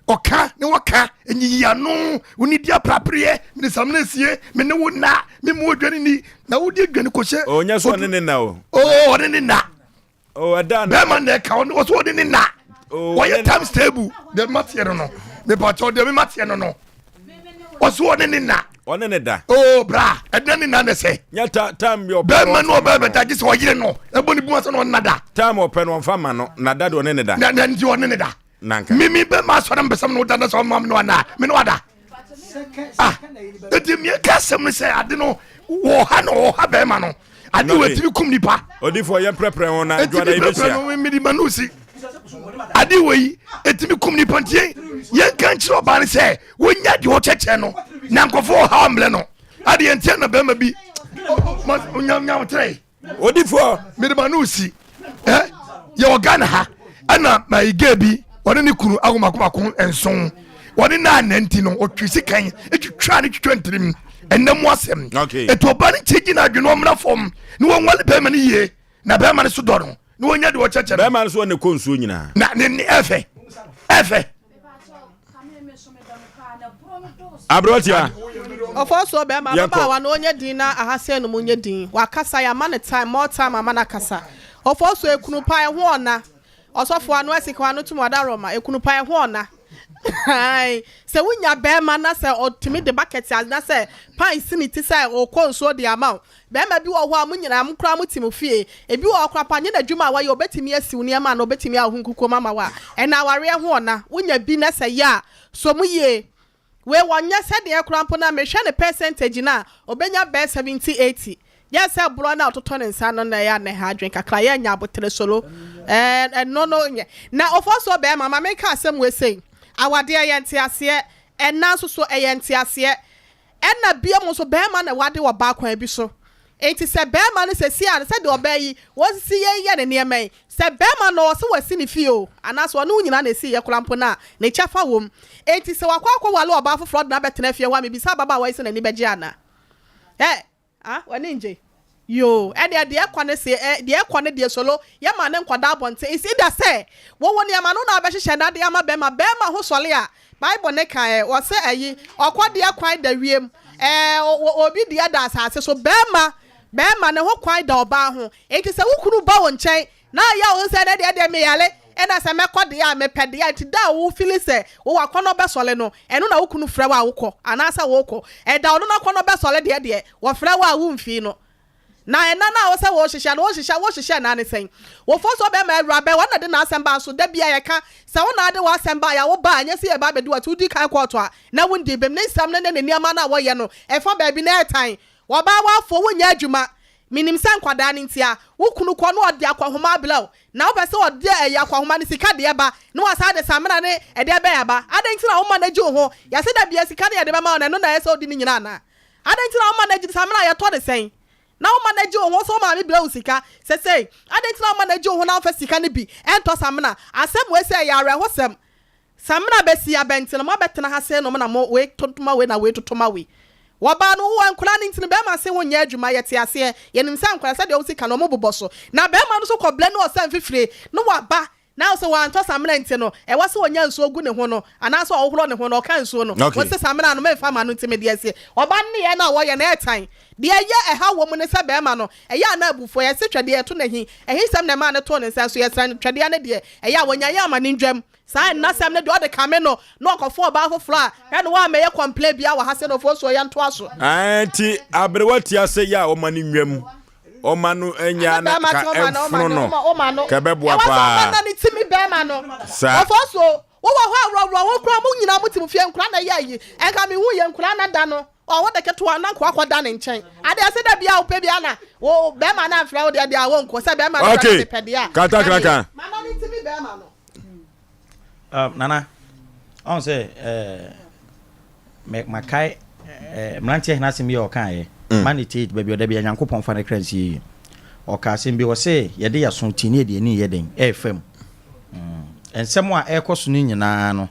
ɔka ne wɔka nyiyi ano wone di aprapreɛ mene samena sie me ne wo nna me mu odwane ni na wode adwane kɔhyɛ ɔnyɛ so ɔne ne nna o ɔne ne nna ɛda bɛrima na ɛka ɔne ɔso ɔne ne nna wɔyɛ times table deɛ mema teɛ no no mepakyɛw deɛ mema teɛ no no ɔso ɔne ne nna ɔne ne da oo bra ɛdɛ ne nna ne sɛ nyɛ ta time bi ɔpɛ bɛrima no ɔbɛrɛ bɛda gye sɛ ɔyere no ɛbɔ ne buma sɛ na ɔnna da time ɔpɛ no ɔmfa ma no na da de ɔne ne da na na nti ɔne ne da nanka mimi bɛma asɔre mpɛsɛm no woda na sɛ ɔma me no ana me no ada ah eti mie ka asɛm no sɛ ade no wɔha na wɔha bɛrima no ade wɔ etimi kum nipa. Odifoɔ yɛn prɛprɛ ho na dwada yi bɛhyia. Eti mi ma no si ade wɔ yi etimi kum nipa nti yɛn yɛn ka nkyerɛ ɔbaa no sɛ wonya deɛ ɔkyɛkyɛ no na nkɔfo ɔha ɔmlɛ no ade yɛn tiɛ na bɛrima bi onyam tere. Odifoɔ. Mede ma no si ɛ yɛwɔ Ghana ha ɛna mayi gay bi ɔne ne kunu awo mako mako nson wɔne naa nanti no ɔtwe sikan twitwa ne twitwa ntirim ɛnna mu asɛm ɛti ɔba no kyɛ gyina adwene ɔmmra fam na wɔnwale bɛrima no yie na bɛrima no so dɔ no na wɔnya deɛ ɔkyɛkyɛ no bɛrima no so ɔne kɔ nsuo nyinaa na ne ne ɛfɛ ɛfɛ Aberanteɛ. Ɔfɔsuo bɛrima ababaawa no ɔnyɛ din na ahasɛn no mu nyɛ din wakasa yɛama no time more time ama no akasa ɔfɔsuo ekunu pa ɛho ɔna ɔsɔfo ano asika ano tum ɔdaroma ekunu pa ɛho ɔna ae sɛ wonya bɛrima na sɛ ɔtumi de bucket na sɛ pan si ne ti sɛ ɔkɔ nsuo de ama wo Barima bi wɔ hɔ a mo nyinaa mo koraa mo te mo fie. Ebi wɔ hɔ koraa po a nyɛ n'adwuma a wayɛ obetumi asiw nneɛma anaa obetumi ahohu nkukuom ama wo a, ɛnna awareɛ ho ɔna. Wonya bi na sɛ yɛ a, sɔ mu yie. Wei wɔnyɛ sɛdeɛ koraa mpo no a mehwɛ ne percentage no a, obenya bɛyɛ 70, 80. Yɛ sɛ borɔ no a ɔtotɔ ne nsa no na ɛyɛ a na ɛha adwene kakra. Yɛ nya abotere solo. Ɛɛ ɛno no nyɛ. Na Ofosuo barima, ma menka asɛm wei sei. Awadeɛ yɛ nteaseɛ. Ɛnna nso so ɛyɛ nteaseɛ. Ɛna biom nso barima na wade ɔbaa kwan bi so. Enti sɛ barima no sɛsi a sɛdeɛ ɔbaa yi wɔsisi yei yɛ ne nneɛma yi, sɛ barima no ɔse wasi ne fie o, anaasɛ ɔne wo nyinaa na ɛsiiɛ koraa mpo no a, ne kyɛfa wɔ mu. Enti sɛ wakɔ akɔwale ɔbaa foforɔ de no abɛtena fie hɔ a, mebisa ababaawa yi sɛ n'ani bɛgye anaa? Ɛ! Ah w'ani ngye? Yoo ɛneɛ deɛ ɛkɔ ne se ɛ deɛ ɛkɔ ne deɛ solo yɛ ma ne nkɔda abɔnten it's either sɛ wowo nneɛma no na wobɛhyehyɛ no ade ama bɛrima bɛrima ho sɔle a bible ne ka ɛ ɔse ɛyi ɔkɔ deɛ kwan da wiem ɛ obi deɛ da asase so bɛrima bɛrima ne ho kwan da ɔbaa ho enti sɛ wo kunu ba wo nkyɛn Na ɔyɛ wo sɛ ɛnɛ deɛ deɛ meyare ɛna sɛ mɛkɔ deɛ a mepɛ deɛ a nti da a wo fili sɛ wowɔ akɔnnɔ bɛsɔre no ɛno na wo kunu frɛ wo a wokɔ anaasɛ wokɔ ɛda ɔno n'akɔnnɔ bɛsɔre deɛ deɛ wɔfrɛ wo a womfii no na ɛna no a wosɛ wohyehyɛ no wohyehyɛ wohyehyɛ naa ne sɛn wofo so bɛma awura bɛ wɔn na de n'asɛm ba nso da bia yɛka sɛ wo na ade w'asɛm ba yɛ wo ba a nyɛ sɛ yɛba abɛdi w'akyi wodi kan kɔɔto a na wondi bem ne nsɛm no ne ne nneɛma no a wɔyɛ no ɛfa baabi na ɛtan wɔbaa w'afo wonyɛ adwuma Menim sɛ nkwadaa no ntia. Wo kunu kɔ na ɔde akɔnhoma abrɛ wo, na wopɛ sɛ ɔde ɛyi akɔnhoma no sika deɛ ba, na wasan de samena ne ɛdeɛ bɛn aba. Adɛn nti na woma no gye wo ho? Yɛse da biara sika no yɛde bɛma wo no, ɛno na ɛyɛ sɛ wodi ne nyinaa anaa? Adɛn nti na woma no gye samena a yɛtɔ no sɛn? Na woma no gye wo ho sɛ wo maame brɛ wo sika sesei. Adɛn nti na woma no gye wo ho na womfa sika no bi ntɔ samena? Asɛm wei sɛ ɛyɛ awerɛhosɛm. Samina bɛsi abɛnten no, moabɛtena ha sei nom na mo wei totoma wei na wei totoma wei. Wɔbaa no wowɔ nkwadaa no nti no bɛɛma se wonyɛ adwuma, yɛte aseɛ, yɛnim sɛ nkwadaa sɛdeɛ wosi ka no ɔmo bobɔ so. Na bɛɛma no nso kɔ blɛ ne ɔsa mfifire na waba. Na sɛ wantɔ samina nti no, ɛwɔ sɛ ɔnya nsuo gu ne ho no, anaasɛ ɔhohoro ne ho no, ɔka nsuo no. Okay. Wose samina no memfa mma no nti mede asie. Ɔba no nneyɛɛ no a ɔyɛ no ɛɛtan. Deɛ ɛyɛ ɛhaw wɔ mu ne sɛ barima no, ɛyɛ a na abufuo, yɛse twɛdeɛ ɛto no ahi. Ahisɛm na ɛmaa no too ne nsa nso yɛsrɛ no, twɛdeɛ no deɛ, ɛyɛ a wɔnyaeɛ ama no ndwam. Saa nnasɛm no deɛ ɔde kame no na ɔkɔfa ɔbaa foforɔ a, hwɛ no woammɛyɛ complain biara wɔ ha sɛ no Ofosuo yɛntoa so. Ae nti aberewa ti ase yɛ a ɔma no nwam ɔma no nya na ka ɛmfono no ka ɛbɛboa paa. Saa. Ofosuo wowɔ hɔ a worɔworɔ wo koraa mo nyinaa mo te mo fie nkora na ɛyɛ ayi nka mehu yɛ nkora na da no ɔwɔ de ketewa na nka wakɔ da ne nkyɛn adeɛ sɛ da biara wopɛ biara na wo bɛrima no amfrɛ wo deɛ deɛ a wonkɔ sɛ bɛrima no frɛ no mepɛ deɛ a Katakra mama no ntimi bɛrima no. Um, Nana, ɔn sɛ eh, me makae eh, mmeranteɛ hena asɛm bi a ɔkaeɛ mm. ma ne tie baabi ɔda bi a Nyankopɔn fa ne kra nsie yi. Ɔka asɛm bi ɔse yɛde yɛso ti ne yɛde ani yɛ den ɛyɛ fam. Mm. Nsɛm a ɛrekɔ so no nyinaa no,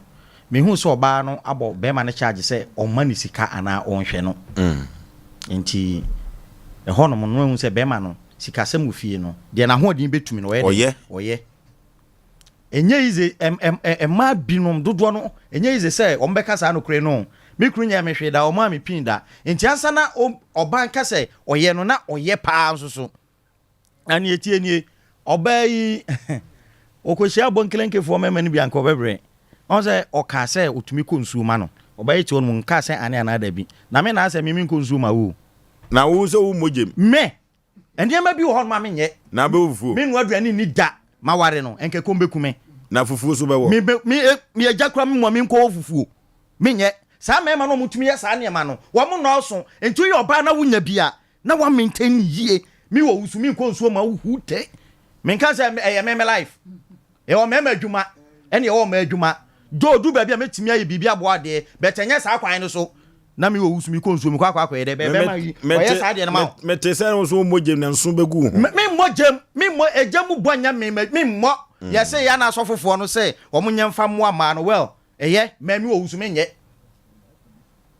mehu sɛ ɔbaa no abɔ bɛrima no charge sɛ ɔmma ne sika anaa ɔnhwɛ no. Mm. Nti ɛhɔnom no ahu sɛ bɛrima no sikasɛm wɔ fie no deɛ n'ahoɔden bɛtumi no ɔyɛ den ɔyɛ. Ɛnyɛ easy, ɛm ɛm ɛ mmaa binom, dodoɔ no, ɛnyɛ easy sɛ wɔn bɛka saa nokorɛ no o. Me kunu nyɛɛ me hwee da, ɔmmaa me pin da. Nti ansa na o ɔbaa nka sɛ ɔyɛ no, na ɔyɛ paa nso so. Na nea ɛteɛ nie, ɔbaa yi, ɔkɔhyia abɔnkelenkefoɔ mmarima no bi a, anka ɔbɛbrɛ. Ɔhu sɛ ɔkaa sɛ ɔtumi kɔ nsuo ma no. Ɔbaa yi te hɔ nom, nkaa sɛ aane anaa dabi. Na me na asɛ me menkɔ nsuo ma wo o. Na wo nso wo mmɔ gyam. Me! Nneɛma bi wɔ hɔnom a menyɛ. Na bɛwɔ fufuo. Mennoa aduane nni da. Maware no, ɛnka ɛkɔm bɛku me. Na fufuo nso bɛwɔ. Me bɛ, me e, me agya koraa mmoa me nkɔwɔ fufuo. Menyɛ. Saa mmarima no a wɔtumi yɛ saa nneɛma no, wɔn nnɔɔso. Nti woyɛ ɔbaa na wonya bi a, na wa maintain no yie. Me wɔ wo so, menkɔ nsuo ma wo hu te. Menka sɛ ɛyɛ me me life. Yɛwɔ mmarima adwuma ɛne yɛwɔ mmaa adwuma. Though du baabi a mɛtumi ayɛ biribi aboa deɛ, but ɛnyɛ saa kwan no so. Na me wɔ wusu mekɔ nsuo mekɔ akɔ akɔyɛ dɛ bɛɛ bɛrima yi ɔyɛ saa deɛ no ma wo. Mete sɛ wo so wommɔ gyem na nso bɛgu wo ho. Me mmɔ gyem, me mmɔ egya mu bɔ nyɛ me me mmɔ. Yɛse yɛ ana asɔfofoɔ no sɛ wɔn nyɛ mfa mmoa mmaa no well ɛyɛ mɛ me wɔ wusu menyɛ.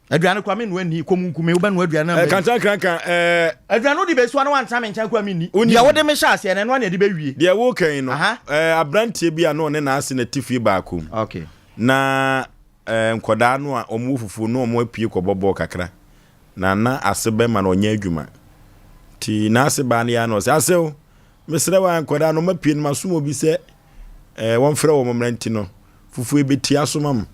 Aduane koraa mennoa nni, kɔm nku me, wobɛnoa aduane ama me. Kantankanka ɛɛ. Aduane wode bɛsi hɔ na woantena me nkyɛn koraa menni. Deɛ wode me hyɛ aseɛ no, ɛno ara na yɛde bɛwie. Deɛ woreka yi no, ɛɛ aberanteɛ bi a na ɔne n'ase na ɛte fie baako mu. Okay. Na ɛɛ nkwadaa no a wɔwɔ fufuo no wɔn apue kɔbɔ bɔɔl kakra. Na na ase bɛma no ɔnyɛ adwuma. Nti n'ase baa no yɛ ara na ɔsɛ asew mesrɛ wo a nkwadaa no wɔapue no masom obi sɛ Eh, wɔmfrɛ wɔn mmra nti no, fufuo ebetia so ma mo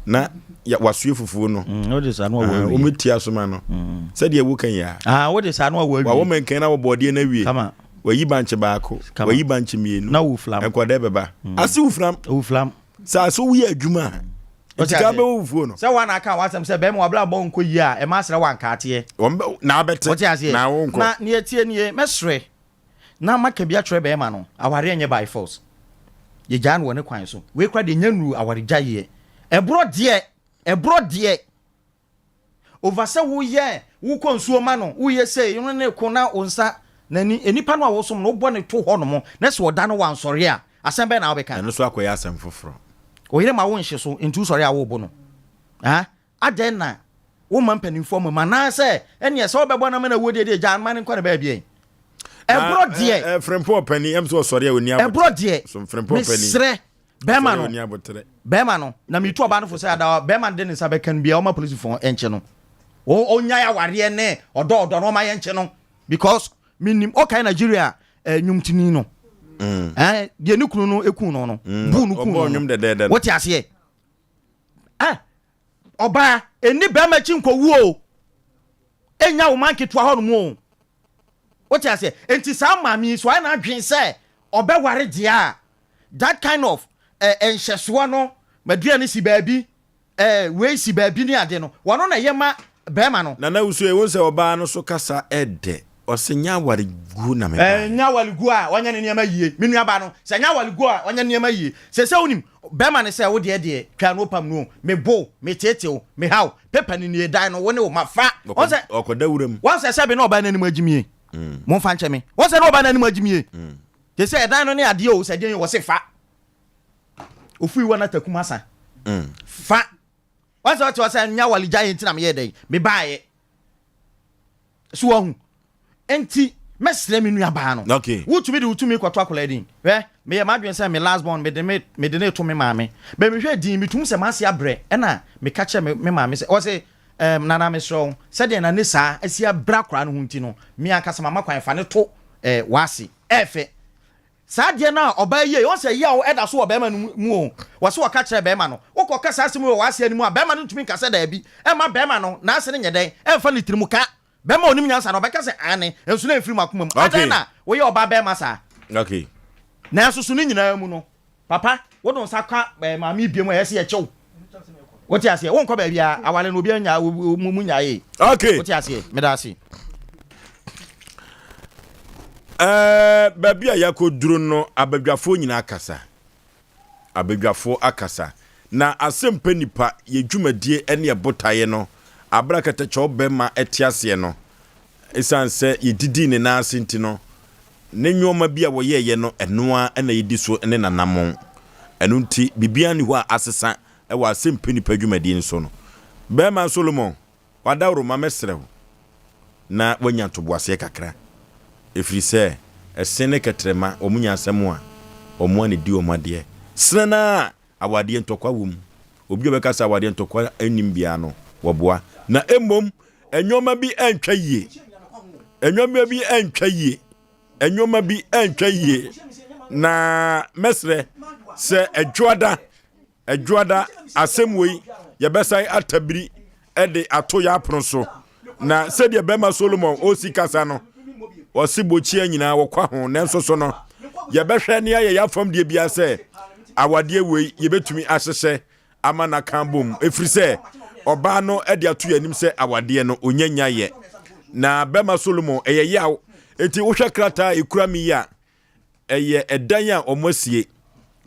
na wasoɛ fufuo no. Mm, wode saa no awɔ ah, awie. Wɔbɛtia so ma no. Mm. Sɛdeɛ woka yi a. Ah, wode saa no awɔ awie. Wawɔ mɛnkɛn na wɔbɔ ɔdeɛ no awie. Kama. Wayi bankye baako. Kama. Wayi bankye mmienu. Na woflam. Nkɔdɛ bɛba. Mm. Ase woflam. Woflam. Sɛ ase woyɛ adwuma a. Nti ka bɛwɔ fufuo no. Sɛ wɔn aka wɔn asɛm sɛ bɛrima wabla bɔ nkɔ yie a ɛma asrɛ wɔn ankaateɛ. Wɔn bɛ na abɛte. Wɔte aseɛ. Na wo nkɔ. Na neɛ tie nie mɛsrɛ Na maka bi akyerɛ bɛɛma no, awareɛ nyɛ by force. Yɛgyaa no wɔ ne kwan so. Wei koraa deɛ ɛnya nnuru awaregyaeɛ. Ɛborɔ deɛ, ɛborɔ deɛ. Over sɛ woyɛ, wokɔ nsuo ma no, woyɛ sei, wo ne no ko na wo nsa, n'ani, nnipa no a wosom no, wobɔ no to hɔ nom, na sɛ ɔda no wansɔre a, asɛm bɛn na wobɛka? Ɛno nso akɔyɛ asɛm foforɔ. Wo yere ma wo nhye so, nti wosɔre a wobo no. Ah? Adɛn na womma mpanimfoɔ mma mu? Anaasɛ ɛnneɛ sɛ wobɛbɔ no ama no awuo deɛ deɛ gyaa no ma no nkɔ ne baabi ɛ. Ɛborɔ deɛ. Ɛ Frimpong ɔpanin ɛm sɛ ɔsɔre a ɔni aboterɛ. Ɛborɔ deɛ. So Frimpong ɔpanin. Mesrɛ bɛrima no. Ɔsɔre a ɔni aboterɛ. Bɛrima no na metu ɔbaa no fo sɛ ada bɛrima no de ne nsa bɛka no biara ɔma polisifoɔ nkye no. Ɔnyae awareɛ ne ɔdɔ ɔdɔ no ɔma yɛnkye no because menim ɔkae Nigeria nnwomtoni no. Ɛɛ deɛ ne kunu no eku no no. Buu no ku no no. Wote aseɛ? Eh, ɔbaa, ɛnni bɛrima akyi nkɔwu o. Ɛnya wo man ketewa hɔ nom o. Wote aseɛ? Enti saa maame yi, so ayɛ n'adwene sɛ ɔbɛware deɛ a, that kind of eh, nhyɛsoɔ no, m'aduane si baabi, eh, wei si baabi ne ade no, wɔno na ɛyɛ ma bɛrima no. Nana Wusu, ewo sɛ ɔbaa no so kasa ɛdɛ. Ɔse nyɛ awaregu na mebaeɛ. Ɛnyɛ awaregu a wanyɛ ne nneɛma yie. Me nua baa no, sɛ ɛnyɛ awaregu a wanyɛ ne nneɛma yie. Seesei wonim, bɛrima no sɛ wo deɛ deɛ, twa no pam no o, me bo wo, me teete wo, me ha wo, paper no nie, dan no, wo ne wo mma, fa. Wɔn sɛ, Ɔkɔda wura mu. Wɔn sɛ sɛbe na ɔbaa no anim agyimie. Momfa nkyɛ me. Wɔn sɛ na ɔbaa no anim agyimie. Seesei ɛdan no ne adeɛ o, sɛ deɛn o, wɔse fa. Ofui wɔ n'atakum asa. Fa. Wɔn sɛ ɔte hɔ sɛ nyɛ awaregyaeɛ nti na meyɛɛ dɛn, mebaeɛ. So wahu? Enti mɛsrɛ me nuabaa no. Okay. Wotumi de wo tumi kɔto akwadaa din. Hwɛ, Meyɛ m'adwene sɛ me last born mede me mede no reto me maame. But mehwɛɛ dinn metum sɛ m'ase abrɛ ɛna meka kyerɛɛ me me maame sɛ ɔse ɛɛm Nana mesrɛ wo sɛdeɛ Nane saa asi abrɛ akwadaa no ho nti no me ankasa mama kwan fa no to ɛɛ w'ase. Ɛɛfɛ. Saa adeɛ no a ɔbaa yi yɛe ɔn sɛ yaw ɛda so wɔ bɛɛma no mu o. Wɔse wɔka kyerɛɛ bɛɛma no wokɔ ka saa asɛm yi wɔ w'ase anim a bɛɛma no ntumi nka sɛ daabi ɛmma bɛɛma no n'ase no nyɛ dɛn ɛmfa ne tirim ka. Bɛrima a ɔnim nyansa no, ɔbɛka sɛ, Aane, nso na ɛmfiri m'akoma mu. Adɛn na woyɛ ɔbaa bɛrima saa? Okay. Nanso so ne nyinaa mu no, papa, wode wo nsa ka eh, maame yi biom a, ɛyɛ sɛ yɛkye wo. Wote aseɛ? Wonkɔ baabiara. Aware no, obiara nyaa, mo mu nyaee. Okay. Wote aseɛ? Meda ase. Eh, baabi a yɛakɔduru no, abadwafoɔ nyinaa kasa. Abadwafoɔ akasa. Na asɛmpɛ nipa, yɛ dwumadie ne yɛ botaeɛ no, aberɛ a kɛtɛkyɛw bɛma te aseɛ no, ɛsiane sɛ yɛdidii ne nan ase nti no, ne nnoɔma bi a wɔyɛeɛ no, ɛno ara na yɛdi so ne n'anammɔn. Ɛno nti, biribiara nni hɔ a asesa wɔ asɛmpɛ nipa dwumadie no so no. Bɛrima Solomon. W'adaworoma mɛsrɛ wo na woanya ntoboaseɛ kakra, ɛfiri sɛ ɛse ne kɛtrɛma wɔn nya asɛm a, wɔn ara na ɛdi wɔn adeɛ. Sene no ara a awadeɛ ntɔkwa wɔ mu. Obi a ɔbɛka sɛ awadeɛ ntɔkwa nnim biara no, wɔboa. Na mmom nnoɔma bi antwa yie. Nnoɔma bi antwa yie. Nnoɔma bi antwa yie. Na mɛsrɛ sɛ Adwoada Adwoada, asɛm wei yɛbɛsan atabiri de ato yɛn apono so. Na sɛdeɛ bɛrima Solomon ɔsi kasa no, ɔse bokyia nyinaa wɔkwa ho, nanso so no, yɛbɛhwɛ ne ayɛ yɛafam deɛ biara sɛ awadeɛ wei yɛbɛtumi ahyehyɛ ama no aka bom, ɛfiri sɛ ɔbaa no de ato yɛn anim sɛ awadeɛ no ɔnya nyayɛ. Na bɛrima Solomon ɛyɛ yaw, enti wohwɛ krataa a ɛkura me yi a, Ɛyɛ ɛdan a wɔasie.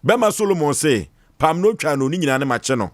Bɛma Solomon se, Pam no otwa no, ne nyinaa ne makye no.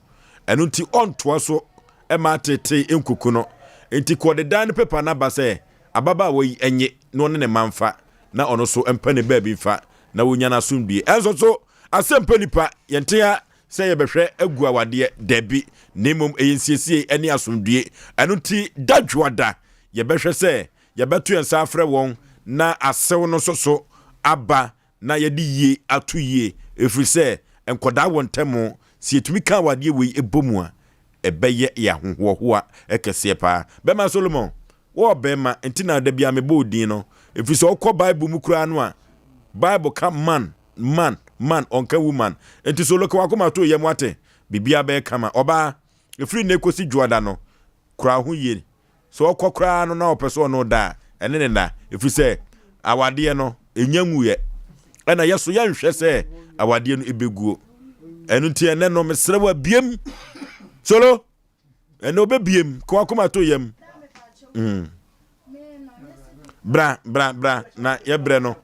Ɛno nti ɔntoa so mma ateetee nkuku no. Enti kɔ de dan no pepa no aba sɛ ababaawa yi nye na ɔne ne mma mfa, na ɔno nso mpa ne baabi mfa, na wɔnya n'asomdwie. Ɛnso so, asɛmpɛ nipa, yɛnte ha sɛ yɛbɛhwɛ agu awadeɛ, dabi, na mmom ɛyɛ nsiesie ne asomdwie. Ɛno nti da dwoada, yɛbɛhwɛ sɛ Yɛbɛto yɛn nsa afrɛ wɔn na asew no nso so aba na yɛde yie ato yie, ɛfiri sɛ nkwadaa wɔ ntam, sɛ yɛtumi ka awadeɛ wei bɔ mu a, ɛbɛyɛ yɛn ahohoahoa kɛseɛ paa. Bɛma Solomon, wo ɔbarima nti na da biara mebɔ wo din no, ɛfiri sɛ wokɔ Bible mu koraa no a, Bible ka man, man, man, ɔnka woman. Nti Solo ka w'akoma to yam wate, biribiara bɛyɛ kama. Ɔbaa, ɛfiri nnɛ kɔsi Dwoada no, kora wo ho yie. Sɛ ɔkɔ koraa no na ɔpɛ sɛ ɔne wo da a, ɛne ne nna, ɛfiri sɛ awadeɛ no, ɛnya nwuiɛ. Ɛna yɛ so yɛnhwɛ sɛ awadeɛ no ɛbɛguo. Ɛno nti ɛnɛ no mesrɛ wo abiem. Solo, ɛnɛ wobɛbiem, ka wakoma to yam. Mm. Bra, bra, bra, na yɛbrɛ no.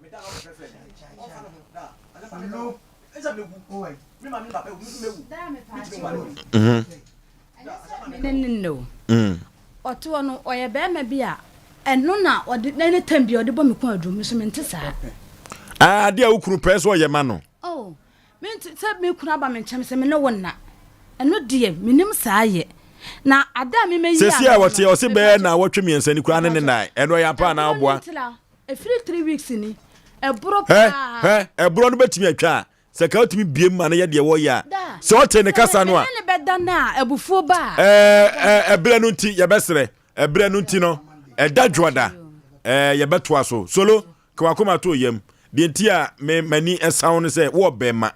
Mm -hmm. Ɛnyɛ sɛ me ne no nnɛ o. Ɔte hɔ no, ɔyɛ barima bi a ɛno na ɔde ne tam bi a ɔde bɔ me kɔn aduro, me nso mente saa. Ah, adeɛ a wo kunu pɛ sɛ ɔyɛ ma no. Oh, mente sɛ me kunu aba me nkyɛn sɛ me ne wo nna. Ɛno deɛ, menim saa yɛ. Na ada a memɛyi Sɛsi a wɔte ɔse bɛyɛ na wɔtwe mmiɛnsa ni koraa ne ne nnae. Ɛno ɛyɛ ampa anaa ɔboa? Ɛfiri 3 weeks ni, ɛboro paa. Hɛ, hɛ, ɛborɔ no bɛtumi atwa a, Sɛ ka otumi biem ma no yɛ deɛ wɔyɛ a, sɛ ɔte ne kasa no a. Sɛ me ne no bɛda no a, abufuo ba a. Ɛɛ ɛberɛ no nti yɛbɛsrɛ, ɛberɛ no nti no, ɛda dwoada, ɛɛ yɛbɛtoa so. Solo, ka w'akoma to yam. Deɛ nti a me m'ani ɛsa wo no sɛ wowɔ bɛrima.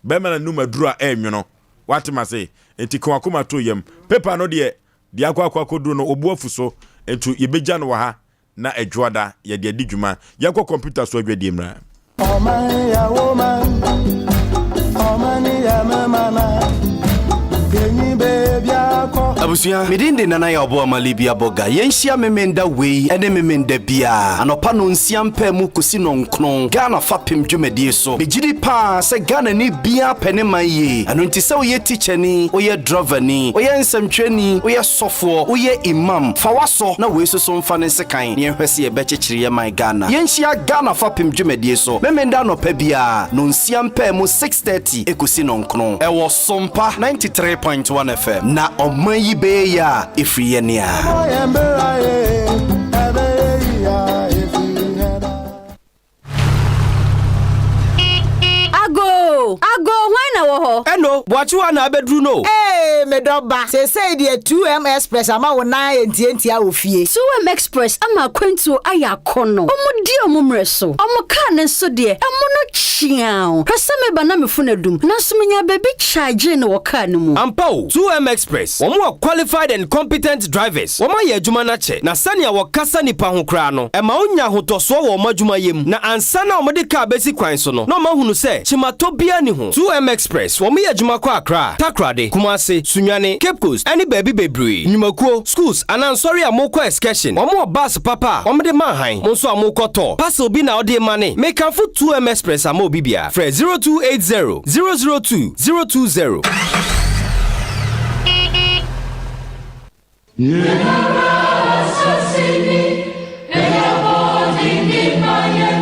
Bɛrima na num aduro a ɛɛnwono. Wate m'ase? Nti ka w'akoma to yam. Paper no deɛ, deɛ akɔ akɔ akɔduro no, obu afu so. Nti yɛbɛgya no wɔ ha. na Ɛdwoada yɛde adi dwuma. Yɛnkɔ kɔmputa so adwadie mmra. Ɔman yɛ wo man, ɔman yɛ me mana, yenyi baabi akɔ. Abusua, me din de Nana Yaw Boama Libya Boga. Yɛnhyia Memenda wei ne Memenda biara, anɔpa nonsia mpaamu kɔsi nɔnkron, Ghana fapem dwumadie so. Megyedi paa sɛ Ghanani biara pɛ ne man yie. Ɛno nti sɛ woyɛ tikyani, woyɛ drɔvani, woyɛ nsɛmtwerɛni, woyɛ sɔfoɔ, woyɛ Imam, fa w'asɔ na wei soso mfa ne nsekan na yɛnhwɛ sɛ yɛbɛkyekyere yɛn man Ghana. Yɛnhyia Ghana fapem dwumadie so Memenda anɔpa biara, nonsia mpaamu 6:30 ɛkɔsi nɔnkron, ɛwɔ Sompa 93.1 FM. Na ɔman yi bɛyɛ yie a, ɛfiri yɛn a. M'akyi hɔ na abɛduru no o. Ee, me dɔ ba, seesei deɛ 2M Express ama wo nan ayɛ ntiantia wɔ fie. 2M Express ama akwantuo ayɛ akɔnnɔ. Wɔn di wɔn mmerɛ so. Wɔn kaa no nso deɛ, ɛmo no kyeaw. Hwɛ sɛ meba na me fon adum, nanso menyaa baabi kyagyee no wɔ kaa no mu. Ampa o, 2M Express, wɔn wɔ qualified and competent drivers. Wɔn ayɛ adwuma no akyɛ, na sɛnea wɔkasa nnipa ho koraa no, ɛma wonya ahotɔsoɔ wɔ wɔn adwumayɛ mu. Na ansa na wɔde kaa bɛsi kwan so no, na wɔahunu sɛ kyematɔ biara nni ho. 2M Express, wɔyɛ adwuma kɔ Accra, Takoradi, Kumasi, Sunyani, Cape Coast, ɛne baabi bebree. Nnwumakuo, schools, anaa nsɔre a morekɔ excursion, wɔn wɔ bus papa a wɔde ma hann. Mo nso a morekɔ tour, parcel bi na wode remane. Mekamfo 2M Express ama obi biara. Frɛ 0280 002 020.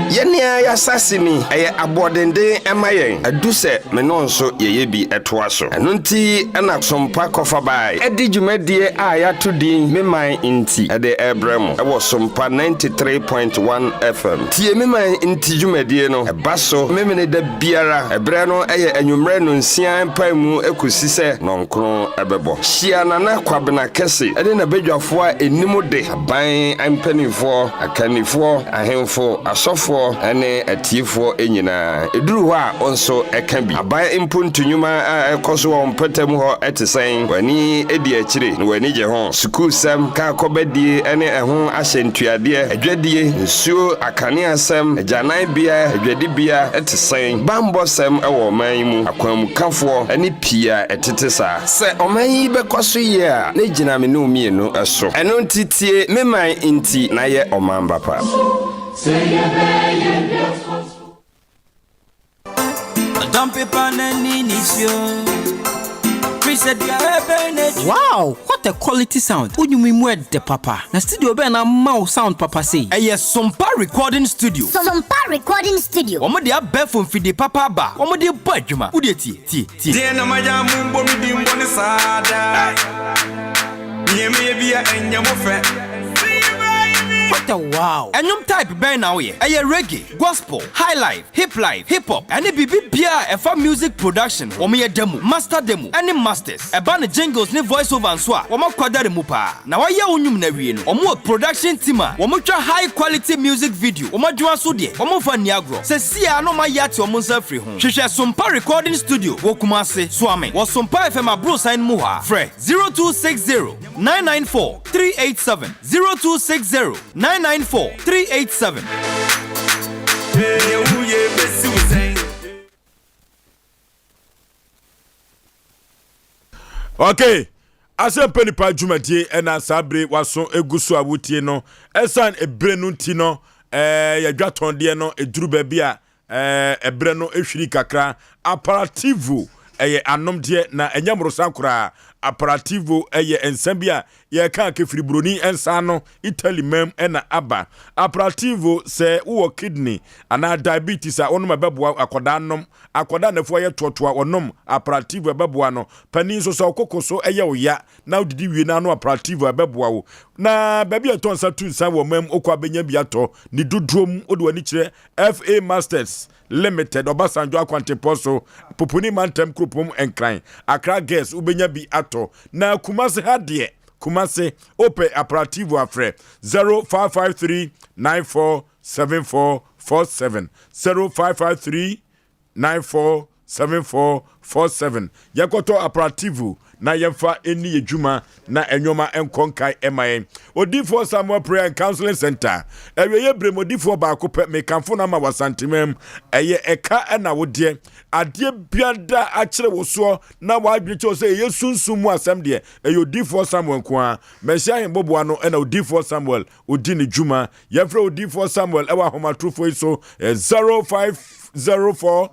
Yɛn ara y'asase ni, ɛyɛ aboɔdenden ma yɛn, adu sɛ me ne wo nso yɛyɛ bi toa so. Ɛno nti na Sompa Kɔfabae de dwumadie a yɛato din Me Man Nti de rebrɛ mo wɔ Sompa 93.1 FM. Tie Me Man Nti dwumadie no, ɛba so Memeneda biara, ɛberɛ no yɛ anwummerɛ nnɔnsia mpaemu kɔsi sɛ nnɔnkron bɛbɔ. Hyia Nana Kwabena Kɛse ne n'abadwafoɔ a ɛnim de, aban mpanimfoɔ, akannifoɔ, ahemfo, asɔfoɔ ne atiefoɔ nyinaa. Ɛduru hɔ a, wo nso ka bi. Aban mpontu nnwuma a ɛrekɔ so wɔ wo mpɔtam hɔ te sɛn? W'ani di akyire na w'ani gye ho? Sukuusɛm, kaa kɔbadie ne ɛho ahyɛntuadeɛ, adwadie, nsuo, akaneasɛm, agyananbea, adwadibea te sɛn? Bammɔsɛm wɔ ɔman yi mu, akwanmukafoɔ ne pii a ɛtete saa. Sɛ ɔman yi bɛkɔ so yie a, na egyina me ne wo mmienu so. Ɛno nti tie me man nti na yɛ ɔman ba pa. Wow! What a quality sound! Wo nnwom yi mu ɛdɛ papa. Na studio bɛn na ama wo sound papa sei? Ɛyɛ Sompa Recording Studio. Sompa Recording Studio. Wɔde abɛɛfo mfidie papa aba a wɔde bɔ adwuma. Wo deɛ tie. Tie, tie. Deɛn na mayɛ a mombɔ me din bɔne saa daa? Nea meyɛ bia ɛnyɛ mo fɛ. What a wow! Ɛnwom type bɛn na woyɛ? Ɛyɛ reggae, gospel, highlife, hiplife, hip hop, ɛne biribi biara a ɛfa music production ho. Wɔyɛ demo, master demo, ɛne masters. Ɛba no jingles ne voice over nso a, wɔn akwadare mu paa. Na wɔayɛ wo nnwom no awie no, wɔn wɔ production team a wɔtwa high quality music video. Wɔn adwuma so deɛ, wɔmfa nni agorɔ. Sesie ara na wɔayɛ ate wɔn nsa afiri ho. Hwehwɛ Sompa Recording Studio wɔ Kumasi, Suame, wɔ Sompa FM aborosan no mu hɔ a. Frɛ 0260 994 387, 0260 994 387. Deɛ woyɛ bɛsi wo sɛn? Okay. Asɛmpa nipa dwumadie ɛna saa bere waso egu so a wotie no. Ɛsan ebere no nti no, ɛɛ yɛdwa tɔndeɛ no eduru baabi a ɛɛ ɛberɛ no ehwiri kakra. Aparativo ɛyɛ anomdeɛ na ɛnyɛ mmorosa koraa. Aparativo ɛyɛ nsa bi a yɛka kefiri buroni nsa ano Italy mam ɛna aba. Aparativo sɛ wowɔ kidney anaa diabetes a wonom ɛbɛboa akɔdaa nom Akwadaa a n'afu ayɛ toɔtoɔ a ɔnom Aprativo a ɛbɛboa no. Panin nso, sɛ wo koko so yɛ wo ya na wodidi wie na anom Aprativo a ɛbɛboa wo. Na baabi a ɛtɔ nsa tu nsa wɔ ɔman mu, wokɔ a bɛnya bi atɔ ne dodoɔ mu. Wode w'ani kyerɛ FA Masters Limited, Ɔbasanjo akwantempɔn so, Pupuni mantam kuropɔn mu, Nkran, Accra Girls, wobɛnya bi atɔ. Na Kumasi ha deɛ, Kumasi, wopɛ Aprativo a frɛ 0553 94 7447 0553 947447 Yɛnkɔtɔ aprativo na yɛmfa nni yɛ dwuma na nneɛma nkɔ nkae ɛma yɛn. Odiyifoɔ Samuel Prayer and Counseling Center awieeɛ berɛ mu odiyifoɔ baako pɛ mekamfo no ama wɔ Asanteman mu. Ɛyɛ ɛka ɛna wodeɛ adeɛ biada akyerɛ wo soɔ na w'adwene kyerɛ wo sɛ ɛyɛ sunsum mu asɛm deɛ ɛyɛ odiyifoɔ Samuel nko ara. Mɛhyia ahemboboa no ɛna odiyifoɔ Samuel odi ne dwuma. Yɛmfrɛ odiyifoɔ Samuel ɛwɔ ahomatorofoɔ yi so 0504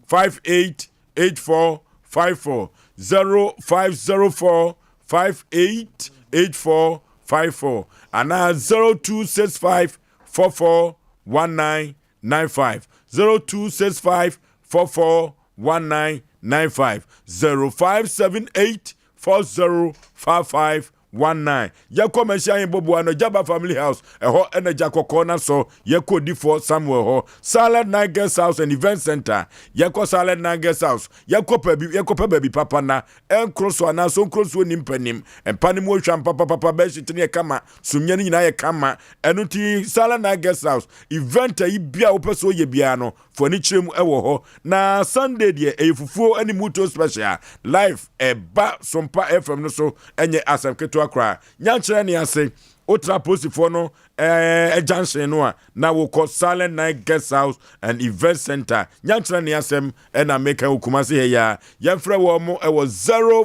5884 54 0504 5884 54 anaa 0265 44 1995 0265 44 1995 0578 4055. 19. Yɛkɔ Manhyia Ahemboboa no, Jaba Family House, ɛhɔ ɛna gya kɔkɔɔ no asɔ. Yɛkɔ Odifoɔ Samuel hɔ. Silent Night Guest House and Event Center. Yɛkɔ Silent Night Guest House. Yɛkɔ pɛ bi, yɛkɔpɛ baabi papa na ɛnkoro so anaa so nkoro so nni mpa nim. Mpa no mu ohwam papapapa, bedsheet no yɛ kama, sumiiɛ no nyinaa yɛ kama. Ɛno nti Silent Night Guest House, event ayi biara a wopɛ sɛ woyɛ biara no, Fo ani kyerɛ mu wɔ hɔ. Na Sunday deɛ ɛyɛ fufuo ne muto special. Life ɛba Sompa FM no so ɛnyɛ asɛm ketewa koraa. Nyankyerɛ ne ase. Wotra apolisifoɔ no ɛɛ junction no a na wokɔ Silent Night Guest House and Event Center. Nyankyerɛ ne asɛm ɛna meka wɔ Kumasi ha yi ara. Yɛmfrɛ wɔn mo ɛwɔ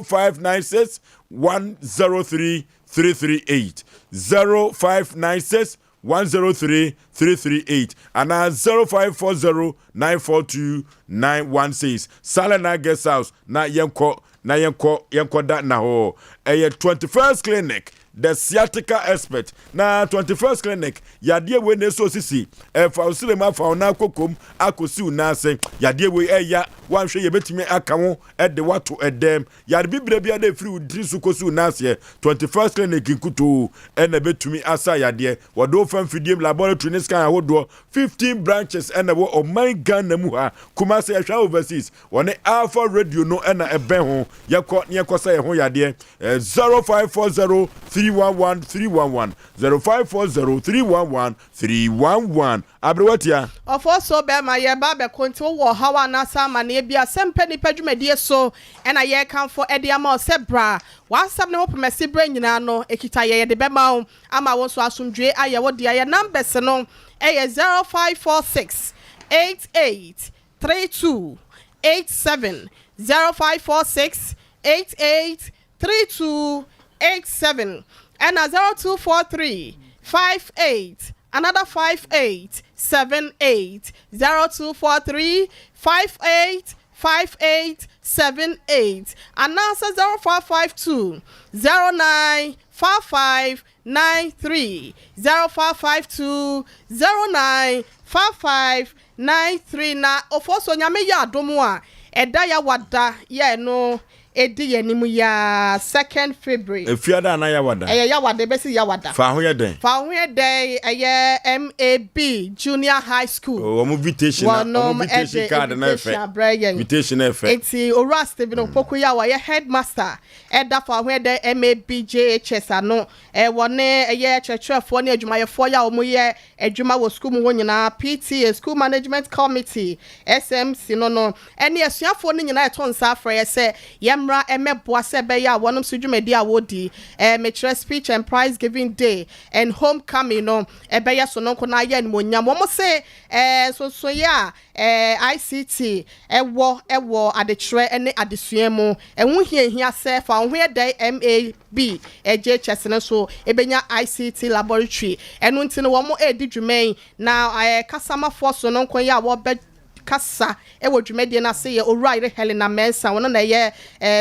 0596 103 338 0596 103 338 anaa 0540 942 916. Salena Guest House na yɛnkɔ na yɛnkɔ yɛnkɔda nna hɔ. Ɛyɛ 21st Clinic, the sciatica expert. Na 21st Clinic, yadeɛ wei na ɛsɔ sisi, ɛfa wo srɛ mu afa wo nan kokom akɔsi wo nan ase. Yadeɛ wei ɛya, woanhwɛ yɛbɛtumi aka wo de woato ɛdɛm. Yare bibire biara a ɛfiri wo tiri so kɔsi wo nan aseɛ, 21st Clinic nkutoo na ɛbɛtumi asa yadeɛ. Wɔde wo fa mfidie mu, laboratory ne scan ahodoɔ. 15 branches na ɛwɔ ɔman Ghana mu ha. Kumasi, Ahwea Overseas, wɔne Alpha Radio no na ɛbɛn ho. Yɛkɔ na yɛkɔsa yɛn ho yadeɛ. 0540 311 311, 0540 311 311. Aberewa tia. Ɔfɔɔso bɛɛma yɛreba abɛko nti wowɔ ɔhaw anaasɛ amaneɛ bi a sɛ mpɛ nipa dwumadie so na yɛrekamfo de ama wo sɛ bra w'asɛm ne ho pemɛse berɛ nyinaa no ɛkita yɛ yɛde bɛma wo ama wo nso asomdwoe ayɛ wo dea yɛ numbers no yɛ 0546 88 32 87 0546 88 3287 ɛna 0243 58 another 5878 0243 58 5878 anaasɛ 0552 09 5593 0552 09 5593 na Ofosuo Nyame yɛ adom a ɛda Yawada yɛ no Edi yɛn anim yi ara, second February. Efiada anaa Yawada? Ɛyɛ Yawada, ebesi Yawada. Fa ho yɛ dɛn? Fa ho yɛ dɛn, ɛyɛ MAB Junior High School. Oh, wɔn invitation na, wɔn invitation card na ɛfɛ. Wɔnom ɛde invitation abrɛ yɛn. Invitation na ɛfɛ. Eti Owura Stephen Opoku yi a ɔyɛ headmaster ɛda Fa ho yɛ dɛn MAB JHS ano. Wɔne ɛyɛ kyerɛkyerɛfoɔ ne adwumayɛfoɔ yi a wɔyɛ adwuma wɔ sukuu mu hɔ nyinaa, PTA, School Management Committee, SMC, no no, ne asuafoɔ no nyinaa reto nsa afrɛ yɛ sɛ yɛmmra mmɛboa sɛ ɛbɛyɛ a wɔnom so dwumadie a wɔredi, mekyerɛ Speech and Prize Giving Day and Home Coming no, ɛbɛyɛ sononko na ayɛ animuonyam. Wɔn se nsonsonoeɛ a ICT wɔ wɔ adekyerɛ ne adesua mu, ɛho hiahia sɛ fa wo ho yɛ dɛn MA B, JHS no nso bɛnya ICT laboratory. Ɛno nti no wɔn redi dwuma yi, na kasamafoɔ sononko yi a wɔbɛ kasa wɔ dwumadie no ase yɛ Owura Helena Mensah, ɔno na ɛyɛ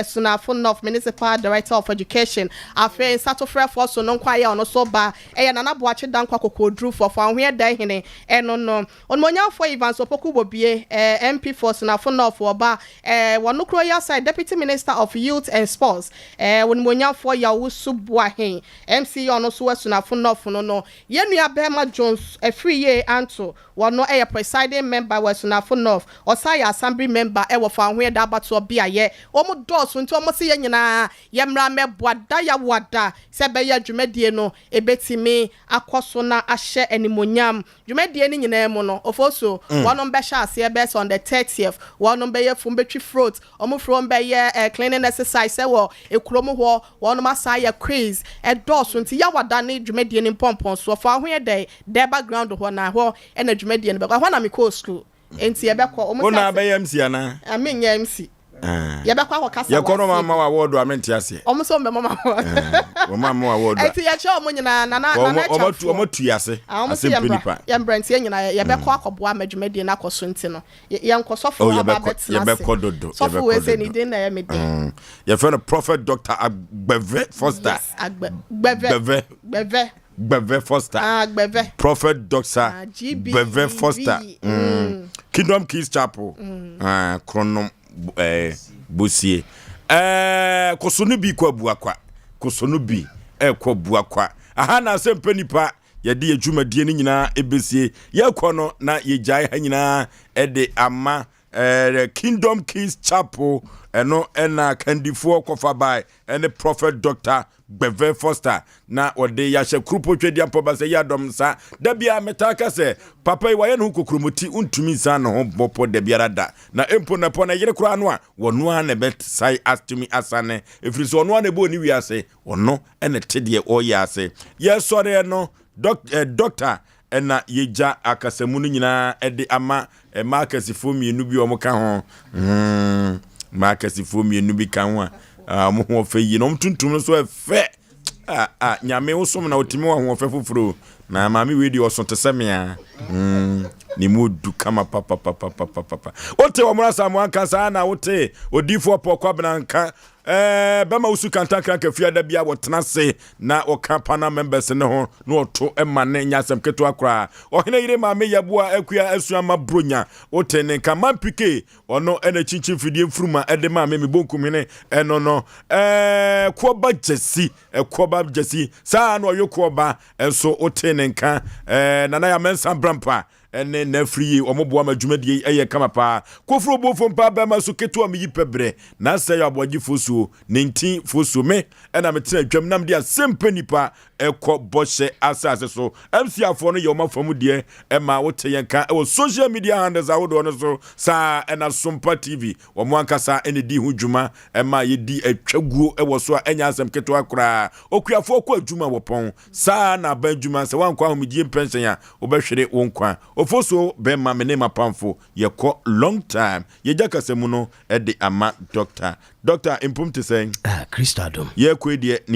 Sunafo North Municipal Director of Education. Afei nsatofrɛfoɔ sononko a ɛyɛ ɔno nso ba yɛ Nana Boakye Dankwa Kokoɔdurufoɔ, Fawohoɛdan Hene, ɛno no. Onimuonyamfoɔ Evans Opoku Bobie, MP for Sunafo North ɔba, wɔ no kuro yi aside Deputy Minister of Youth and Sports, Onimuonyamfoɔ Yaw Wusu Boahen, MC ɔno nso wɔ Sunafo North no no. Yɛn nua barima Jones Afriyie Anto, wɔno yɛ Presiding Member wɔ Asunafo North, ɔsan yɛ Assembly Member wɔ Fawohoɛda abatoɔ beaeɛ. Wɔn dɔɔso nti wɔn se yɛn nyinaa yɛmmra mmɛboa da Yawoada sɛ ɛbɛyɛ a dwumadie no ɛbɛtumi akɔ so na ahyɛ animuonyam. Dwumadie no nyinaa mu no, Ofosu, wɔnom bɛhyɛ aseɛ bɛyɛ sɛ on the thirtieth, wɔnom bɛyɛ fum bɛtwi float, wɔn firi wɔn bɛyɛ eh, cleaning exercise ɛwɔ ekuro mu hɔ, wɔnom asan ayɛ quiz, ɛdɔɔso nti Yawada ne dwumadie no mpɔmpɔnsoɔ, fa wo ho yɛ dɛn, Durbar ground hɔ na ɛhɔ ɛna dwumadie no bɛkɔ, ɛhɔ na mekɔɔ school. Enti yɛbɛkɔ. Wɔn Wo sɛ na ase. abɛyɛ MC anaa? Ah, menyɛ MC. Ah. Yɛbɛkɔ akɔkasa Yɛkɔ wɔ no ase ma bi. wo award a mente aseɛ. Wɔn sɛ wɔn bɛma ma award. Ah, wɔn ama wo award a. Enti yɛkyerɛ wɔn nyinaa, nana Wɔn nana wɔn atu akyɛfoɔ. wɔn atu yɛ ase. Ah, wɔn Ase sɛ mpɛ yɛmmra nipa. yɛmmra nti yɛn nyinaa yɛbɛkɔ akɔboa ama dwumadie no akɔ so nti no yɛ- yɛnkɔ sɔfo Oh, aba yɛbɛkɔ abɛtena ase. yɛbɛkɔ dodo. Sɔfo Yɛbɛkɔ wei sɛ ne dodo. din na ɛyɛ me dɛ. Yɛfrɛ no Prophet Dr. Agbeve Foster. Yes, Agbe Gbɛvɛ Gbɛvɛ. Gbɛvɛ. Gbɛvɛ Foster. Ah, Gbɛvɛ. Prophet Doctor Ah, G B Gbɛvɛ Foster. V. Kingdom Keys Chapel. Ah, Kronom eh, Bosie. Eh, koso no bi kɔ abuakwa. Koso no bi. ɛrekɔ buakwa. Aha na asɛmpa nipa yɛde yɛ dwumadie no nyinaa ɛbɛsie. Yɛkɔ no na yɛgyae ha nyinaa ɛde ama eh, Kingdom Keys Chapel ɛno ɛna kandifoɔ kɔfa bae ɛne Prophet Dr. Gbeve Foster na wɔde yɛahyɛ kurupo twɛdi ampɔba sɛ yɛ adɔm nsa. Da biara metaa ka sɛ papa yi wayɛ ne ho kokuromoti ntumi nsan ne ho bɔpɔ da biara da na mpo na pɔ na yere koraa no a wɔno ara na ɛbɛsae atumi asane ɛfiri sɛ ɔno ara na ɛbɔɔ ne wiase ɔno ɛna te deɛ ɔyɛ ase yɛsɔreɛ no dɔkta ɛna yɛgya akasamu no nyinaa ɛde ama mmaa akɛsefoɔ mmienu bi wɔn ka ho mmaa akɛsefoɔ mmienu bi ka ho a wɔn ho ɔfɛ yie na wɔn tuntum no nso ɛfɛ a a nyame wosom na otumi wɔ ahoɔfɛ foforɔ na maame wei deɛ ɔso te sɛ mea ne mu du kama papapapapapa wote wɔn asamoa nka saa na wote odiifoɔ pɔ kwabena nka Ɛɛ bɛma wosu kantankran kafia da bia wɔtena ase na wɔka panel members ne ho na wɔto ma ne nyɛ asɛm ketewa koraa. Ɔhene yere maame Yaboa Akua Asua ma Bronya wote ne nka Man PK ɔno ɛna kyinkyin fidie mfuruma ɛde maa me me bonkum hene ɛno no ɛɛ Koɔba Gyasi Koɔba Gyasi saa na ɔyɛ Koɔba nso wote ne nka ɛɛ Nana Yamɛnsa Brampa ne n'afiri yi wɔn boa ma dwumadie yi yɛ kama paa. Koforo obuofo mpaa bɛrima so ketewa meyi pɛ berɛ na sɛ yɛ aboagye fosuo ne ntin fosuo me ɛna metena adwam na mede asɛmpɛ nipa ɛkɔ bɔhyɛ asase so. MC afoɔ no yɛ wɔn afa mu deɛ ɛma wote yɛn ka ɛwɔ social media handles ahodoɔ no so saa ɛna Sompa TV wɔn ankasa ɛna di ho dwuma ɛma yɛdi atwaguo ɛwɔ so a ɛnyɛ asɛm ketewa koraa. Okuafoɔ kɔ adwuma wɔpɔn Saa ara na aban adwuma, sɛ woankɔ ahomegyeɛ mpɛnhyɛn a, wobɛhwere wo nkwa. Ofosuo bɛma me ne m'apamfo yɛkɔ long time. Yɛgya kasamu no de ama Doctor. Doctor, mpom te sɛn? Ah, Kristo adom. Yɛrekɔ yi deɛ, ne.